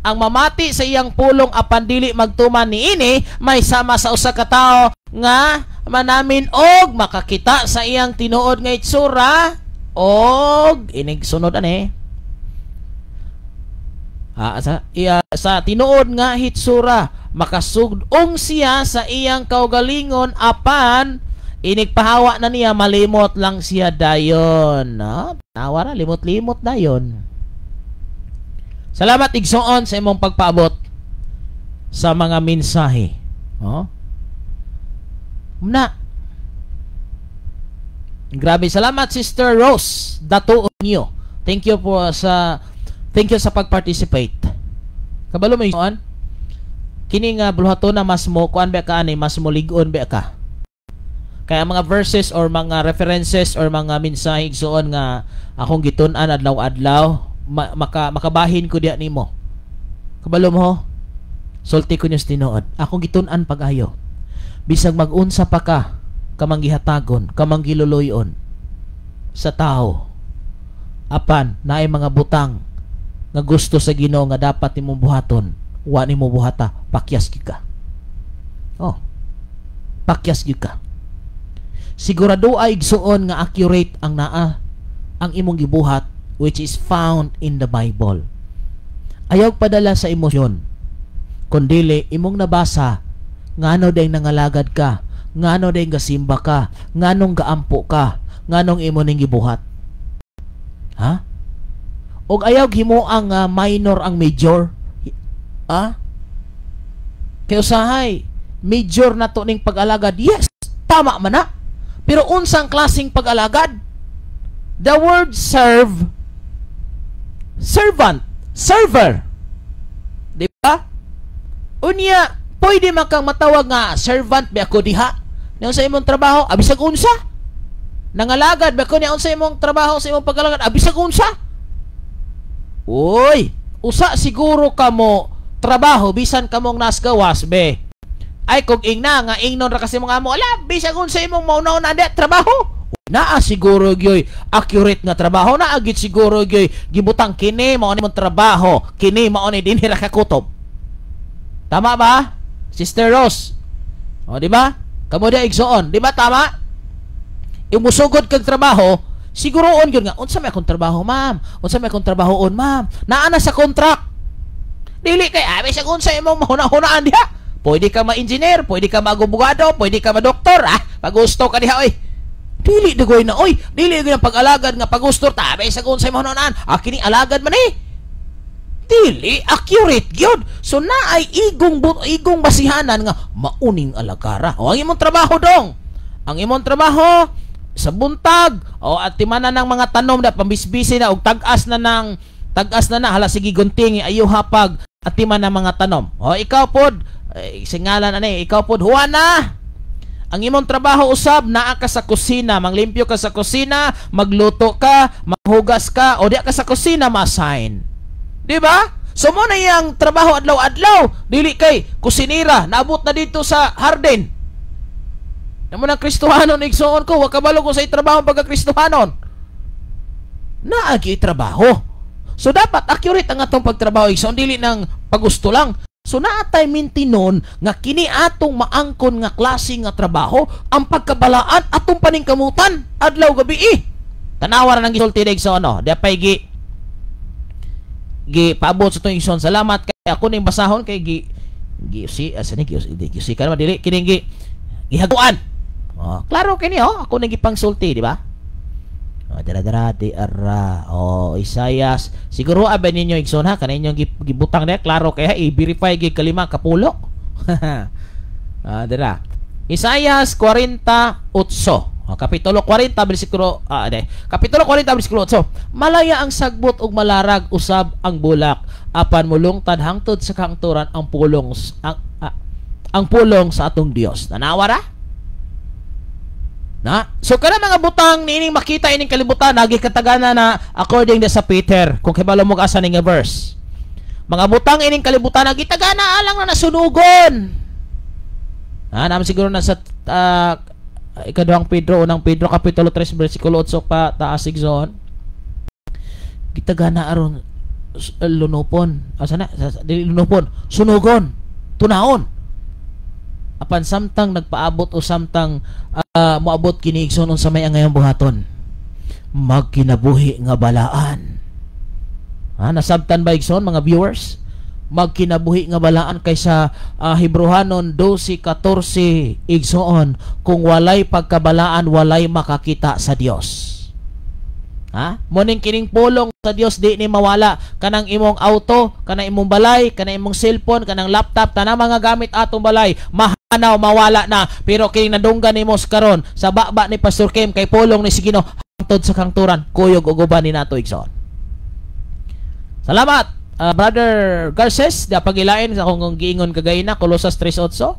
Ang mamati sa iyang pulong apan dili magtuman niini, may sama sa usa ka tawo nga manamin og makakita sa iyang tinuod nga itsura og inig sunod ani. Ha, sa tinuod nga hitsura makasugdong siya sa iyang kaugalingon apan inigpahawa na niya, malimot lang siya dayon. Ha? Tawa ra, limot-limot dayon. Salamat igsoon sa imong pagpaabot sa mga mensahe. Oh? Na. Grabe, salamat Sister Rose Dato niyo. Thank you sa pag-participate. Kabalo mo igsoon? Kini nga buluhaton na mas mo kuan ba ka ani, mas mo lig-on ba ka? Kaya mga verses or mga references or mga mensahe igsoon nga akong gitun-an adlaw-adlaw, makabahin ko diya nimo. Kabalo mo? Sulti ko niyo sa tinuod. Akong gitun-an pag-ayo. Bisag mag-unsa pa ka, kamang gihatagon, kamang giluluyon sa tao. Apan naay mga butang nga gusto sa Ginoo nga dapat nimong buhaton, wa nimo buhata, pakyas gyud ka. Oh. Pakyas gyud ka. Sigurado ay igsuon nga accurate ang naa ang imong gibuhat, which is found in the Bible. Ayaw padala sa emosyon. Kundili imong nabasa, ngano dayng nangalagad ka, ngano dayng gasimba ka, nganong gaampo ka, nganong imo ning gibuhat. Ha? Og ayaw himo ang minor ang major. Ha? Kay usahay, major na to ning pag-alagad. Yes, tama man na. Pero unsang klaseng pag-alagad? The word serve, servant, server. Di ba? Unya, pwede man kang matawag nga servant ba ako diha? Niya sa imong trabaho, abisag unsa? Nangalagad ba ko niya unsa imong trabaho sa imong pag-alagad, abisag unsa? Uy, usa siguro kamo trabaho bisan kamong nasgawas be. Ay kung ingna nga ingnon ra kasi mga amo, ala bisag unsa imong mauna-una di trabaho. Naa siguro gyoy accurate nga trabaho, naa gid siguro gyoy gibutang kini mao ni mong trabaho, kini mao ni dinhi ra kakutob. Tama ba? Sister Rose. O di ba? Kamo di igsoon, di ba tama? Imusugod kag trabaho, siguroon gyud nga unsa may akong trabaho, ma'am? Unsa may akong trabahoon, ma'am? Naa na sa contract. Dili kay abi sa unsa imong mahuna-hunaan diha. Pwede ka ma-engineer, pwede ka mag-abogado, pwede ka ma-doktor, ah. Pagusto ka diha oy. Dili dagoy na oy, dili gyud ang pag-alagad nga pagusto ta abi sa unsa imong hunahunaan. Ah, kini alagad man eh. Dili accurate gyud. So naay igong basihanan nga mauning alagara. O ang imong trabaho dong. Ang imong trabaho sa buntag o at timanan ng mga tanom na pambisbisi na og tag-as na ng tag-as na na hala sige gunting ayo hapag at timan ng mga tanom. O ikaw pod eh, singalan ani ikaw pod Juana. Ang imong trabaho usab naa ka sa kusina, manglimpyo ka sa kusina, magluto ka, maghugas ka o di ka sa kusina ma-assign. Di ba? So mo na iyang trabaho adlaw-adlaw, dili kay kusinira, naabot na dito sa hardin. Namo nang Kristohanon igsuon ko, wa kabalo ko sa trabaho pagka Kristohanon. Naagi trabaho. So dapat accurate ang atong pagtrabaho igsuon, dili nang pagusto lang. So naatay mintinon nga kini atong maangkon nga klase nga trabaho, ang pagkabalaan atong paningkamutan adlaw gabi eh. Tanawa ra nang gisulti sa ano, di pay gi gi paabot sa itong igsoon. Salamat kay ako ning basahon kay gi gi si asa ni gi gi si kan dili kining gi gihaguan. Oh, klaro kini oh, ako ning gipangsulti, di ba? Oh, dara dara di ara. Oh, Isayas. Siguro abi ninyo igsoon ha, kana inyong gibutang niya klaro kay i-verify gi kalima kapulo. Ah, dara. Isayas 48. Oh, kapitulo 40 bersikulo kapitulo 40 bersikulo 8. Malaya ang sagbot ug malarag usab ang bulak, apan mulungtad hangtod sa kangturan ang pulong ang pulong sa atong Dios. Tanawa ra? Na? So kana mga butang niining makita ining kalibutan nagi katagana na according sa Peter kung kibalo mo asa ning verse. Mga butang ining kalibutan nagi tagana alang na nasunugon. Ah, naman siguro na sa ikaduhang Pedro, unang Pedro kapitulo 3 bersikulo 8 pa taas igsoon. Gitagana aron lunupon. Asa na? Dili lunupon, sunugon, tunahon. Apan samtang nagpaabot o samtang moabot kini igsoon unsa may angayang buhaton, magkinabuhi nga balaan. Ha, nasabtan ba igsoon mga viewers? Magkinabuhi nga balaan kaysa Hebreohanon 12:14 igsoon, kung walay pagkabalaan walay makakita sa Dios. Ha? Muning kining pulong sa Dios di ni mawala. Kanang imong auto, kanang imong balay, kanang imong cellphone, kanang laptop, tanang mga gamit atong balay, mahanaw mawala na. Pero kining nadunggan nimo karon sa baba ni Pastor Kim kay pulong ni si Ginoo hangtod sa kangturan, kuyog og uban ni nato igsoon. Salamat, Brother Garces, di pagilain sa akong giingon kagayna Colosas 3:8.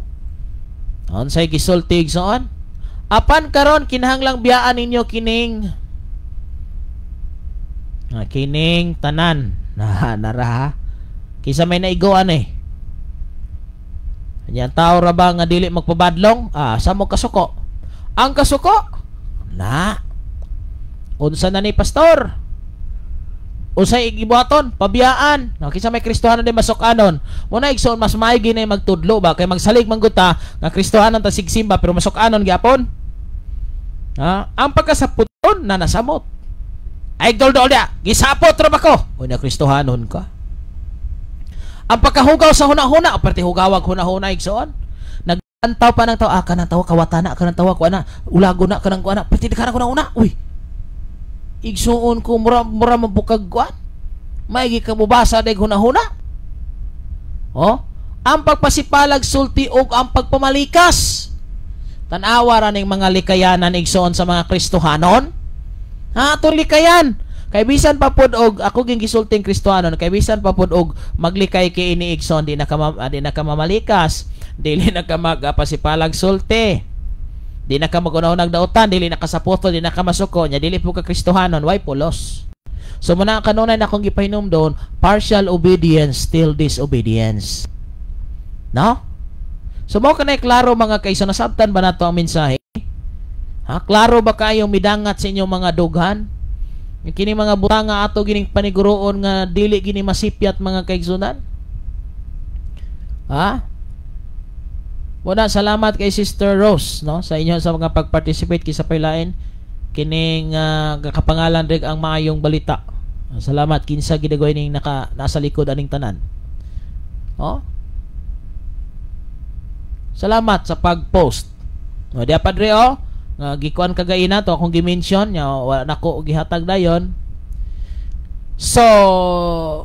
Unsay gisulti igsoon? Apan karon kinahanglang biyaan ninyo kining kining tanan na nara kisa may naigoan eh. Yan tao ra ba nga dili magpabadlong? Ah, sa mo kasuko. Ang kasuko na unsa na ni pastor? Unsay gibuhaton? Pabiyaan. No, kinsa may Kristohanon di masuk-anon. Muna igsoon mas maigi na magtudlo ba kay magsalig man gud ta nga Kristohanon ta sigsimba pero masuk-anon gyapon. Ha? Ang pagkasaputon na nasamot. Ay doldol dia, gisapot ra ba ko? Unya Kristohanon ka. Ang pagkahugaw sa huna-huna, perti hugawag huna-huna igsoon. Nagantaw pa ng tawo, ah, kanang tawo kawatana, kanang tawo kuana, ulago na kanang kuana, perti di kanang huna-huna. Uy. Igsoon ko mura mura mabukag kuan. Maigi ka mobasa dag huna-huna. Oh, ang pagpasipalag sulti og ang pagpamalikas. Tan-awa ra ning mga likayanan igsoon sa mga Kristohanon. Ha, atong likayan. Kay bisan pa pod og ako ging gisulting Kristohanon, kay bisan pa pod og maglikay kay ini igsoon, di na ka di na ka mamalikas, dili na ka magpasipalag sulti. Di na ka magunahunag dautan, dili na ka sapoto, di na ka masuko, nya dili po ka Kristohanon, way pulos. So muna ang kanunay na akong gipahinom doon, partial obedience still disobedience. No? So mao kanay klaro mga kaiso, nasabtan ba nato ang mensahe? Ha, klaro ba kayong midangat sa inyong mga dughan? Kini mga butang nga ato gining paniguroon nga dili gini masipyat mga kaigsunan? Ha? Muna, salamat kay Sister Rose, no, sa inyo sa mga pag-participate kisa paylain kining kapangalan rig ang maayong balita. Salamat kinsa gidagoy ning naka nasa likod aning tanan. Oh. Salamat sa pag-post. O diya padre oh, nga gikuan kagaina to akong gi-mention nya wala nako gihatag dayon. So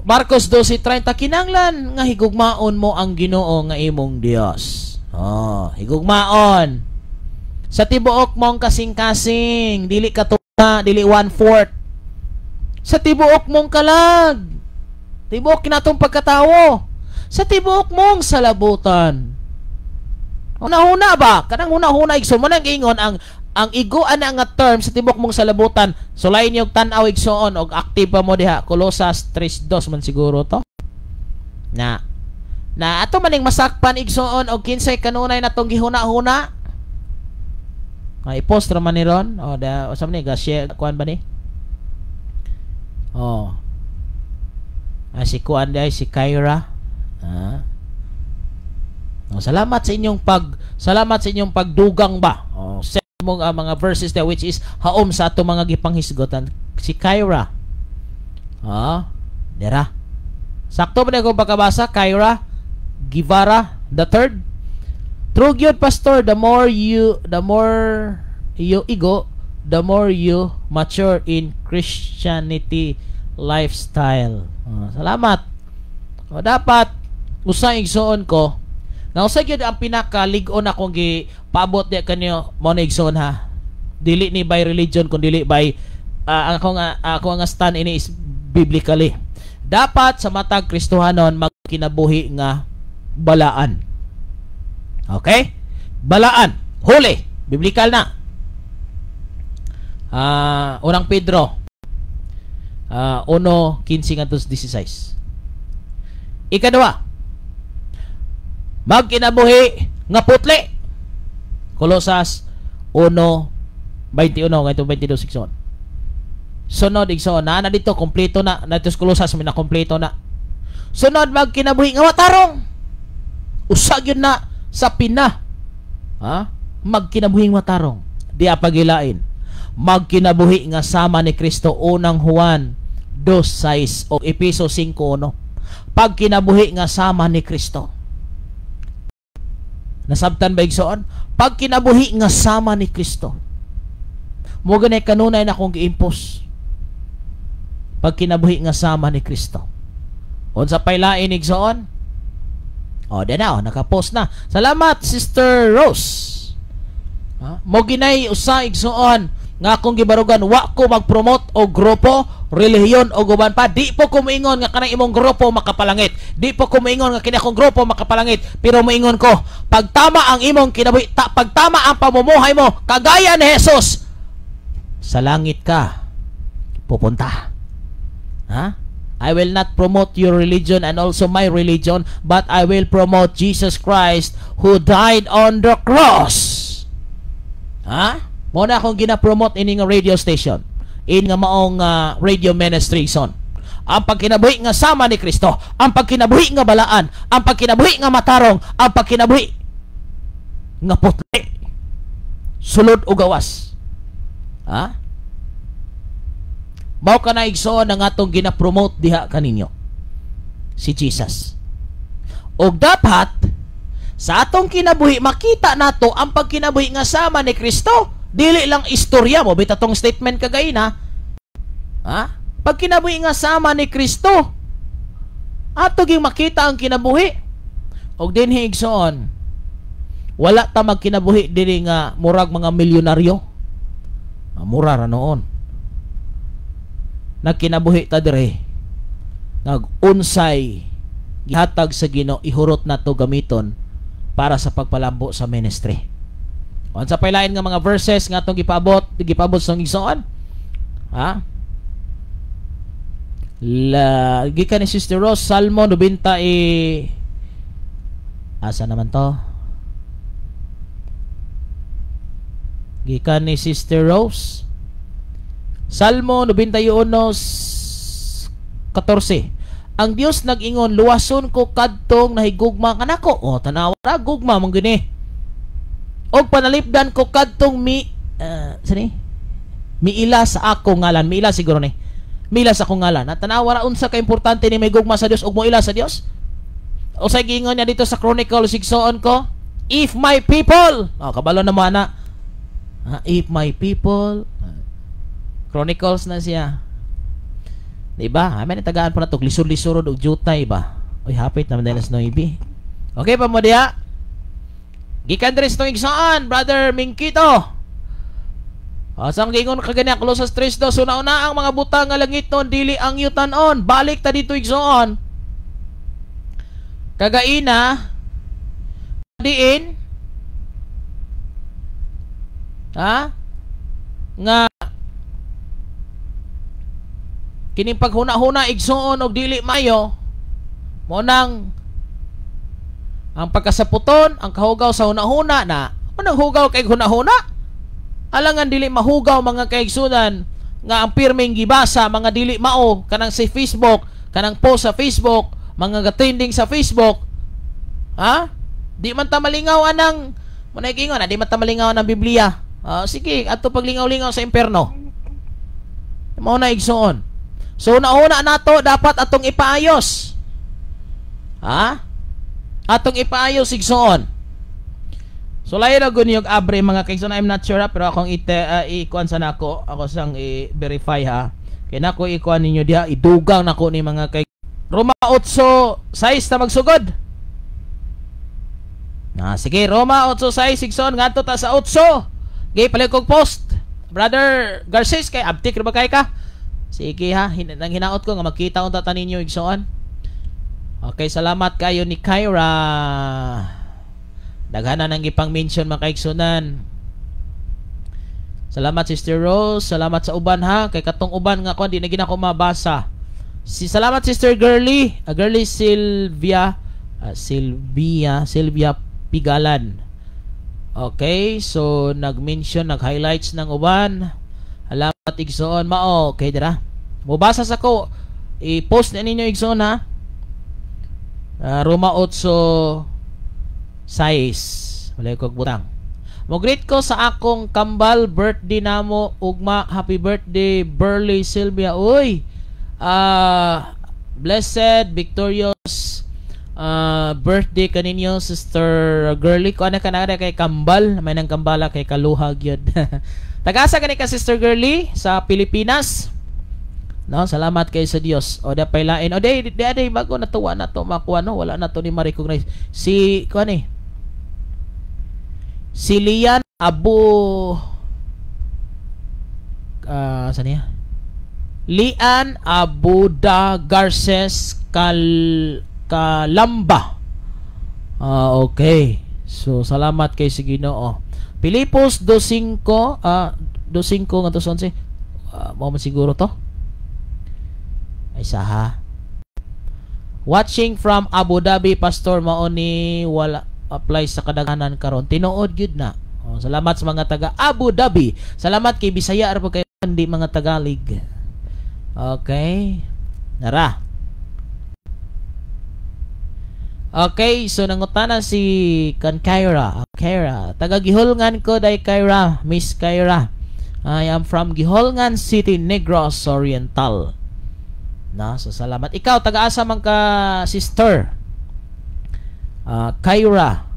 Marcos 12:30, kinahanglan nga higugmaon mo ang Ginoo nga imong Dios. Oh, higugmaon sa tibuok mong kasing-kasing, dili ka tunga, dili 1/4. Sa tibuok mong kalag, tibuok kinatong pagkatawo, sa tibuok mong salabutan. Huna-huna ba? Kanang huna-huna igsoon mo nang ingon ang igo ana nga term sa tibuok mong salabutan. Sulayin niyo og tan-aw igsoon og active pa mo diha. Colosas 3:2 man siguro to. Na na ato maning masakpan igsoon og kinsay kanunay natong gihuna-huna. Ay i-post ra man ni ron. O da usa man ni ga share kuan ba ni? Oh. Ah, si kuan day si Kyra. Ah. Oh, salamat sa inyong pagdugang ba. Oh, send mo mga verses there which is haom sa ato mga gipanghisgotan si Kyra. Ah, dira. Sakto ba na ko pagkabasa? Kyra Guevara the third. True gyud, Pastor, the more you igo, the more you mature in Christianity lifestyle. Ah, salamat. O, dapat usa, igsoon ko nga usa gyud ang pinakalig-on akong gipaabot di kanyo mo na, igsoon, ha. Dili ni by religion kun dili by ang ako nga stand ini is biblically. Dapat sa matag Kristohanon magkinabuhi nga balaan. Okay? Balaan. Huli. Biblical na. Unang Pedro 1:15 ngadto 16. Ikaduha, magkinabuhi nga putli. Kolosas 1:21 ngadto 22, igsoon. Sunod, igsoon, na na dito kompleto na nato sa Kolosas, may na kompleto na. Sunod, magkinabuhi nga matarong. Usa gyud na sa pina. Ha? Magkinabuhi nga matarong. Di pagilain. Magkinabuhi nga sama ni Kristo, Unang Juan 2:6 o Epeso 5:1. Pagkinabuhi nga sama ni Kristo. Nasabtan ba, igsoon? Pagkinabuhi nga sama ni Kristo. Mo ganay kanunay na akong giimpos. Pagkinabuhi nga sama ni Kristo. Unsa pay lain, igsoon? O, di na, oh, nakapost na. Salamat, Sister Rose. Ha? Mo ginay usa, igsoon, nga akong gibarugan. Wa ko mag-promote og grupo, relihiyon o guban pa. Di po ko moingon nga kanang imong grupo makapalangit. Di po ko moingon nga kini akong grupo makapalangit. Pero moingon ko, pagtama ang imong kinabuhi, pagtama ang pamumuhay mo, kagaya ni Jesus, sa langit ka pupunta. Ha? I will not promote your religion and also my religion, but I will promote Jesus Christ who died on the cross. Ha? Mo na akong gina-promote ini nga radio station. In nga maong radio ministry son. Ang pagkinabuhi nga sama ni Kristo, ang pagkinabuhi nga balaan, ang pagkinabuhi nga matarong, ang pagkinabuhi nga putli. Sulod o gawas. Ha? Mao ka na, igsoon, ang atong gina-promote diha kaninyo. Si Jesus. Og dapat sa atong kinabuhi makita nato ang pagkinabuhi nga sama ni Kristo. Dili lang istorya mo bita tong statement kagayna. Ha? Pagkinabuhi nga sama ni Kristo. Ato ging makita ang kinabuhi. Og dinhi, igsoon, wala ta magkinabuhi diri nga murag mga milyonaryo. Ah, mura ra noon. Nagkinabuhi ta dire nag unsay gihatag sa Ginoo, ihurot nato gamiton para sa pagpalambo sa ministry. Unsa pay lain nga mga verses nga atong gipaabot sa igsoon? Ha? La gikan ni Sister Rose, Salmo 90 e asa naman to? Gikan ni Sister Rose, Salmo 91:14. Ang Dios nag-ingon, "Luwason ko kadtong nahigugma kanako." Oh, tanawa ra, gugma man gini. "Og panalipdan ko kadtong mi sani? Miila sa ako ngalan." Miila siguro ni. Miila sa akong ngalan. At tanawa ra unsa ka importante ni may gugma sa Dios ug moila sa Dios. O sa giingon niya dito sa Chronicles, igsoon ko, "If my people." Oh, kabalo na mo ana. Ah, if my people. Chronicles na siya. Di ba? Amen, tagaan po na to. Lisod-lisod og jutay ba? Uy, hapit naman dahil sa 9. Okay pa mo diya? Gikan diri sa igsoon, Brother Mingkito. Asang giingon kagani Colossus 3:2, una-una ang mga butang nga langiton, dili ang yutanon. Balik ta dito, igsoon. Kagaina diin ha nga kining paghuna-huna, igsoon, og dili mayo mo nang ang pagkasaputon, ang kahugaw sa huna-huna na mo nang hugaw kay huna-huna, alangan dili mahugaw, mga kaigsunan, nga ang pirming gibasa mga dili mao, kanang sa Facebook, kanang post sa Facebook, mga trending sa Facebook, ha. Di man ta malingaw anang mo na ingon, di man ta malingaw ang Biblia. Sige, ato paglingaw-lingaw sa impierno. Mao na, igsoon. So nauna nato dapat atong ipaayos. Ha? Atong ipaayos, igsoon. So layo na gud yung abre, mga kaigsoon, I'm not sure ha, pero akong ikuan sa nako, ako sang i-verify ha. Kay nako ikuan ninyo diha, idugang nako ni mga kay Roma 8:6 na magsugod. Na sige, Roma 8:6, igsoon, ngadto ta sa 8. Gay palit kog post. Brother Garces, kay abtik ra ba kay ka? Sige ha, nang hinaot ko nga magkita unta ta ninyo, igsoon. Okay, salamat kayo ni Kyra. Daghan na nang gipang mention, mga kaigsunan. Salamat, Sister Rose, salamat sa uban ha, kay katong uban nga kuan di na gina ko mabasa. Si salamat Sister Girly, Girly Sylvia, Sylvia, Sylvia Pigalan. Okay, so nag-mention, nag-highlights ng uban. Salamat, igsoon mao. Okay dira. Mubasa sa ko. I-post na ninyo, igsoon ha. Roma 8:6. Wala ko butang. Mo-greet ko sa akong kambal, birthday namo ugma. Happy birthday, Burley Sylvia. Uy. Blessed victorious birthday kaninyo, Sister Girly. Ko ana ka na kay kambal, may nang kambala kay kaluha gyud. Tagasa kani ka, Sister Girly, sa Pilipinas. No, salamat kay sa Dios. O da pailain. O day di day bago natuwa na to makuha, no, wala na to ni ma-recognize. Si kuan eh. Si Lian Abu saan niya? Lian Abuda Garces Kalamba. Okay. So salamat kay si Ginoo. Pilipos 2:5 2:5 ngadto sa 11. Mao man siguro to. Ay saha. Watching from Abu Dhabi, Pastor, mao ni wala apply sa kadaghanan karon. Tinuod gyud na. Oh, salamat sa mga taga Abu Dhabi. Salamat kay Bisaya ra po kayo, hindi mga Tagalog. Okay. Nara. Okay, so nangutana si kan Kyra. Kyra, taga Giholngan ko day Kyra, Miss Kyra. I am from Giholngan City, Negros Oriental. Na, so salamat. Ikaw, taga-asa man ka, sister? Kyra.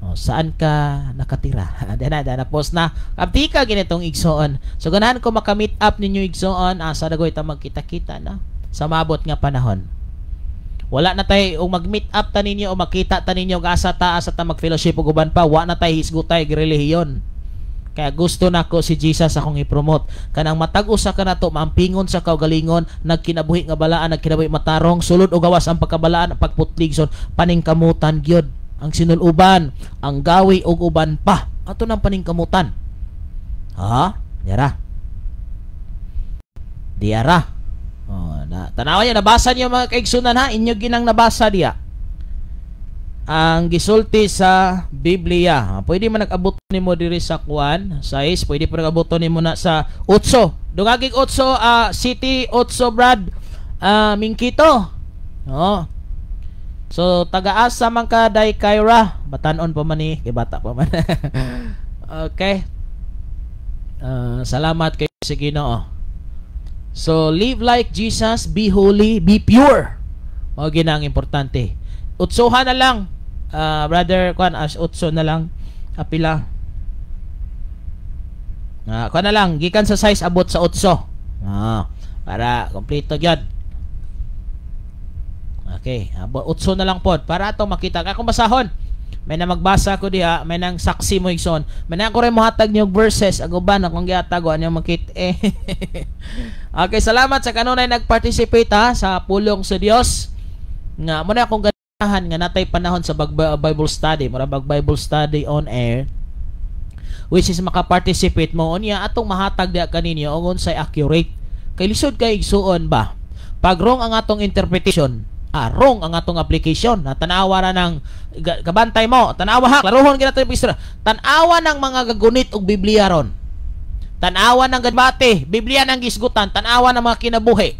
Oh, saan ka nakatira? Dana, dana post na. Abti ka ginitong igsoon. So ganahan ko maka-meet up ninyo, igsoon. Asa dagoy ta magkita-kita na sa maabot nga panahon. Wala na tay og mag-meet up ta ninyo o makita ta ninyo og asa ta mag-fellowship og uban pa, wa na tay hisgutay relihiyon. Kaya gusto nako si Jesus akong i-promote. Kanang matag usa ka nato maampingon sa kaugalingon, nagkinabuhi nga balaan, nagkinabuhi matarong, sulod o gawas ang pagkabalaan, ang pagputlig son, paningkamutan gyud ang sinuluban, ang gawi og uban pa. Ato nang paningkamutan. Ha? Dira. Diara. Oh, na tanawa niyo, nabasa niyo, mga kaigsunan ha, inyo ginang nabasa diya. Ang gisulti sa Biblia. Pwede man nag-abot nimo diri sa kuan, size, pwede pa nag-abot nimo na sa 8. Dungagig 8, City 8, Brad Mingkito. Oh. So taga-asa man ka day Kyra, batanon pa man ni, kay bata pa man. Okay. Salamat kay sa Ginoo. So live like Jesus, be holy, be pure. Mao gina ang importante. Utsohan na lang, brother kuan as utso na lang apila. Kuan na lang gikan sa size abot sa utso. Para kompleto gyud. Okay, abot utso na lang pod para ato makita. Akong basahon. May na magbasa ko diha, may nang saksi mo, igsoon. May na ako rin mohatag niyo verses ang uban akong gihatag wa niyo makita eh. Okay, salamat sa kanunay nagparticipate ha sa pulong sa Dios. Nga mo na akong ganahan nga natay panahon sa Bible study, mura bag Bible study on air, which is makaparticipate mo unya atong mahatag diha kaninyo og unsay accurate. Kay lisod kay, igsuon ba? Pag wrong ang atong interpretation, wrong ang atong application. Na tanawa na ng kabantay mo, tanawa ha, klaruhon gyud nato yung istorya. Tanawa ng mga gagunit og Biblia ron. Tanawa ng gadbate, Biblia nang gisgutan, tanawa ng mga kinabuhi.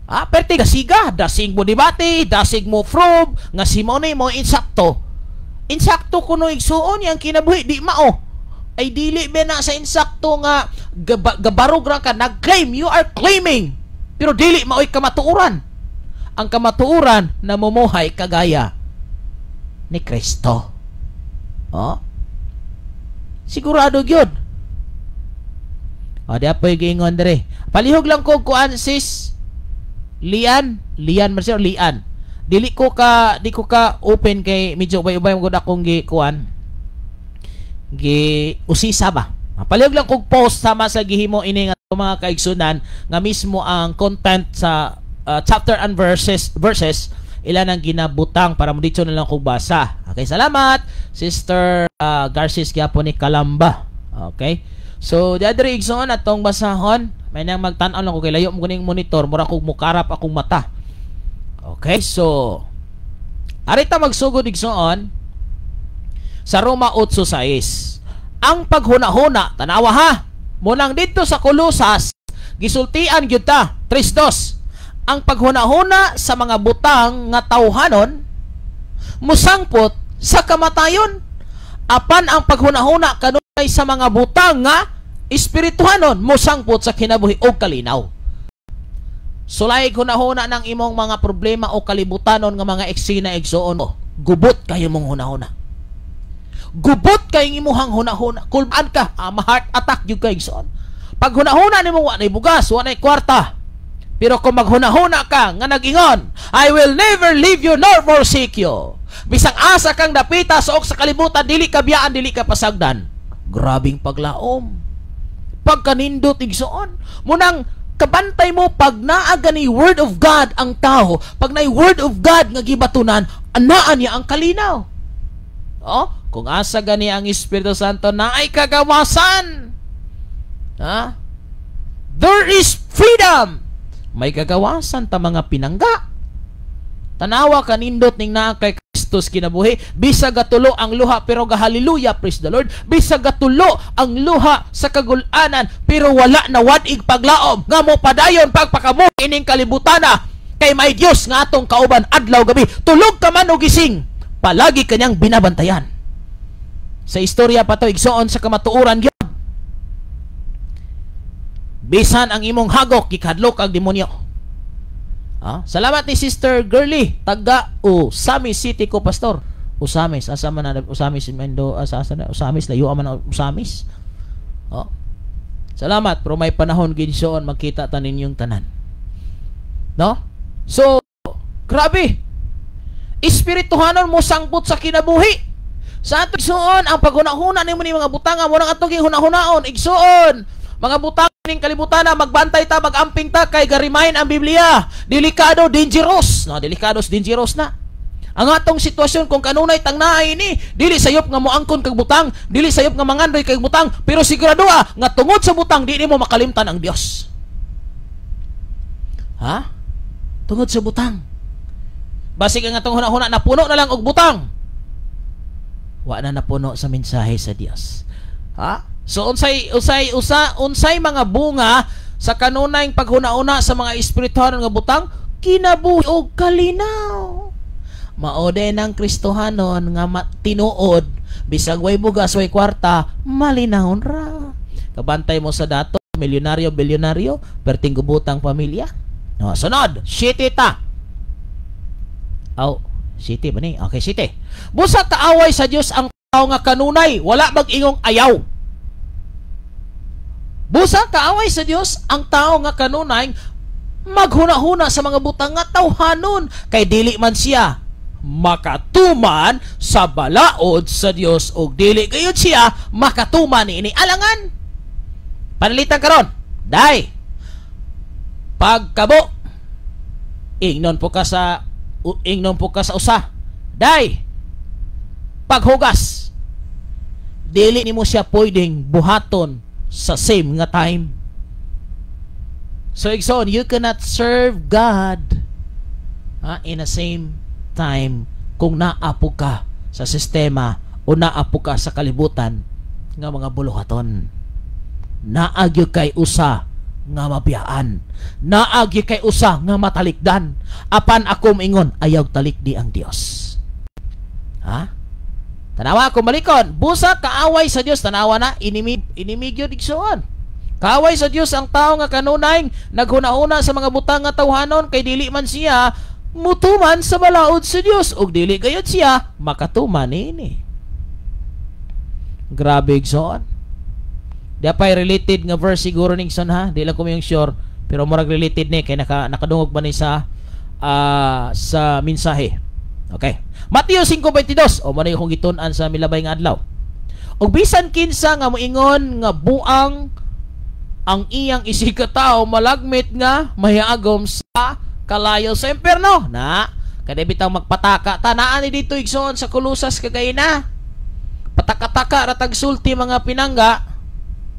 Ah, perti kasiga, dasig mo debate, dasig mo prove nga si mo ni mo insakto. Insakto kuno, igsuon, yang kinabuhi di mao. Ay dili ba na sa insakto nga gabarog ra ka, nag-claim, you are claiming. Pero dili maoy kamatuoran. Ang kamatuoran, namumuhay kagaya ni Kristo. Oh? Sigurado gyud. O, di apoy giingon dire. Palihog lang ko kuan, sis. Lian, Lian man siya, Lian. Dili ko ka di ko ka open kay medyo ubay-ubay mo gud akong gi kuan. Gi usisa ba. Palihog lang kog post sama sa gihimo ini nga mga kaigsunan nga mismo ang content sa chapter and verses verses ilan ang ginabutang para mo dito na lang kog basa. Okay, salamat, Sister Garcis gyapon ni Kalamba. Okay. So, di igsoon atong basahon, may nang magtan-aw lang ko kay layo mo kuning monitor, mura kog mukarap akong mata. Okay, so arita magsugod, igsoon, sa Roma 8:6. Ang paghuna-huna, tanawa ha. Munang dito sa Kolosas, gisultian gyud ta, 3:2. Ang paghuna-huna sa mga butang nga tawhanon musangpot sa kamatayon. Apan ang paghuna-huna kanunay sa mga butang nga espirituhanon mosangpot sa kinabuhi o kalinaw. Sulay hunahuna ng imong mga problema o kalibutanon nga mga eksena, igsoon mo. Gubot kayo mong hunahuna. Gubot kay imuhang hunahuna. Kulbaan ka, ma-heart attack gyud ka, igsoon. Pag hunahuna nimo wa nay bugas, wa nay kwarta. Pero kung maghunahuna ka nga nag-ingon, "I will never leave you nor forsake you." Bisang asa kang dapita sa ok sa kalibutan, dili ka biyaan, dili ka pasagdan. Grabing paglaom. Pagkanindot, igsoon. Munang kabantay mo pag naa gani word of God ang tao, pag naay word of God nga gibatunan, anaan niya ang kalinaw. Oh, kung asa gani ang Espiritu Santo, naay kagawasan. Ha? There is freedom. May kagawasan ta, mga pinangga. Tanawa kanindot ning naa kay Kristus kinabuhi. Bisag gatulo ang luha pero gahaleluya, praise the Lord. Bisag gatulo ang luha sa kagulanan pero wala na wad-ig paglaom nga mo padayon pagpakabuhi ining kalibutana kay may Dios nga atong kauban adlaw gabi. Tulog ka man o gising, palagi kanyang binabantayan. Sa istorya pa to, igsoon, sa kamatuoran gyud. Bisan ang imong hagok, gikadlok ang demonyo. Ah, salamat ni Sister Girly, taga Ozamis City ko, pastor. Ozamis, asa man na Ozamis Mendo, asa asa na Ozamis, layo man ang Ozamis. Oh. Salamat, pero may panahon gid magkita ta ninyong tanan. No? So, grabe. Espirituhanon mo sangpot sa kinabuhi. Sa ato, igsoon, ang paghunahuna nimo ni mga butanga mo nang atong hunahunaon, igsoon. Mga butang ning kalibutan na magbantay ta, magamping ta kay ga-remind ang Biblia. Delikado, dangerous. No, delikado, dangerous na. Ang atong sitwasyon kung kanunay tang naay ni, dili sayop nga moangkon kag butang, dili sayop nga mangandoy kag butang, pero sigurado nga tungod sa butang di nimo makalimtan ang Dios. Ha? Tungod sa butang. Basig ang atong hunahuna napuno na lang og butang. Wa na napuno sa mensahe sa Dios. Ha? So unsay unsay usa unsay mga bunga sa kanunay paghuna-una sa mga espiritual nga butang? Kinabuhi og kalinaw. Mao din ang Kristohanon nga tinuod, bisag way bugas, way kwarta, malinahon ra. Kabantay mo sa dato, milyonaryo, bilyonaryo, perting gubutang pamilya. No, sunod, 7 ta. Aw, 7 ba ni? Okay, 7. Busa kaaway sa Dios ang tao nga kanunay, wala mag-ingong ayaw. Busa kaaway sa Dios ang tao nga kanunay maghuna-huna sa mga butang nga tawhanon kay dili man siya makatuman sa balaod sa Dios ug dili gayud siya makatuman niini alangan. Panalitan karon, day. Pagkabo, ingnon po ka sa usa. Day. Paghugas. Dili nimo siya pwedeng buhaton sa same nga time. So igsoon, you cannot serve God, ha, in the same time kung naapo ka sa sistema o naapo ka sa kalibutan nga mga buluhaton. Naagyo kay usa nga mabiyaan. Naagi kay usa nga matalikdan. Apan ako moingon, ayaw talikdi ang Dios. Ha? Tanawa ako malikon, busa kaaway sa Dios, tanawa na inimigyo digsoon. Kaaway sa Dios ang tao nga kanunay naghuna-huna sa mga butang nga tawhanon, kay dili man siya mutuman sa balaod sa Dios ug dili gayud siya makatuman niini. Grabe igsoon. Di pa related nga verse siguro ning son ha, di lang ko yung sure, pero murag related ni kay nakadungog ba ni sa mensahe. Okay. Mateo 5:22 o mo na akong gitun-an sa milabay nga adlaw. Og bisan kinsa nga moingon nga buang ang iyang isigkatawo, malagmit nga mahiagom sa kalayo sa impierno. Na, kada bitang magpataka tanaan ni dito igsoon sa Kulusas kagayna. Pataka-taka ratag sulti mga pinangga.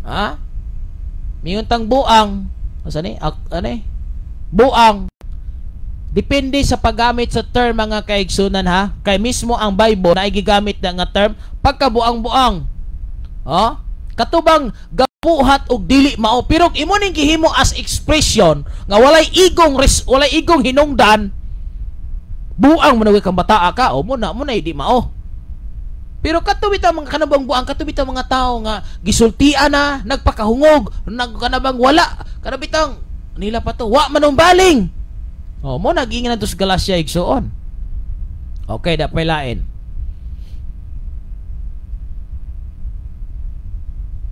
Ha? Miuntang buang. Asa ni? Ano? Buang. Depende sa paggamit sa term mga kaigsunan ha. Kay mismo ang Bible na gigamit na nga term pagkabuang-buang. Oh? Katubang gabuhat og dili mao, pero imo ning gihimo as expression nga walay igong hinungdan, buang man kang bataa ka o mo na di mao. Pero katubit ang mga kanabang buang, katubit ang mga tao nga gisultian na, nagpakahungog, nagkanabang wala, kanabitang nila pa to, wa manumbaling. O mo nagingin na to sa Galatia igsoon. Okay, da pailain.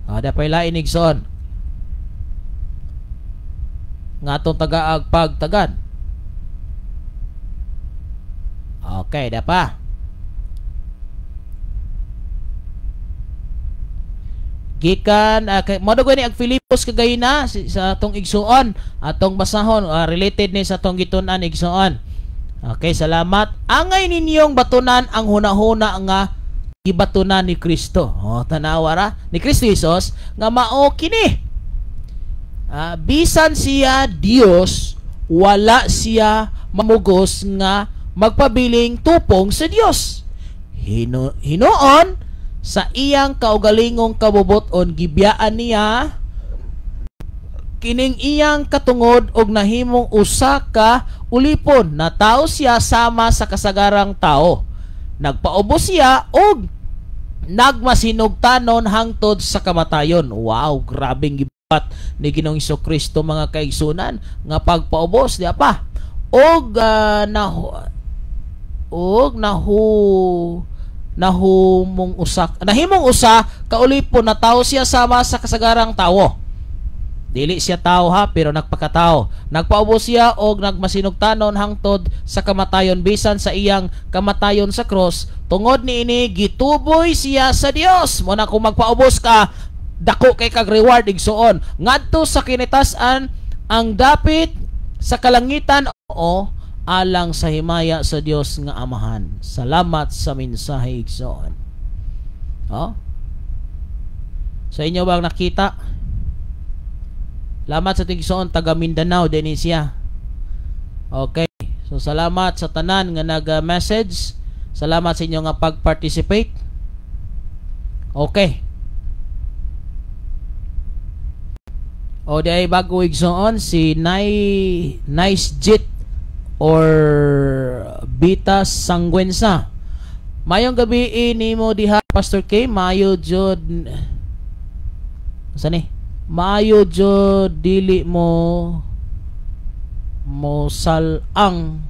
Da pailain igsoon. Nga atong tagaag pagtagan. Okay, da pa. Gikan mo daw ni ag Filipos kagayna sa atong igsuon, atong basahon, related ni sa atong gitun-an igsuon. Okay, salamat. Angay ninyong batunan ang hunahuna nga gibatunan ni Kristo. Oh, tanawa ra ni Kristo Jesus nga mao kini. Bisan siya Dios, wala siya mamugos nga magpabiling tupong sa Dios. Hinuon sa iyang kaugalingong kabubuton gibiyaan niya kining iyang katungod og nahimong usa ka ulipon na tao siya sama sa kasagarang tao. Nagpaubos siya og nagmasinugtanon hangtod sa kamatayon. Wow, grabeng gibuhat ni Ginoong Kristo mga kaigsunan nga pagpaubos diya pa. Og nahimong usa kaulipon na tao siya sama sa kasagarang tao. Dili siya tao ha, pero nagpakatao. Nagpaubos siya og nagmasinugtanon hangtod sa kamatayon bisan sa iyang kamatayon sa cross. Tungod niini gituboy siya sa Dios. Mo na kung magpaubos ka, dako kay kag reward igsuon. Ngadto sa kinitas-an ang dapit sa kalangitan o alang sa himaya sa Dios nga Amahan. Salamat sa mensahe igsoon. Oh? Sa inyo bang nakita? Salamat sa igsoon taga Mindanao Denisia. Okay. So salamat sa tanan nga nag-message. Salamat sa inyo nga pag-participate. Okay. O di ay bago igsoon si Nice Jit or Bita Sangguensa. Mayong gabi nimo diha Pastor K, mayo jud asa ni? Maayo jud dili mo salang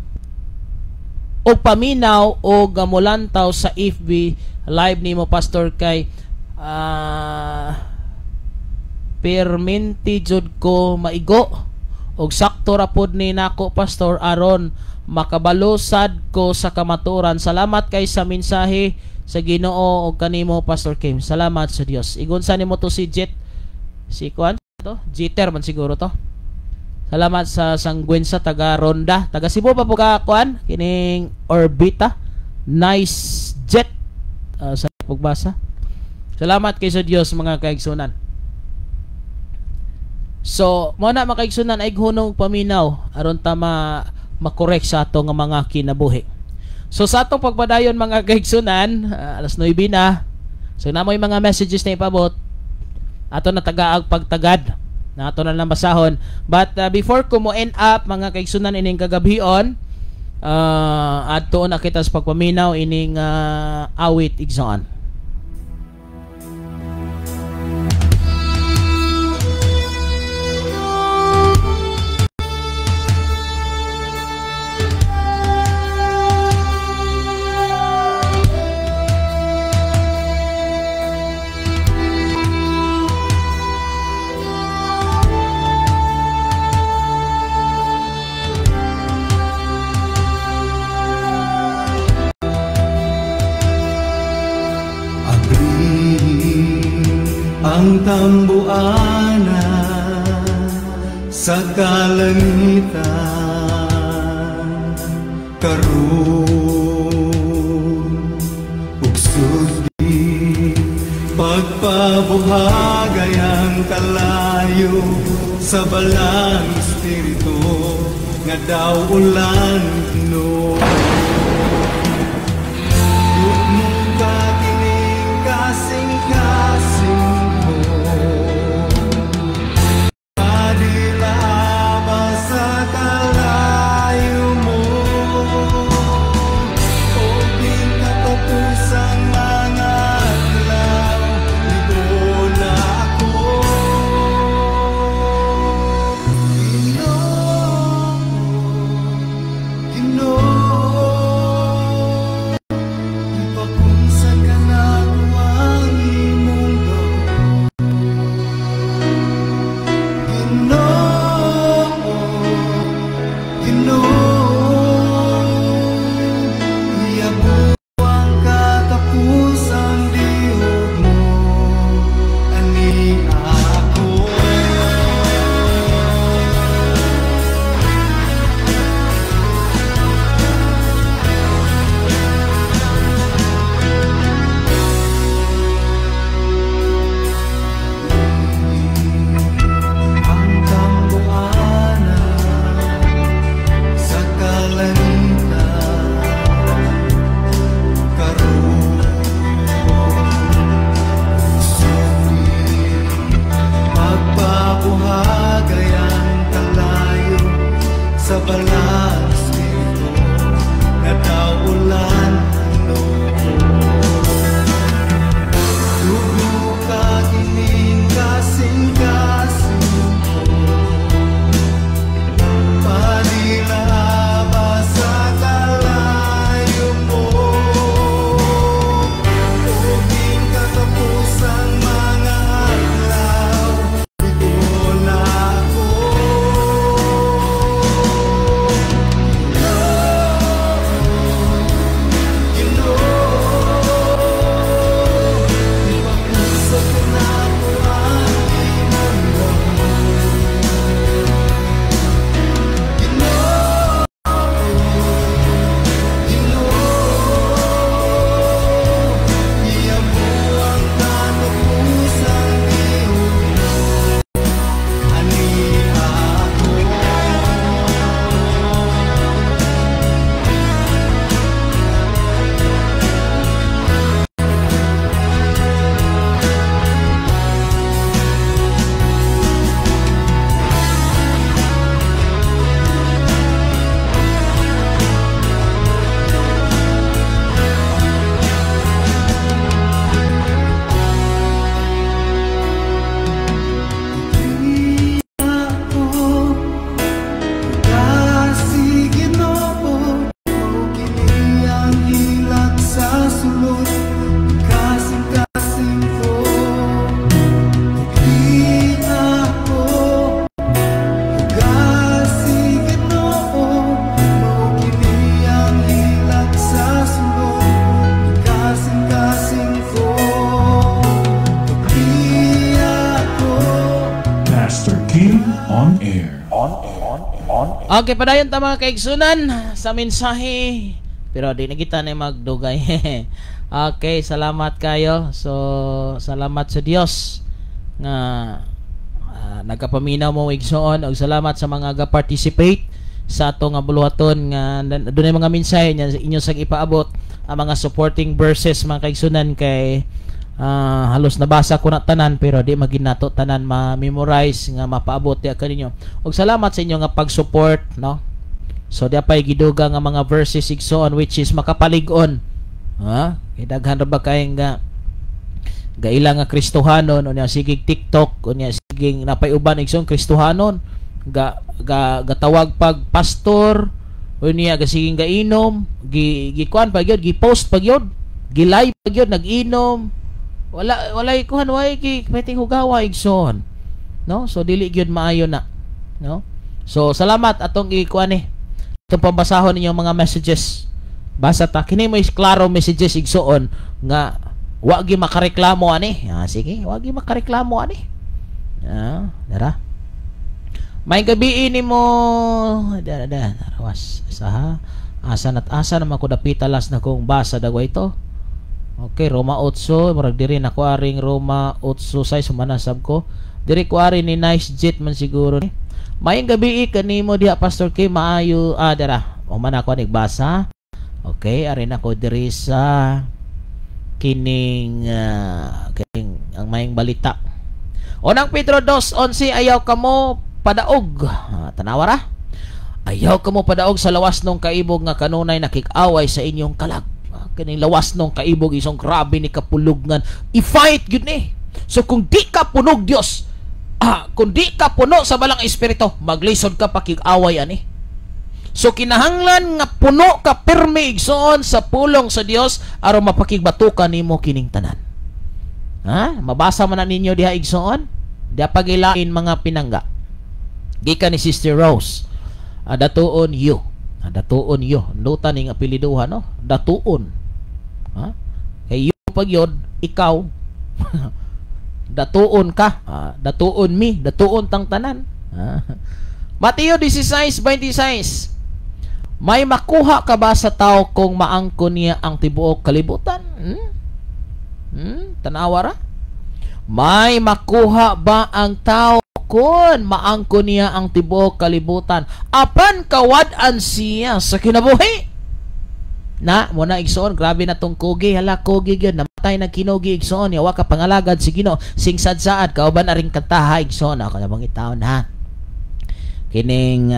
o paminaw o gamulantaw sa FB live nimo Pastor kay perminti jud ko maigo og sakto ra pod ni nako Pastor aron makabalo sad ko sa kamatuoran. Salamat kay sa mensahe sa Ginoo og kanimo Pastor Kim. Salamat sa Dios. Igon sa nimo to si Jet, si kuan to, Jeter man siguro to. Salamat sa Sangguensa taga Ronda, taga Cebu pa po ka kuan kining Orbita. Nice Jet sa pagbasa. Salamat kay sa Dios mga kaigsunan. So, mo na mga kaigsunan ay hunong paminaw aron ta makorek sa ato nga mga kinabuhi. So sa atong pagpadayon mga kaigsunan, alas 9 na. So namoy mga messages na ipabot ato na tagaag pagtagad. Nato na lang basahon. But before ko mo end up mga kaigsunan ining kagabhion, adto na kita sa pagpaminaw ining awit igsoon. Ang tambuana sa kalangitan karon ug sugdi pagpabuhagay ang kalayo sa balang espiritu nga daw ulan no. Okay, padayon ta mga kaigsunan sa mensahe. Pero di na kita na magdugay. Okay, salamat kayo. So, salamat sa Dios nga nagkapaminaw mo igsoon, ug salamat sa mga ga-participate sa ato nga buluhaton nga dunay mga mensahe nya inyo sag ipaabot ang mga supporting verses mga kaigsunan kay Halos nabasa ko na tanan pero di magin nato tanan ma-memorize nga mapaabot diha kaninyo. Ug salamat sa inyo nga pag-support, no? So di pay giduga nga mga verses igsoon which is makapalig-on. Ha? Kay daghan ra ba kay nga gaila nga Kristohanon, unya sigig TikTok, unya sigig napay uban igsoon Kristohanon, ga, ga gatawag pag pastor, unya gasiging gainom, gi gikuan pa gyud, gi-post pa gyud, gi-live pa gyud nag-inom. Wala walay kuan, way gi pwedeng hugawa igsoon, no? So dili gyud maayo na, no? So salamat atong gikuan ni atong pambasahon ninyong mga messages. Basa ta kini mo is klaro messages igsoon nga wa gi makareklamo ani. Ah, sige, wa gi makareklamo ani. Ah, dara. May gabi nimo dara dara was sa asa nat asa naman ko dapita las na kong basa dagway ito. Okay, Roma 8, murag diri na ko aring Roma 8:6 humanasab ko. Diri ko ari ni Nice Jet man siguro ni. Mayong gabi kanimo diha Pastor K, maayo dara. Human ako nagbasa. Okay, ari na ko diri sa kining kining ang mayong balita. Unang Pedro 2:11, ayaw kamo padaog. Tanawa ra. Ayaw kamo padaog sa lawas nung kaibog nga kanunay nakig-away sa inyong kalag. Kining lawas nung kaibog isong grabe ni kapulugngan. I-fight gyud ni. So kung di ka punog Dios, kung di ka puno sa balang espiritu, maglisod ka pakig-away ani. So kinahanglan nga puno ka pirmi igsoon sa pulong sa Dios aron mapakigbatukan nimo kining tanan. Ha? Mabasa man na ninyo diha igsoon? Diha pagilain mga pinangga. Gikan ni Sister Rose. Datuon yo. Datuon yo. Nuta ning apelyiduhan, no? Datuon. Ha? Kay yo pag yun, ikaw. Datuon ka. Datuon mi, datuon tang tanan. Mateo 16:26. May makuha ka ba sa tao kung maangko niya ang tibuok kalibutan? Tanawa ra. May makuha ba ang tao kung maangko niya ang tibuok kalibutan apan kawad-an siya sa kinabuhi? Na mo na igsoon, grabe na tong kugi, hala kugi gyud, namatay na kinugi igsoon, yawa ka pangalagad si Ginoo, sing sad-saad kauban aring kantaha igsoon. Ako na bang itaon ha? Kining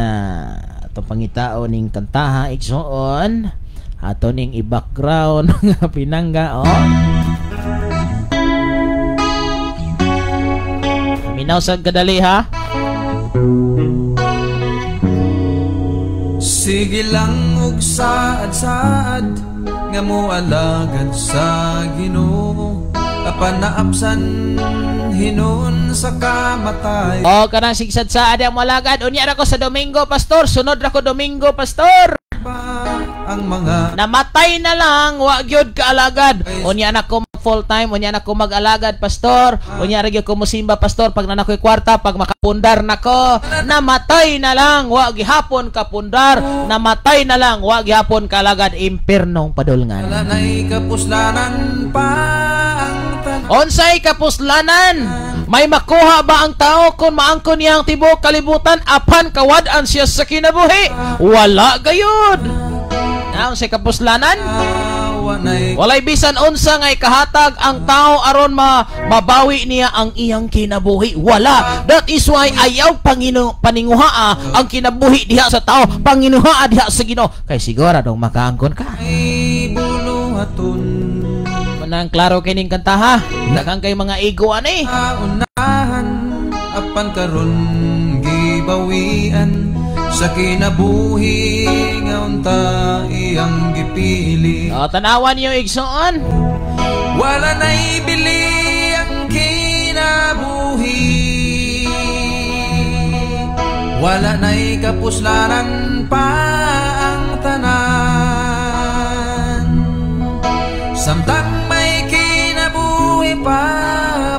atong pangitao ning kantaha igsoon, ato ning i-background nga pinangga, oh. Minaw sa kadali ha. Sige lang og saad-saad nga moalagad sa Ginoo, apan naapsan hinon sa kamatay. O kanang sigsad-saad ang moalagad. Unya ra ko sa Domingo, pastor. Sunod ra ko Domingo, pastor. Ang mga namatay na lang, wa gyud kaalagad. Unya na ko full time, unya na ko mag-alagad, pastor. Unya ra gyud ko mosimba, pastor, pag nanakoy kwarta, pag makapundar nako. Namatay na lang, wa gihapon kapundar. Namatay na lang, wa gihapon kaalagad. Impernong padulngan. Walanay kapuslanan pa ang tanan. Unsay kapuslanan? May makuha ba ang tao kung maangkon niya ang tibuok kalibutan apan kawad-an siya sa kinabuhi? Wala gayud. Naon sa kapuslanan? Walay bisan unsa nga ikahatag ang tao aron mabawi niya ang iyang kinabuhi. Wala. That is why ayaw paninguhaa ang kinabuhi diha sa tao, panginuhaa diha sa Ginoo. Kay siguradong makaangkon ka. Manang klaro kining kantaha. Daghang kay mga ego ani. Unahan apan karon gibawian sa kinabuhi nga unta iyang gipili. O, tanawan niyo igsoon. Wala na'y bili ang kinabuhi, wala na'y kapuslanan pa ang tanan. Samtang may kinabuhi pa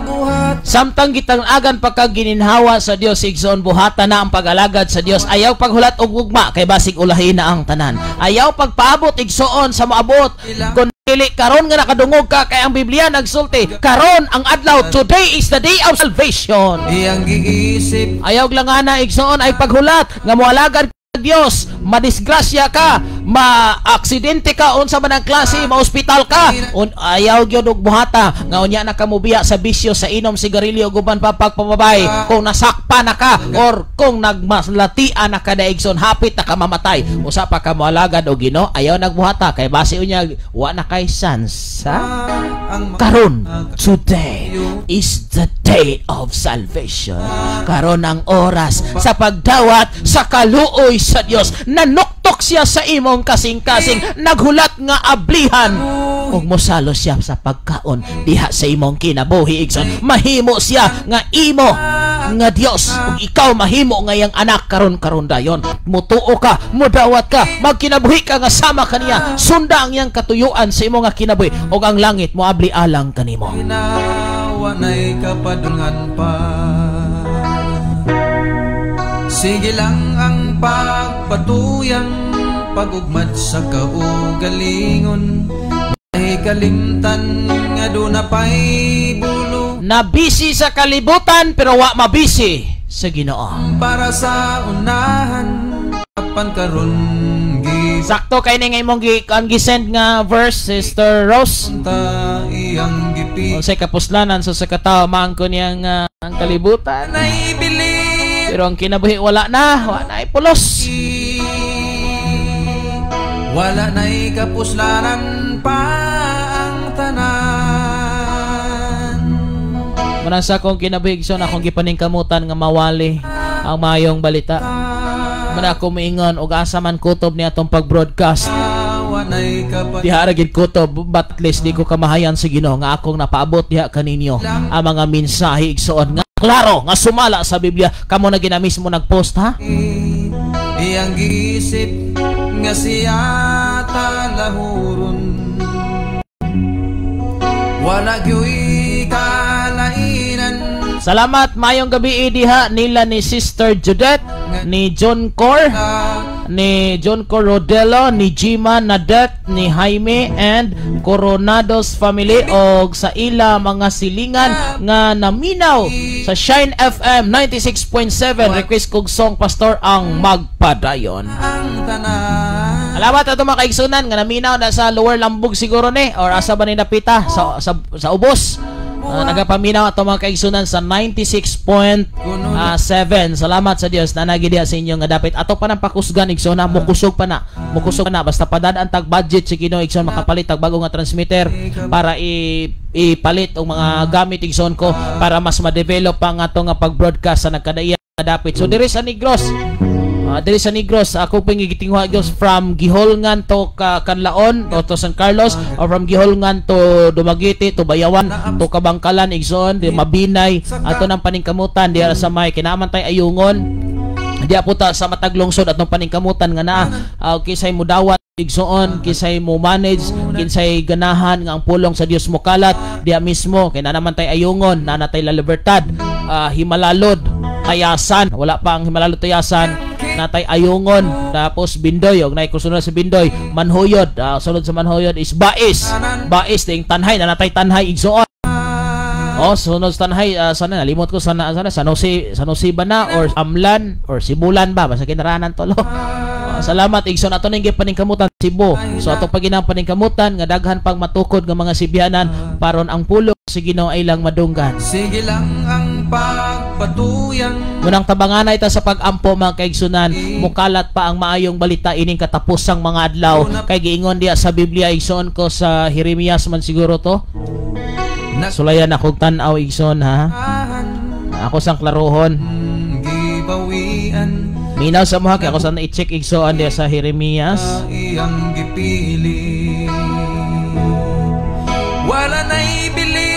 buhat. Samtang gitang-agan pagkagininhawa sa Dios igsoon, buhatan na ang pag-alagad sa Dios. Ayaw paghulat og gugma kay basig ulahin na ang tanan. Ayaw pagpaabot igsoon sa moabot. Kun dili karon nga nakadungog ka, kay ang Biblia nagsulti karon ang adlaw, today is the day of salvation. Iyang giisip. Ayaw langana igsoon ay paghulat nga moalagad Dios, Madisgrasya ka, maaksidente ka, unsa man ang klase, maospital ka, ayaw gyud og buhata nga unya na ka mobiya sa bisyo, sa inom sigarilyo ug uban pa pagpababay. Kung nasakpa na ka or kung nagmaslatian na ka na, igsoon, hapit na ka mamatay, usa pa ka moalagad og Ginoo, ayaw nagbuhata kay base unya wa na kay sansa. Karon, today is the day of salvation. Karon ang oras sa pagdawat sa kaluoy sa Dios. Nanuktok siya sa imong kasing-kasing, naghulat nga ablihan ug mosalo siya sa pagkaon diha sa imong kinabuhi, igsoon. Mahimo siya nga imo nga Dios ug ikaw mahimo nga iyang anak karon karon dayon. Mutuo ka, mudawat ka, magkinabuhi ka nga sama kaniya, sunda ang iyang katuyuan sa imong nga kinabuhi ug ang langit moabli alang kanimo. Wanay kapadungan pa. Sige lang ang pagpatuyang pagugmad sa kaugalingon, may kalimtan nga doon na pa'y bulo. Nabisi sa kalibutan pero wa mabisi sa Ginoo. Para sa unahan apan karon. Sakto kay ni nga imong gi-send nga verse, Sister Rose. Unsay kapuslanan sa katawo maangko niyang ang kalibutan. Pero ang kinabuhi wala na, wala na pulos. Wala na'y kapuslanan pa ang tanan. Manang sa akong kinabuhi, igsoon, akong gipaningkamutan nga mawali ang maayong balita. Man ako miingon og asa man kutob ni atong pag-broadcast. Diha ra gid kutob, but at least di ko kamahayan sa Ginoo nga akong napaabot diha kaninyo ang mga mensahe, igsoon, nga klaro nga sumala sa Biblia. Kamo na ginamismo nagpost, ha? Iyang giisip nga siya talahuron, wala gyoy kalainan. Salamat, mayong gabi diha nila ni Sister Judith, ni John Cor, ni John Cor Rodelo, ni Jima Nadet, ni Jaime and Coronados family og sa ila mga silingan nga naminaw sa Shine FM 96.7. Request kog song, Pastor, ang Magpadayon. Alamat ato mga kaigsunan nga naminaw na sa Lower Lambug siguro ni or asa ba ni napita sa ubos. Nagapaminaw ato mga kaigsunan sa 96.7. Salamat sa Dios na nagi diha sa inyo nga dapit. Ato pa nang pakusgan, igsoon, na mukusog pa na. Mukusog pa na basta padad ang tag budget si Ginoo, igsoon, makapalit tag bago nga transmitter para ipalit og mga gamit, igsoon ko, para mas ma-develop pa ang ato nga pag-broadcast sa nagkadaiya nga dapit. So diri sa Negros, diri sa Negros, ako pingigitingwa Diyos from Giholngan to Kanlaon to San Carlos, or from Giholngan to Dumaguete to Bayawan to Kabangkalan, igsoon, di Mabinay, ato nang paningkamutan diha sa may kinamantay ayungon diha po ta sa matag lungsod atong paningkamutan nga naa kisay mudawat, igsoon, kisay mo manage, kinsay ganahan nga ang pulong sa Dios mokalat diha mismo kay na naman tay ayungon, na natay La Libertad, Himalalod, Tayasan, wala pa ang Himalalod Tayasan, natay ayungon, tapos Bindoy, og nay kusunod sa Bindoy, Manhuyod, sunod sa Manhuyod is Bais. Bais ding Tanhay, na natay Tanhay, igsoon. Oh, sunod sa Tanhay, sana nalimot ko sana sana San Jose, San Jose ba na or Amlan or Sibulan ba, basta kinaranan tolo. Salamat igsoon, ato ning gipaningkamutan Cebu. So ato paginang paningkamutan nga daghan pang matukod nga mga Sibianan paron ang pulong sa Ginoo ay lang madunggan. Sige lang ang pagpatuyang. Munang tabanganay ta sa pag-ampo mga kaigsunan, mukalat pa ang maayong balita ining katapusang mga adlaw. Kay giingon diha sa Biblia, igsoon ko, sa Jeremias man siguro to. Sulayan akong tan-aw, igsoon, ha. Ako sang klarohon. Minaw sa mga kay ako sana i-check, igsoon, diha sa Jeremias. Iyang gipili. Wala na'y bili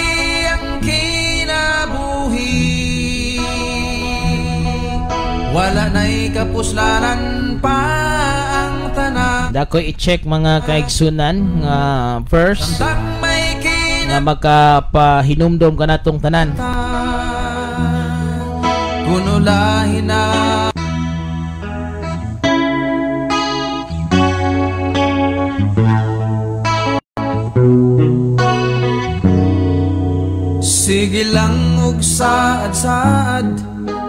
ang kinabuhi, wala na'y kapuslanan pa ang tanan. Dakoy i-check mga kaigsunan nga verse nga magkapahinumdom ka natong tanan. Kuno lahi na Sige lang og saad-saad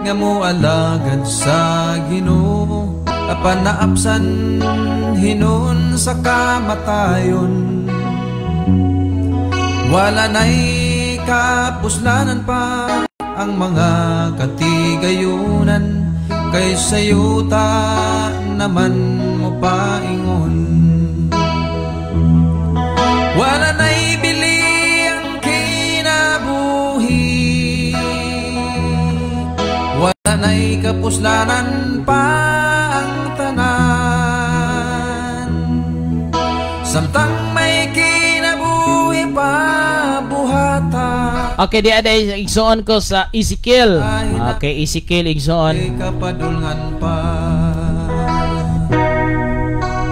nga moalagad sa Ginoo. Apan naapsan hinon sa kamatayon. Wala na'y kapuslanan pa ang mga katigayunan, kay sa yuta naman mo paingon. Wala na'y bili ang kinabuhi, wala na'y kapuslanan pa ang tanan. Samtang may kinabuhi pa buhata. Okay, di ada igsoon ko sa Ezekiel. Okay, Ezekiel igsoon. Kapadulngan pa.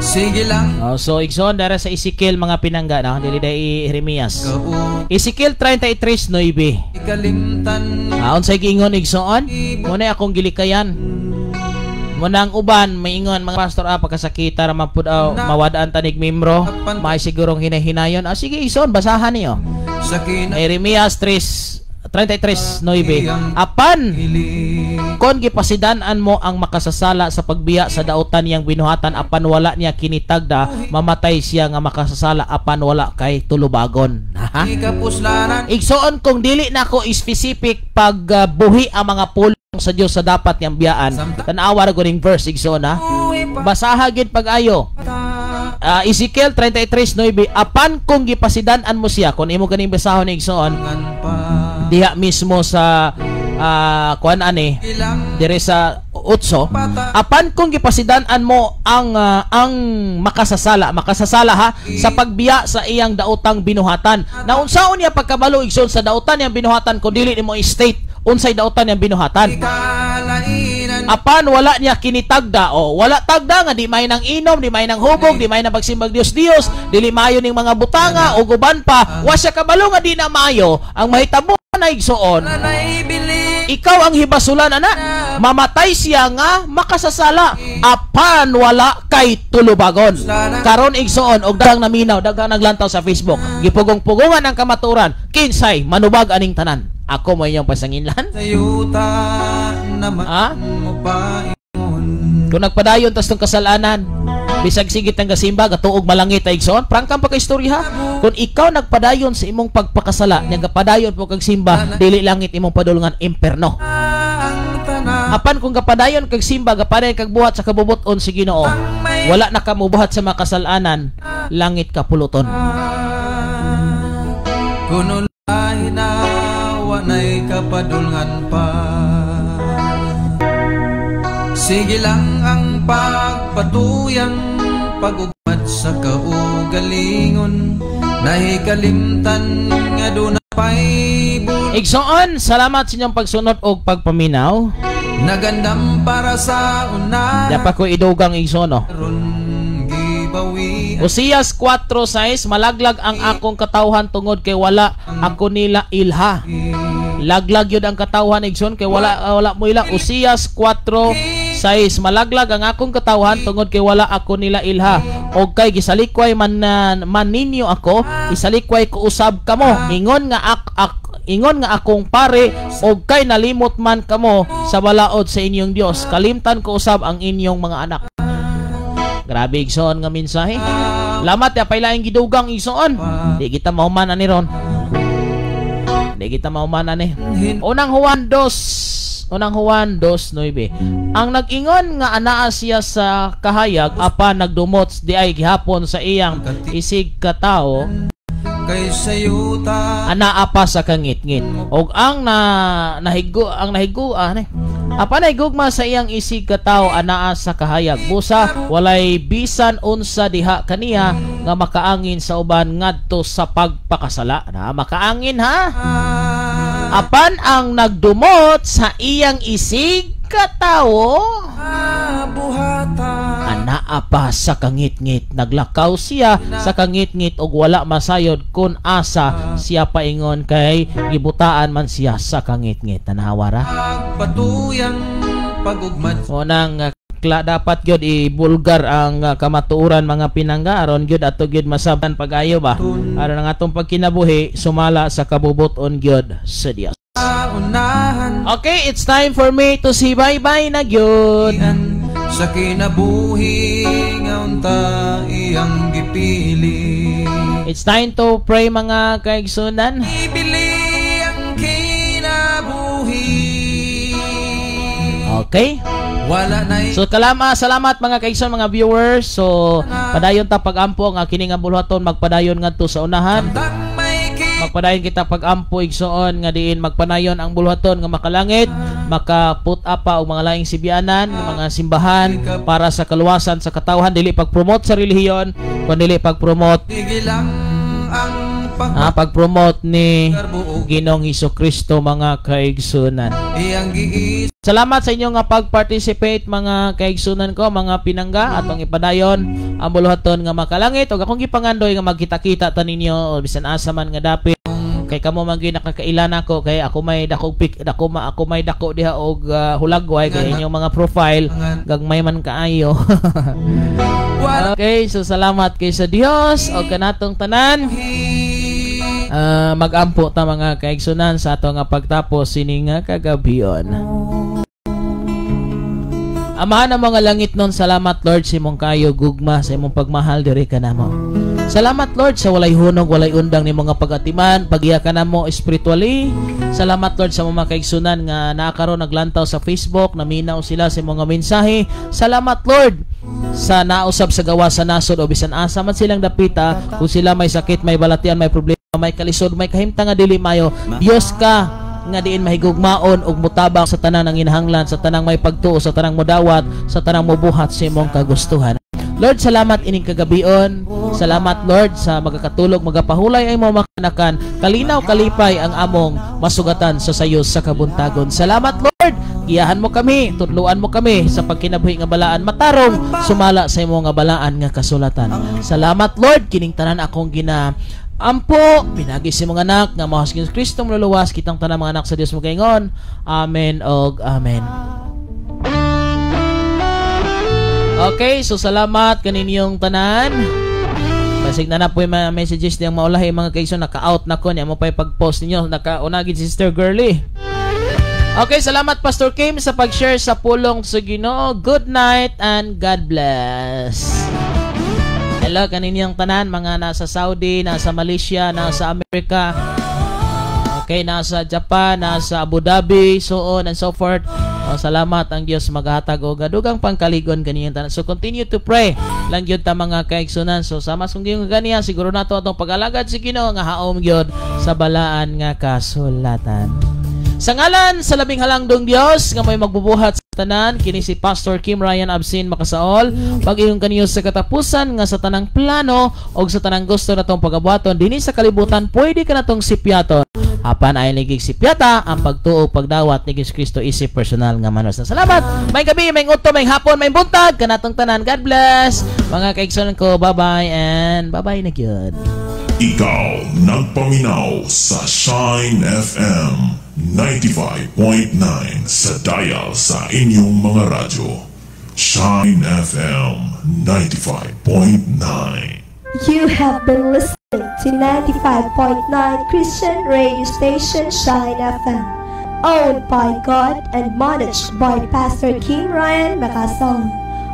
Sige lang. Oh, so igsoon dara sa Ezekiel mga pinangga na dili dai Jeremias. Ezekiel 33:9. Kalimtan. Unsay giingon igsoon? Muna akong gilikayan. Muna ang uban maingon mga pastor, pagkasakita ra man pud mawadaan tanig membro, may sigurong hinahinayon. Sige igsoon, basahan niyo. Jeremias 33:9. Apan kon gipasidan-an mo ang makasasala sa pagbiya sa dautan niyang binuhatan, apan wala niya kinitagda, mamatay siya nga makasasala apan wala kay tulubagon. Ha? Igsoon, kung dili nako specific pag buhi ang mga pulong sa Dios sa dapat niyang biyaan, tan-awa ra gud verse igsoon ha. Basaha gid pag-ayo. Ezekiel 33:9, apan kung gipasidan-an mo siya, kung imo ganing basahon igsoon diha mismo sa kuan ani dire sa 8, apan kung gipasidan-an mo ang makasasala ha sa pagbiya sa iyang daotang binuhatan, na unsaon niya pagkabalo igsoon sa daotan niyang binuhatan kung dili nimo state unsay daotan niyang binuhatan? Apan wala niya kinitagda, o wala tagda nga di may nang inom, di may nang hubog, di may nang pagsimbag Dios Dios, dili maayo ning mga butanga o guban pa, wa siya kabalo nga di na maayo ang mahitabo na igsoon. Ikaw ang hibasulan ana, mamatay siya nga makasasala apan wala kay tulubagon. Karon igsoon og daghang naminaw, daghang naglantaw sa Facebook, gipugong-pugongan ang kamatuoran, kinsay manubag aning tanan. Ako mo inyong pasanginlan? Ha? Kung nagpadayon tas tong kasalanan, bisag sigit ang gasimba, gatuog malangit ay igsoon, prangkang pa kay istorya ha. Kung ikaw nagpadayon sa imong pagpakasala, nya gapadayon po kag simba, dili langit imong padulngan, imperno. Apan kung gapadayon kag simba, gapadayon kag buhat sa kabubuton si Ginoo, wala na ka mobuhat sa mga kasalanan, langit ka puluton. Kuno wanay kapadulngan pa. Sige lang ang pagpatuyang pag-ugmat sa kaugalingon, nahikalimtan nga doon pa'y bul. Igsoon, salamat sa inyong pagsunod og pagpaminaw. Nagandam para sa una. Dapat ko idugang igsoon, no? Osias 4:6, malaglag ang akong katawhan tungod kay wala ako nila ilha. Laglag yun ang katawhan igsoon kay wala mo ila. Osias 4:6, malaglag ang akong katawhan tungod kay wala ako nila ilha. Og kay gisalikway man ninyo ako, isalikway ko usab kamo. Ingon nga ingon nga akong pare, og kay nalimot man kamo sa balaod sa inyong Dios, kalimtan ko usab ang inyong mga anak. Grabe igsoon nga mensahe. Lamat ya pailaing gidugang igsoon. Di kita mahuman ani ron. Di kita mahuman ani. Unang Juan 2, Unang Juan 2:9. Ang nag-ingon nga anaa siya sa kahayag apan nagdumot di ay gihapon sa iyang isig katao, kay sayuta anaa pa sa kangitngit. Og ang nahigo ang nahigo apan nahigugma sa iyang isig katao anaa sa kahayag. Busa walay bisan unsa diha kaniya nga makaangin sa uban ngadto sa pagpakasala. Na makaangin ha. Apan ang nagdumot sa iyang isig katao anaa pa sa kangitngit. Naglakaw siya sa kangitngit og wala masayod kun asa siya paingon kay gibutaan man siya sa kangitngit. Tanawa ra. Unang dapat gyud ibulgar ang kamatuoran mga pinangga aron gyud ato gyud masaban pag-ayo ba, aron ang atong pagkinabuhi sumala sa kabubuton gyud sa Dios. Okay, it's time for me to say bye-bye na gyud. Sa kinabuhi nga unta iyang gipili. It's time to pray, mga kaigsunan. Ibili ang kinabuhi. Okay. Wala na. So salamat, mga kaigsoon, mga viewers. So padayon ta pagampo nga kini nga buluhaton magpadayon ngadto sa unahan. Magpadayon kita pagampo, igsoon, nga diin magpanayon ang buluhaton nga makalangit, maka-put up pa og mga laing sibianan, mga simbahan para sa kaluwasan sa katawhan, dili pag-promote sa relihiyon, kundi dili pag-promote Tigilang ang pag-promote ni pagkarbuog. Ginoong Kristo, mga kaigsunan. Iyang giis. Salamat sa inyong nga pag-participate, mga kaigsunan ko, mga pinangga, atong ipadayon ang buluhaton nga makalangit ug akong gipangandoy nga magkita-kita ta ninyo o bisan asa man nga dapit kay kamo man gyud nakakaila nako, kay ako may dako pic dako ma ako may dako diha og hulagway kay inyong mga profile gagmay man kaayo. Okay, so salamat kay sa Dios og kanatong tanan. Magampo ta, mga kaigsunan, sa ato nga pagtapos sini nga kagabion. Amahan ng mga langit nun, salamat, Lord, sa imong kayo gugma, sa imong pagmahal diri kanamo. Salamat, Lord, sa walay hunog, walay undang ni mga pagatiman, pagiya kanamo spiritually. Salamat, Lord, sa mga kaigsunan nga naakaron naglantaw sa Facebook, naminaw sila sa mga mensahe. Salamat, Lord, sa nausab sa gawa sa nasod o bisan asa man silang dapita, kung sila may sakit, may balatian, may problema, may kalisod, may kahimtang nga dili mayo. Dios ka nga diin mahigugmaon ug mutabang sa tanang nanginahanglan, sa tanang may pagtuo, sa tanang modawat, sa tanang mobuhat sa imong kagustuhan. Lord, salamat ining kagabion. Salamat, Lord, sa magakatulog, magapahulay ay mo makanakan. Kalinaw, kalipay ang among masugatan sa sayo sa kabuntagon. Salamat, Lord. Giyahan mo kami, tudluan mo kami sa pagkinabuhi nga balaan matarong sumala sa imo nga balaan nga kasulatan. Salamat, Lord, kining tanan akong gina ampo, pinagi sa mga anak nga mao si Kristo maluluwas kitang tanan mga anak sa Dios mogaingon. Amen og amen. Okay, so salamat kaninyong tanan. Basig na na po yung mga messages niyang maulahi, mga kaigsoon, naka-out na ko niya mo pa pag-post ninyo, naka-unagid Sister Girly. Okay, salamat, Pastor Kim, sa pag-share sa pulong sa Ginoo. Good night and God bless. Hello kaninyong tanan, mga nasa Saudi, nasa Malaysia, nasa Amerika. Okay, nasa Japan, nasa Abu Dhabi, so on and so forth. Oh, salamat, ang Dios maghatag og dugang pangkaligon kaninyong tanan. So continue to pray lang gyud ta, mga kaigsunan. So sama sa kung ganiya siguro nato atong pag-alagad si Ginoo nga haom gyud sa balaan nga kasulatan. Sa ngalan sa labing halangdong Dios nga may magbubuhat sa tanan, kini si Pastor Kim Ryan Absin Makasaol, pag-ingon kaniyo sa katapusan nga sa tanang plano o sa tanang gusto natong pagabuhaton dinhi sa kalibutan, pwede ka natong sipyaton. Apan ay ligig sipyata ang pagtuo, pagdawat ni Jesus Kristo isip personal nga manos. Salamat. May gabi, may udto, may hapon, may buntag kanatong tanan. God bless. Mga kaigsoon ko, bye-bye and bye-bye na gyud. Ikaw nagpaminaw sa Shine FM 95.9 sa dial sa inyong mga radyo. Shine FM 95.9. You have been listening to 95.9 Christian radio station Shine FM, owned by God and managed by Pastor Kim Ryan Macasol.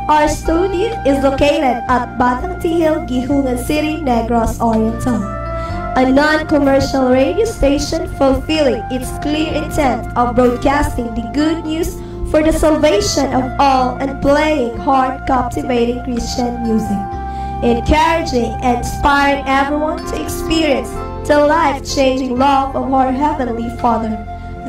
Our studio is located at Batang Tihil, Guihulngan City, Negros Oriental. A non-commercial radio station fulfilling its clear intent of broadcasting the good news for the salvation of all and playing heart-captivating Christian music, encouraging and inspiring everyone to experience the life-changing love of our Heavenly Father.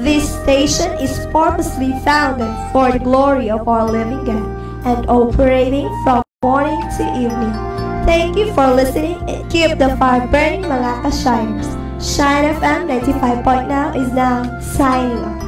This station is purposely founded for the glory of our living God and operating from morning to evening. Thank you for listening and keep the fire burning, mga ka-shiners. Shine FM 95.9 is now signing off.